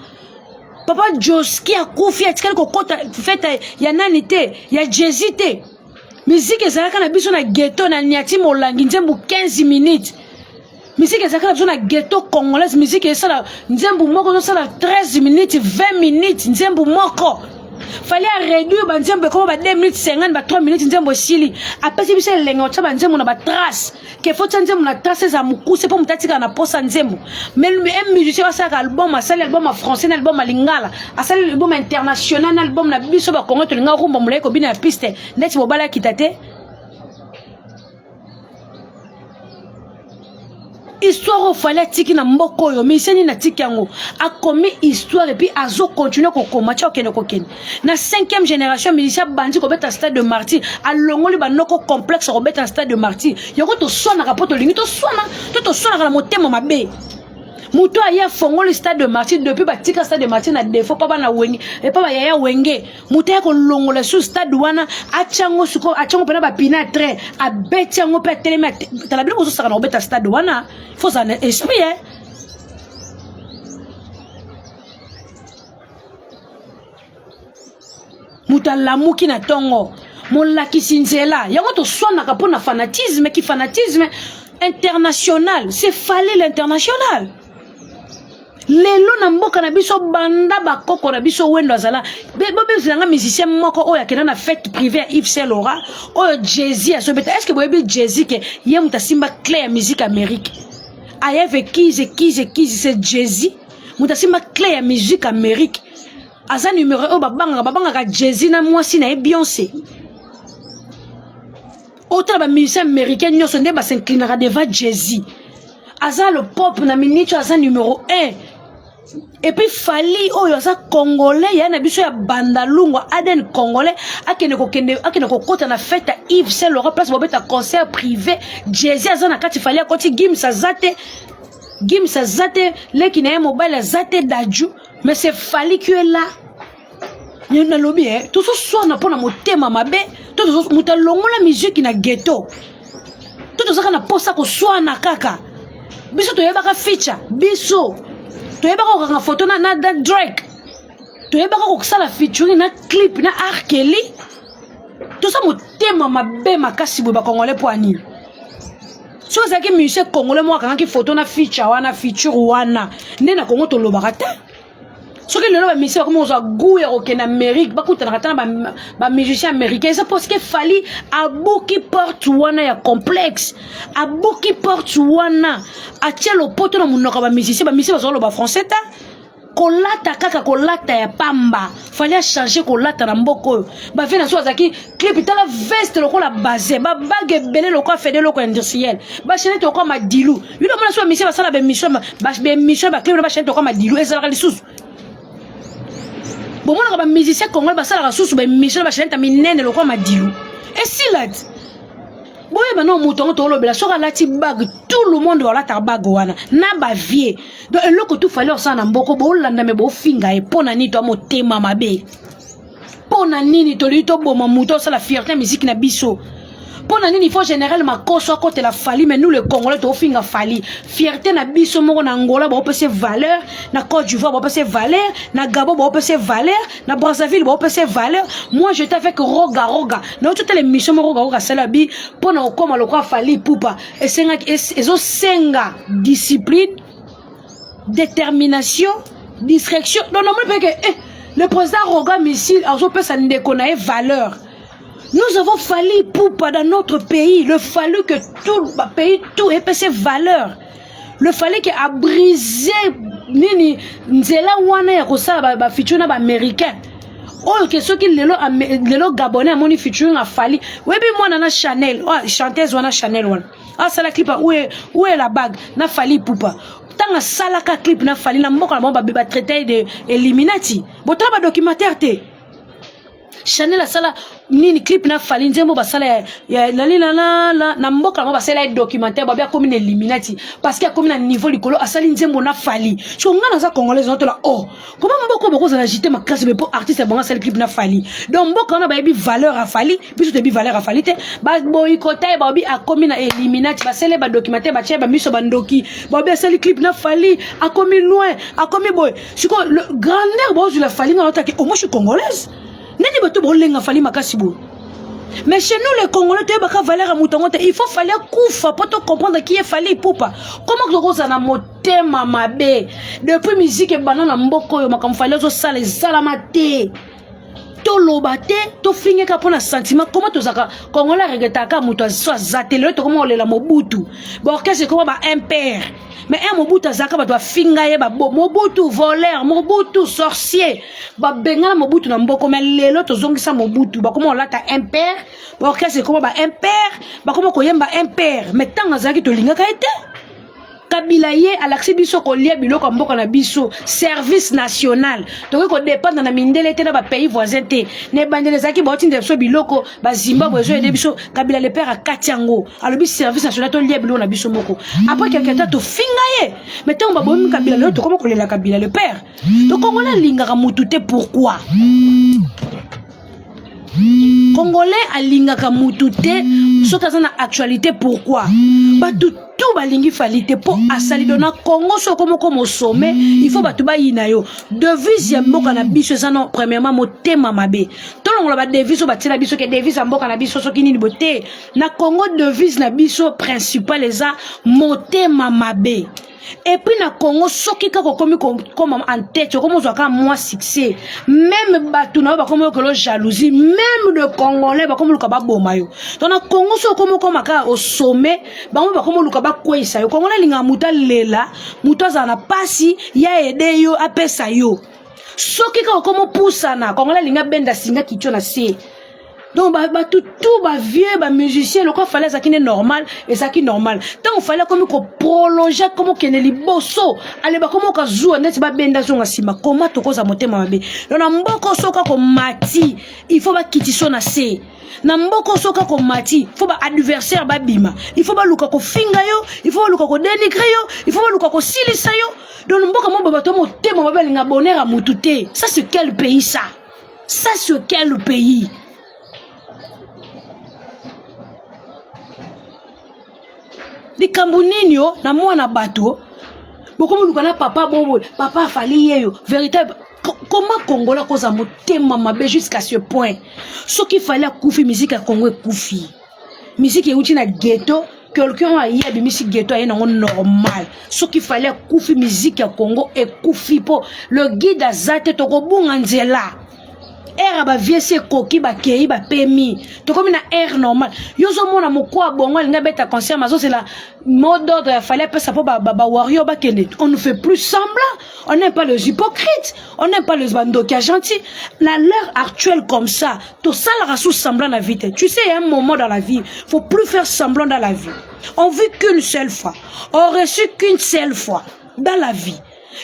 papa Joski akufi, atikali kokɔta fête ya nani te, ya Jay-Z te. Musique ezalaka na biso na ghetto na niati molangi nzembo 15 minutes. Musique ezalaka na biso na ghetto congolaise, musique esala nzembo moko ezosala 13 minutes, 20 minutes nzembo moko. Fally aréduire banzembo, ekoma ba 2 minutes 50, ba 3 minutes nzembo esili. Apesi biso elenge otya banzembo na batrace ke fo tia nzembo na trace eza mokuse mpo moto atikala na posa nzembo. Mais un musicien asalaka album, asali album ya français na album ya lingala, asali album international na album na biso bakongo, tolinga rumba molai kobina ya piste neti mobali akita te. Histoire oyo Fally atiki na mboka oyo, musicien nini atiki yango? Akomi histoire et puis azocontinue kokoma tia okende kokende na cinquième génération. Musicien abandi kobeta Stade de Martyr, alongoli banoko complexe kobeta na Stade de Martyr. Yango toswanaka mpo tolingi toswana to toswanaka na motema mabe. Moto aye afongoli Stade de Martyr, depuis batika Stade de Martyr na défaut mpa bana Wenge epa bayaya Wenge, moto aya kolongola su stade wana, atyango sikoyo, atyango mpena bapine ya train, abeti yango mpe atelemi. Tala bino bozosaka na kobeta stade wana, fo ozala na esprit e. Moto alamuki na ntongo, molakisi nzela. Yango toswanaka mpo na fanatisme, ki fanatisme international. C'est Fally l'international. Lelo na mboka na biso, banda bakoko na biso Wendo azala, bobezelanga musicien moko oyo akenda na fête privée ya Yves Saint Laurent oyo Jay-Z azobeta. Est ce que boyebi Jay-Z ke ye moto asimba clé ya musique Amérique? Ayeve kize kize kize, c'est Jay-Z moto asimba clé ya musique Amérique. Aza numéro oyo babangaka, babangaka Jay-Z na mwasi na ye Beyoncé. Otala ba musicien américain nyonso nde basinclinaka devant Jay-Z. Aza le pop na minute aza numéro 1. Et puis Fally oyo aza congolais ya na biso ya bandalungwa ADN congolais akende kokende akende kokota na fête ya Yves Saint Laurent place bobeta concert privé. Jay-Z aza na kati, Fally akoti, Gims aza te, Gims aza te, leki na ye mobali aza te, Dadju, mais c'est Fally qui est là. Nalobi eh, tozoswana mpo na motema mabe to moto alongola miziki na ghetto to tozaka na posa koswana kaka. Biso toyebaka feature, biso toyebaka kokanga foto na Drake, toyebaka kosala featuring na clip na R. Kelly. Toza motema mabe makasi boye bacongolais mpo anini? Soki ezalaki musicien congolais moko akangaki foto na feature wana, feature wana nde na Kongo tolobaka te. Soki lelo bamusicien bakomi kozwa goût ya kokende Amérique, bakutanaka ta na bamusicien américain, eza parce que Fally abuki porte wana ya complexe, abuki porte wana, atia lopoto na monoko ya bamusicien. Bamusicien bazwa loba français ta kolata kaka kolata ya pamba. Fally achange kolata na mboka oyo. Bave na so azalaki clip, tala veste lokola bazin, babague ebele lokola fede, eloko industriel, bachaînette lokola madilu. Bino mona so bamusicien basala baémission, baémission, baclip na bachaînette lokola madilu ezalaka lisusu. Bomonaka bamusicien congolais basalaka susu baémission na bachaînette ya minene lokola madilu, esila ti. Boyeba no moto yango tolobela, soki alati bague, tout le monde balataka bague wana na bavie. Donc eloko tu Fally osala na mboko, boolanda me bofinga ye. Mpo na nini toya motema mabe? Mpo na nini tolingi toboma moto osala fierté ya misiki na biso? Mpo na nini il faut général Makoso akotela Fally, mais nous le Congolais tofinga Fally? Fierté na biso moko. Na Angola baopesa valeur, na Côte d'Ivoire baopesa valeur, na Gabon baopesa valeur, na Brazzaville baopesa valeur. Moi, j'étais avec Roga Roga na ototala émission moko Roga Roga asala bi mpo na kokóma lokola Fally Ipupa. Esengaki, ezosenga discipline, détermination, distraction. Donc namoni mpe ke le président Roga Missile azopesa ndeko na ye valeur. Nous avons Fally Ipupa dans notre pays. Le fallu que tout le pays, tout ait ses valeur. Le fallait que a brisé nini nzela wana ya kosala ba feature na ba américain. Oyo ke soki lelo lelo Gabonais amoni featuring afali, oyebi mwana na Chanel, oh, chanteuse wana Chanel wana asala clip où est la bague na Fally Ipupa. Ntango asalaka clip na Fally na mboka na bango, batraité de Illuminati. Botala badocumentaire te. Chanel asala nini clip na Fally, nzembo basala ya lalilala na mboka nango, basala ye documentaire, babi akomi na Illuminati parce que akomi na niveau likolo, asali nzembo na Fally. So nga naza congolaise, natola oh, koma mboka oyo bakozala agité makasi boye mpo artiste ya bango asali clip na Fally? Donc mboka wana bayebi valeur ya Fally, biso toyebi valeur ya Fally te. Baboyikota ye, baobi akomi na Illuminati, basali badocumentaire, batia bamiso bandoki, baobi asali clip na Fally, akomi loin, akomi boye. Sikoyo grandeur baozwila Fally, nga naotaki au moins je suis congolaise, nani bato bolenga Fally makasi boye? Mais chez nous les Congolais, toyebaka valeur ya moto yango te. Il faut Fally akufa mpo tocomprendre qui est Fally Ipupa. Comment tokozala na motema mabe? Depuis musique ebanda na mboka oyo, makambo Fally azosala esalama te. Toloba te, tofingeka mpo na sentiment. Comment tozalaka Congolais aregretaka moto so aza te? Lelo tokoma kolela Mobutu, baorchestre ekoma ba impere, mais un Mobutu azalaka, bato bafinga ye, Mobutu voleur, Mobutu sorcier, babengana Mobutu na mboko. Mais lelo tozongisa Mobutu, bakoma kolata impere, baorchestre ekoma ba impere, bakoma koyemba impere. Mais ntango azalaki, tolingaka ye te. Kabila ye alakisi biso kolia biloko ya mboka na biso, service national. Tokoki kodépendre na mindele te, na bapays voisin te. Na ebandeli ezalaki baotindela biso biloko, bazimbabwe ezoyede biso. Kabila le père akati yango, alobi service national, tolia biloko na biso moko. Après quelque temps tofinga ye, mais ntango babomi Kabila, lelo tokoma kolela Kabila le père. Tokongolais alingaka mutu te. Pourquoi Congolais alingaka mutu te soki aza na actualité? Pourquoi bato tu balingi Fally te? Mpo asali do na Congo. Soko moko mosome, il faut bato bayina yo. Devise ya mboka na biso eza no premièrement motema mabe. Tolongola badevise oyo batiela biso ke devise ya mboka na biso soki nini bo te. Na Congo, devise na biso principal eza motema mabe. Et puis na Congo, soki kaka okomi koma en tête, okomi ozwa kaka mwa succès, même bato na yo bakomi okelo jalousie, même de Congolais bakomi oluka baboma yo. Donc na Congo, soki okomi okoma kaka au sommet, bango bakomi oluka bakweyisa yo. Congolais alingaka moto alela, moto azala na pasi ya ede yo, apesa yo. Soki kaka okomopusana, Congolais alingi abenda singa kitio na se. Donc bato tout, bavieux, bamusicien, lokola Fally azalaki nde normal, ezalaki normal. Ntango Fally akomi koprologe, akomi okende liboso, ale bakomi okazuwa neti babenda zonga nsima. Koma tokoza motema mabe. Donc na mboka soki akomati, il faut bakitiso na se. Na mboka soki akomati, faut baadversaire babima, il faut baluka kofinga yo, il faut baluka kodénigre yo, il faut baluka kosilisa yo. Donc mboka mo bato motema mabe, balinga bonheur ya mutu te. Ça, c'est quel pays, ça? Ça, c'est quel pays? Likambo nini o na mwana bato bokomoluka na papa bobo, papa afali yeyo véritable. Comment Congolais akoza motema mabe jusqu'à ce point? Soki Fally akufi, musique ya Congo ekufi. Musique euti na ghetto, quelqu'un oyo aye abimisi ghetto, aye nango normal. Soki Fally akufi, musique ya Congo ekufi, mpo le guide aza te, tokobunga nzela. Ere ya baviesi ekoki, bakei bapemi, tokomi na aire normal. Yo ozomona mokwa bongo alingi abeta concert, azozela mot d'ordre ya Fally apesa mpo bawario bakende. On ne fait plus semblant, on n'aime pas les hypocrites, on n'aime pas les bandoki ya gentil. Na l'heure actuelle comme ça, tosalaka sous semblant na vie te. Tu sais, il y a un moment dans la vie, faut plus faire semblant dans la vie. On vit qu'une seule fois, on reçut qu'une seule fois dans la vie.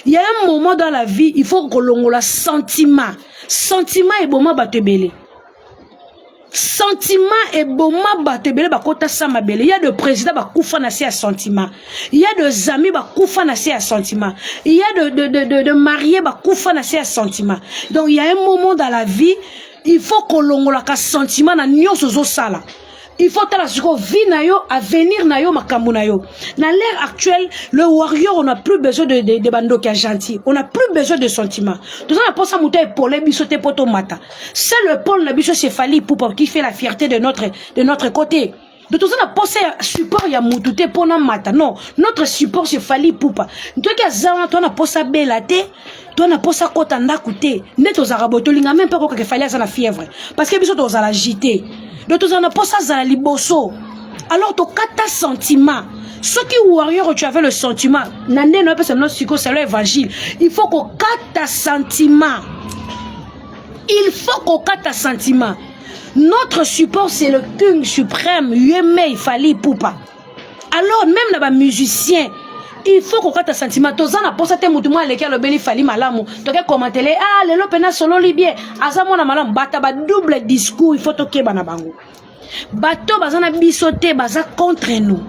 Il y a un moment dans la vie, il faut kolongola sentiment. Sentiment eboma bato ebele, sentiment eboma bato ebele, bakota sa mabele. Il y a de président bakufa na se ya sentiment, il y a de amis bakufa na se ya sentiment, il y a de mariés bakufa na se ya sentiment. Donc il y a un moment dans la vie, il faut kolongolaka sentiment na nyonso ozosala. Il faut tala sikoyo vie na yo, avenir na yo, makambo na yo. Na l'ère actuelle, le warrior, on n'a plus besoin de bandoki ya gentil, on n'a plus besoin de sentiment. Toza na mposa moto epole biso te mpo tomata. C'est le pôle na biso, c'est Fally Ipupa qui fait la fierté de notre côté. Donc toza na posa ya support ya mutu te mpona mata. Non, notre support, c'est Fally Ipupa. Ntoki aza wana, toza na posa bela te, to na posa kota ndako te. Nde tozalaka boye, tolinga meme mpe kokaka Fally aza na fièvre, parce que biso tozala agité. Donc tozala na posa azala liboso. Alors tokata sentiment. Soki warrior, tu avais le sentiment na nde na opesa bino sikoyo salo évangile, il faut kokata sentiment, il faut kokata sentiment. Notre support, c'est le king suprême Yemei Fally Ipupa. Alors même na bamusicien, il faut kokata sentiment. Toza na posa te motu moko aleki alobeli Fally malamu, toke komatele: ah, lelo mpena sololi bien, aza mwana malamu. Bato ba double discours, il faut tokeba na bango. Bato baza na biso te, baza contre nous.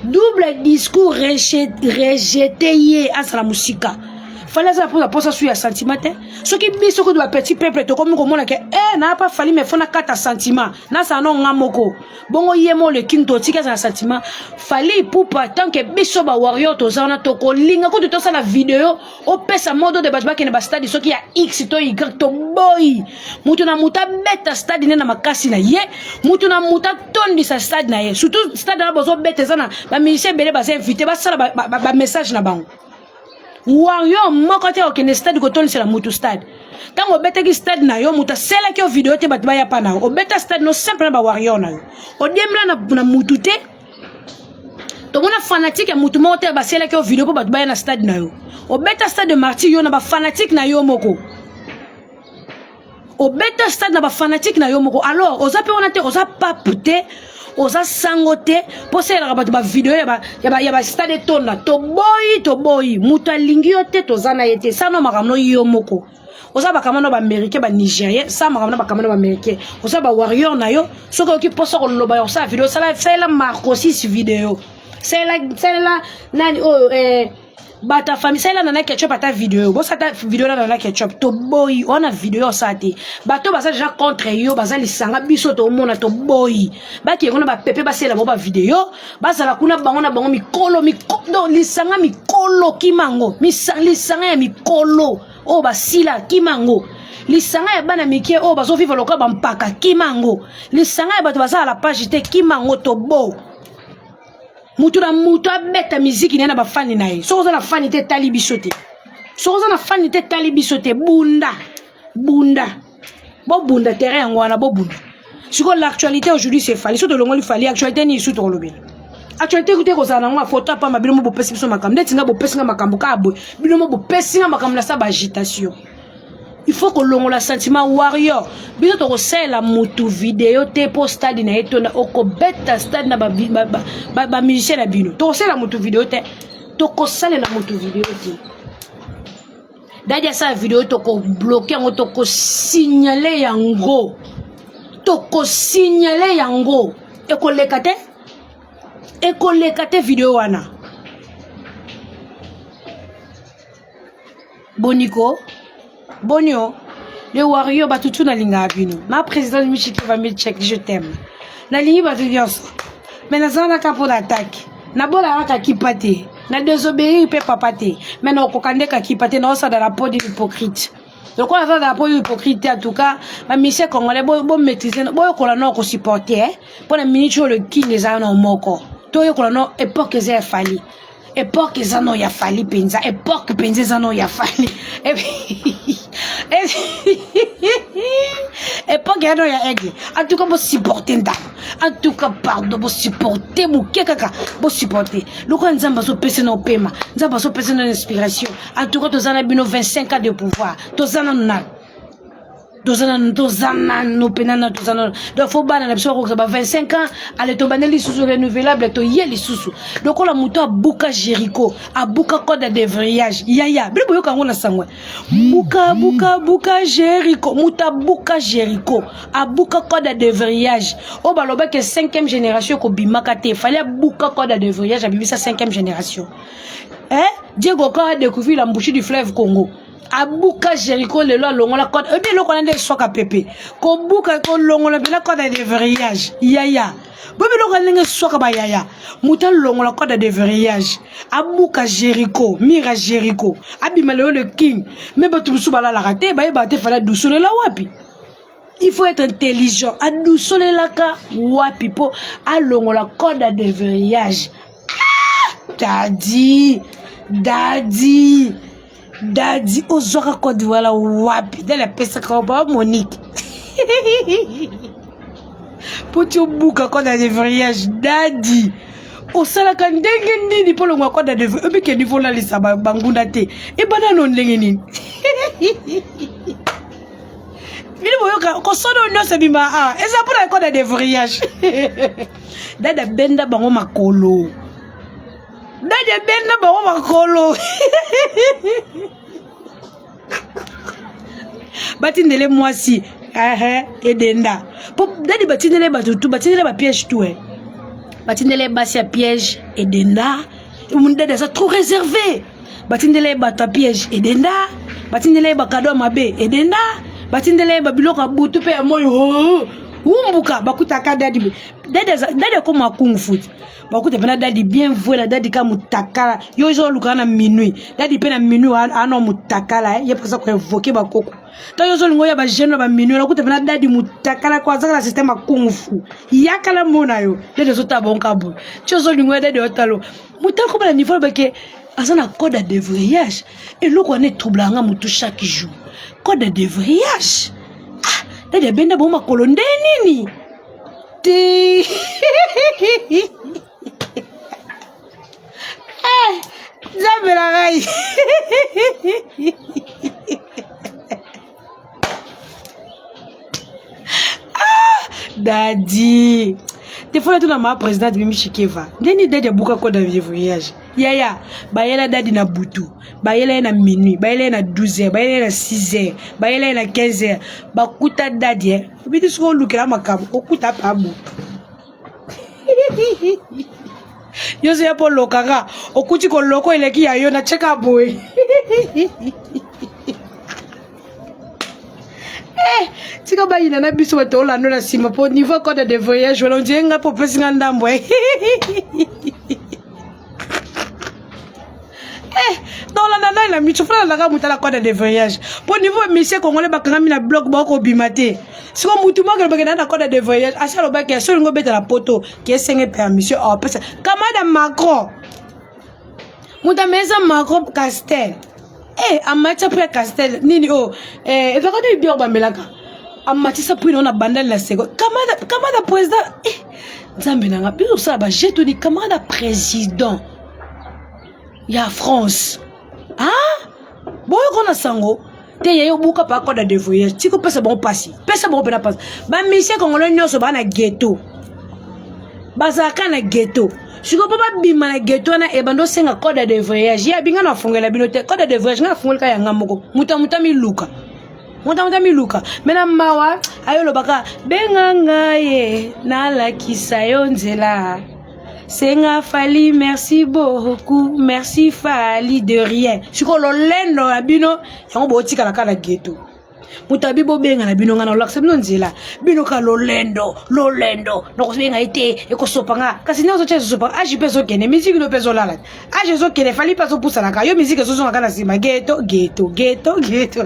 Double discours, rejeter ye, azala mosika. Fally aza na mposa su ya sentiment te. Soki biso kutu bapetit peuple tokomi komona ke e naa pa Fally, mais faut nakata sentiment, nazala no nga moko bongo. Ye mo le king, totiki aza na sentiment. Fally Ipupa, tant que biso bawarrior toza wana, tokolinga kutu tosala video opesa modo de bato bakende bastade soki ya X to Y. Toboyi. Mutu na mutu abeta stade nde na makasi na ye, mutu na mutu atondisa stade na ye. Surtout stade wana bozobeta, eza na bamusicien ebele baza invité, basala bamessage na bango. Warrior moko te okende stade kotondisela mutu stade. Ntango obetaki stade na yo, moto asalaki yo video te, bato baya pa na yo. Obeta stade no simple na bawarrior na yo, odiembela na mutu te. Tomona fanatique ya mutu moko te basalaki yo video mpo bato baya na stade na yo. Obeta stade de Martyr, yo na bafanatike na yo moko. Obeta stade na bafanatike na yo moko. Alors oza mpe wana te, oza pape te, oza sango te mpo osalelaka bato bavideo ya bastade etonda. Toboyi, toboyi. Moto alingi yo te, toza na ye te. Sana makambo no yo moko. Oza bakama no baaméricain, banigérien, sa makambo na bakama no baaméricain. Oza bawarrior na yo. Soki oyoki mposa koloba ya kosala video, salela Marcosis video, salela nani oyo, bato ya famille, salela Nana Ketchup ata video. Bosala ata video na Nana Ketchup. Toboyi wana video osala te. Bato baza deja contre yo, baza lisanga. Biso tomona, toboyi. Bakende kuna, bapepe basalela bango bavideo, bazala kuna bango na bango mikolo. Donc lisanga mikolo, kima yango. Lisanga ya mikolo oyo basila, kima yango. Lisanga ya bana mike oyo bazovivre lokola bampaka, kima yango. Lisanga ya bato bazala la page te, kima yango. Tobo mutu na mutu abeta miziki na ye na bafani na ye. Soki oza na fani te, etali biso te. Soki oza na fani te, etali biso te. Bunda, bunda, bobunda terrain yango wana, bobunda. Sikoyo l'actualité aujourd'hui, c'est Fally. So tolongoli Fally, actualité nini su tokolobela? Actualité kutu ekozala nango afoto apamba. Bino mo bopesi biso makambo neti nga, bopesi nga makambo kaka boye. Bino mo bopesi nga makambo na sa baagitation. Il faut kolongola sentiment warrior. Biso tokosalela mutu video te mpo stade na ye tonda, okobeta stade na bamusicien ba, ba, ba, ba na bino. Tokosalela mutu video te, tokosalela mutu video te. Dadi asala video, tokobloke yango, tokosignale yango, tokosignale yango, ekoleka te, ekoleka te video wana. Boniko bonio le warrior, bato tu nalingaka bino. Ma présidente Michiki va check, je t'aime, nalingi bato nyonso, me nazalaka mpo na atake, nabolaka kakipa te, na désobéir mpe papa te, me nakokoka nde kakipa te, naosala na peau d'une hypocrite. Lokola aza na peau hypocrite te, en tout cas bamisie congolais bomaîtrise, boyokola nao kosupporte mpo na minute oyo le king eza na moko, toyokola nao époque eza ya Fally, époque eza no ya Fally mpenza, époque mpenza eza no ya Fally, époque ya no ya Aigle. En tout cas bosupporte ndako, en tout cas pardon, bosupporte moke kaka, bosupporte lokola Nzambe azopesa na opema, Nzambe azopesa na inspiration. En tout cas toza na bino 25 ans de pouvoir, toza nanu na toza nanu, toza nanu mpena na toza nanu. Donc fo bana na biso bakokisa ba 25 ans, ale tobandeli lisusu renouvelable, toye lisusu lokola moto abuka Jéricho, abuka code de déverrouillage. Yaya bino boyoka yango na sango, buka buka buka Jéricho, moto abuka Jéricho, abuka code de déverrouillage oyo balobaki 5e génération ekobimaka te. Fally abuka code de déverrouillage, abimisa 5e génération. Eh, Diego Ka a découvert l'embouchure du fleuve Congo, abuka Jéricho, lelo alongola code. Oyebi eloko wana nde eswaka pepe, kobuka, kolongola mpena code ya déverrouillage. Yaya, boyebi eloko wana ndenge eswaka bayaya, moto alongola code ya déverrouillage, abuka Jéricho, mur ya Jéricho, abima lelo le king. Me bato mosusu balalaka te, bayebaka te Fally adusolela wapi. Il faut être intelligent. Adusolelaka wapi mpo alongola code ya déverrouillage? Ah, dadi dadi dadi, ozwaka code wana wapi? Dali apesaka ba Monique mpo ti obuka code ya déverrouillage. Dadi, osalaka ndenge nini mpo longwa code ya déverrouillage? Obike niveau olalisa bangunda te, ebanda no ndenge nini? Bino boyoka kosona oyo nyonso ebima a eza mpona code ya déverrouillage. Dadi abenda bango makolo, dadi abenda bango makolo, batindele mwasi ehe edenda po dadi batindele bato tu, batindele bapiège tu, e batindele basi ya piège edenda. Dadi aza trop réservé. Batindele ye bato ya piège edenda, batindele ye bakado ya mabe edenda, batindele ye babiloko ya butu mpe ya moi wumbuka. Bakutaka dadi, dadi dadi akoma kung futi, bakuta mpena dadi bien vuela, dadi ka mutakala. Yo ozoluka na minuit, dadi mpe na minuit ana mutakala, ye mposa koevoke bakoko. To yo ozolinga oya bagene na baminuit, nakuta mpena dadi mutakala ko azaka na système ya kung fu. Yakala mona yo dadi ozotala bongo ka boye ti ozolinga oya, dadi otalo moto akoma na niveau bake aza na code ya déverrouillage. Eloko wana etroublaka nga motu chaque jour, code ya déverrouillage. Ah, dadi abenda bango makolo nde nini te? Eh, Nzambe na ngai! Ah, dadi telefone tuna ma présidente Mimi Shikeva ndeni dadi abuka code ya déverrouillage. Yaya, bayela dadi na butu, bayela ye na minuit, bayela ye na 12 heures, bayela ye na 6 heures, bayela ye na 15 heures, bakuta dadi e obiti. Soki olukela makambo, okuta mpe abutu nyonso ya mpo olokaka, okuti koloko eleki ya yo na tyeka boye. Eh, tika bayina na biso bato olanda na nsima mpo niveau code de voyage wana ondie nga mpo opesi nga ndambo. Eh, nolanda nani na miso? Fana landaka moto ala code de voyage mpo niveau monsieur congolais bakangami na bloc, bakobima te. Siko mutu moko alobaki na code de voyage, asi alobaki so olingi obetela poto ke esenge permission, apesa camarade Macron, moto amesa Macron Castel. Eh, amatisa mpo ya Castel nini oyo eh, ezalaka nini bioko bamelaka, amatisa mpo ina na bandali na seko. Camarade, camarade président, eh, Nzambe na nga, biso osala bajeto ni camarade président ya France. Ah, boyoko na sango. Te ye obuka pa code de voyage. Tiko pesa bango pasi. Pesa bango pena pasi. Ba musiciens congolais nyonso ba na ghetto. Bazalaka na ghetto. Sikoyo mpo babima na ghetto wana ebanda osenga code de voyage. Ye abinga na fungela bino te. Code de voyage nga afungoli ka yanga moko. Muta muta miluka. Muta muta miluka. Me na mawa ayo lobaka benga ngai nalakisa yo nzela. Senga Fally merci beaucoup merci Fally de rien sikoyo lolendo ya bino yango botikala kaka na ghetto moto abi bobenga na bino ngai naolakisa bino nzela bino kaka lolendo lolendo nakobenga ye te ekosopa nga kasi nde ozotya ezosopa age mpe ezokende miziki no mpe ezolala age ezokende fali mpe azopusanaka yo miziki ezozongaka na nsima ghetto ghetto ghetto ghetto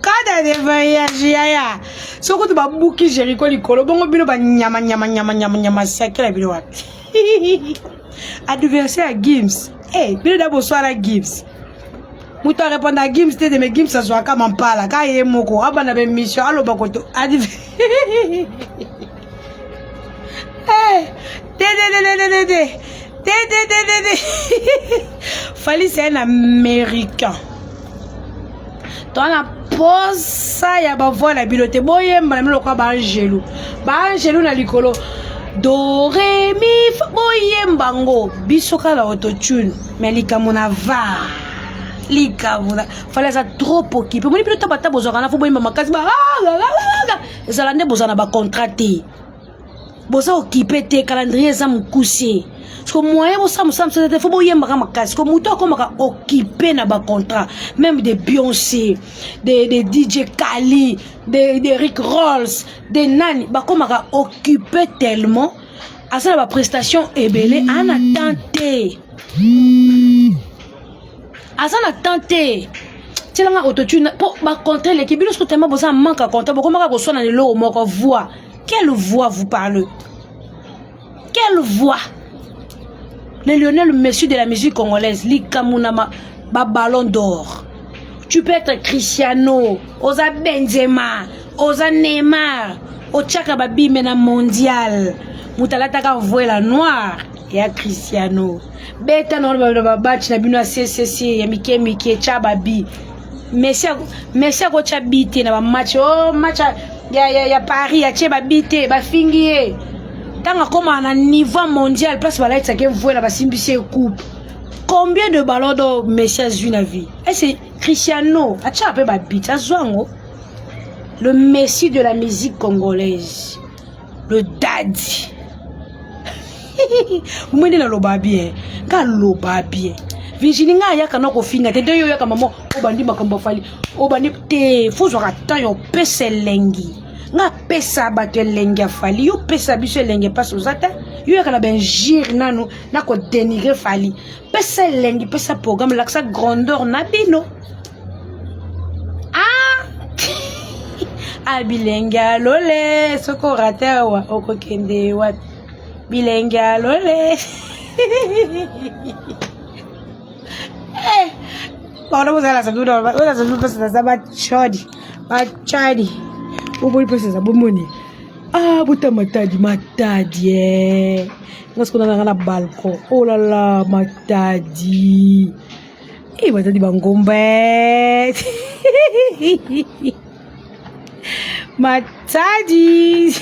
Kada de voyage yaya. Soki kutu babuki Jericho likolo bongo bino ba nyama nyama nyama nyama nyama sakela bino wapi? Adversaire ya Gims. Eh, hey, bino da boswara Gims. Moto a répondre à Gims te mais Gims azwaka mampala ka ye moko abanda ba émission aloba koto Eh, te te te te te te te te te te te Fally c'est un américain. Toza na posa ya bavoi na bino te boyemba na bino lokola baangelu baangelu na likolo do re mi fa boyemba ngo biso kaka na autotune mais likambo na var likambo na fali aza trop okipe omoni bino ta bata bozwaka na fo boyemba makasi ba ezala nde bozala na bacontrat te boza okipe te calendrier eza mokuse siko moyen bosala mosala mosala te fo boyembaka makasi ko moto akomaka okipe na bacontrat même de Beyoncé de DJ Kali de Rick Rolls de nani bakomaka okipe tellement aza na baprestation ebele aa na temps te aza na temps te tielanga autotune mpo bacontrat eleki bino soki tellement boza manque ya contrat bokomaka koswana na eloko moko voix. Quelle voix vous parlez? Quelle voix? Le Lionel Messi de la musique congolaise, likamuna ba ballon d'or. Tu peux être Cristiano, oza Benzema, oza Neymar, otiaka babime na mondial. Moto alataka voile noire ya Cristiano. Beta na wana ba batch na bino ya CCC ya mike mike tya babi. Messi Messi akotya bi te na ba match. Oh match ya, ya, ya Paris atie babi te bafingi ye. Ntango akóma na niveau mondial place balatisaki ye mvwela basimbisi ye coupe. Combien de ballons d'or Messi azwi na vie? Est-ce Cristiano atyaka mpe babit azwa yango? Le Messi de la musique congolaise. Le daddy. Omoni nde naloba bien nga loba bien Virginie nga ayaka na kofinga te nde yo oyaka mama obandi makambo afali obandi te fo ozwaka temps ya opesa elengi nga apesa bato elengi ya Fally yo pesa biso elengi mpasi oza te yo oyaka na bainjure nanu na kodenigre Fally pesa elengi pesa programme lakisa grandeur na bino ah bilenge ya lole soki orate awa okokende wapi bilenge ya lole eh, bana bozala mpesa naza bachadi bachadi oboni mpesa eza bomoni ah bota matadi matadi e nga sikoyo nanga na balcon oh là là matadi e matadi bangomba matadi.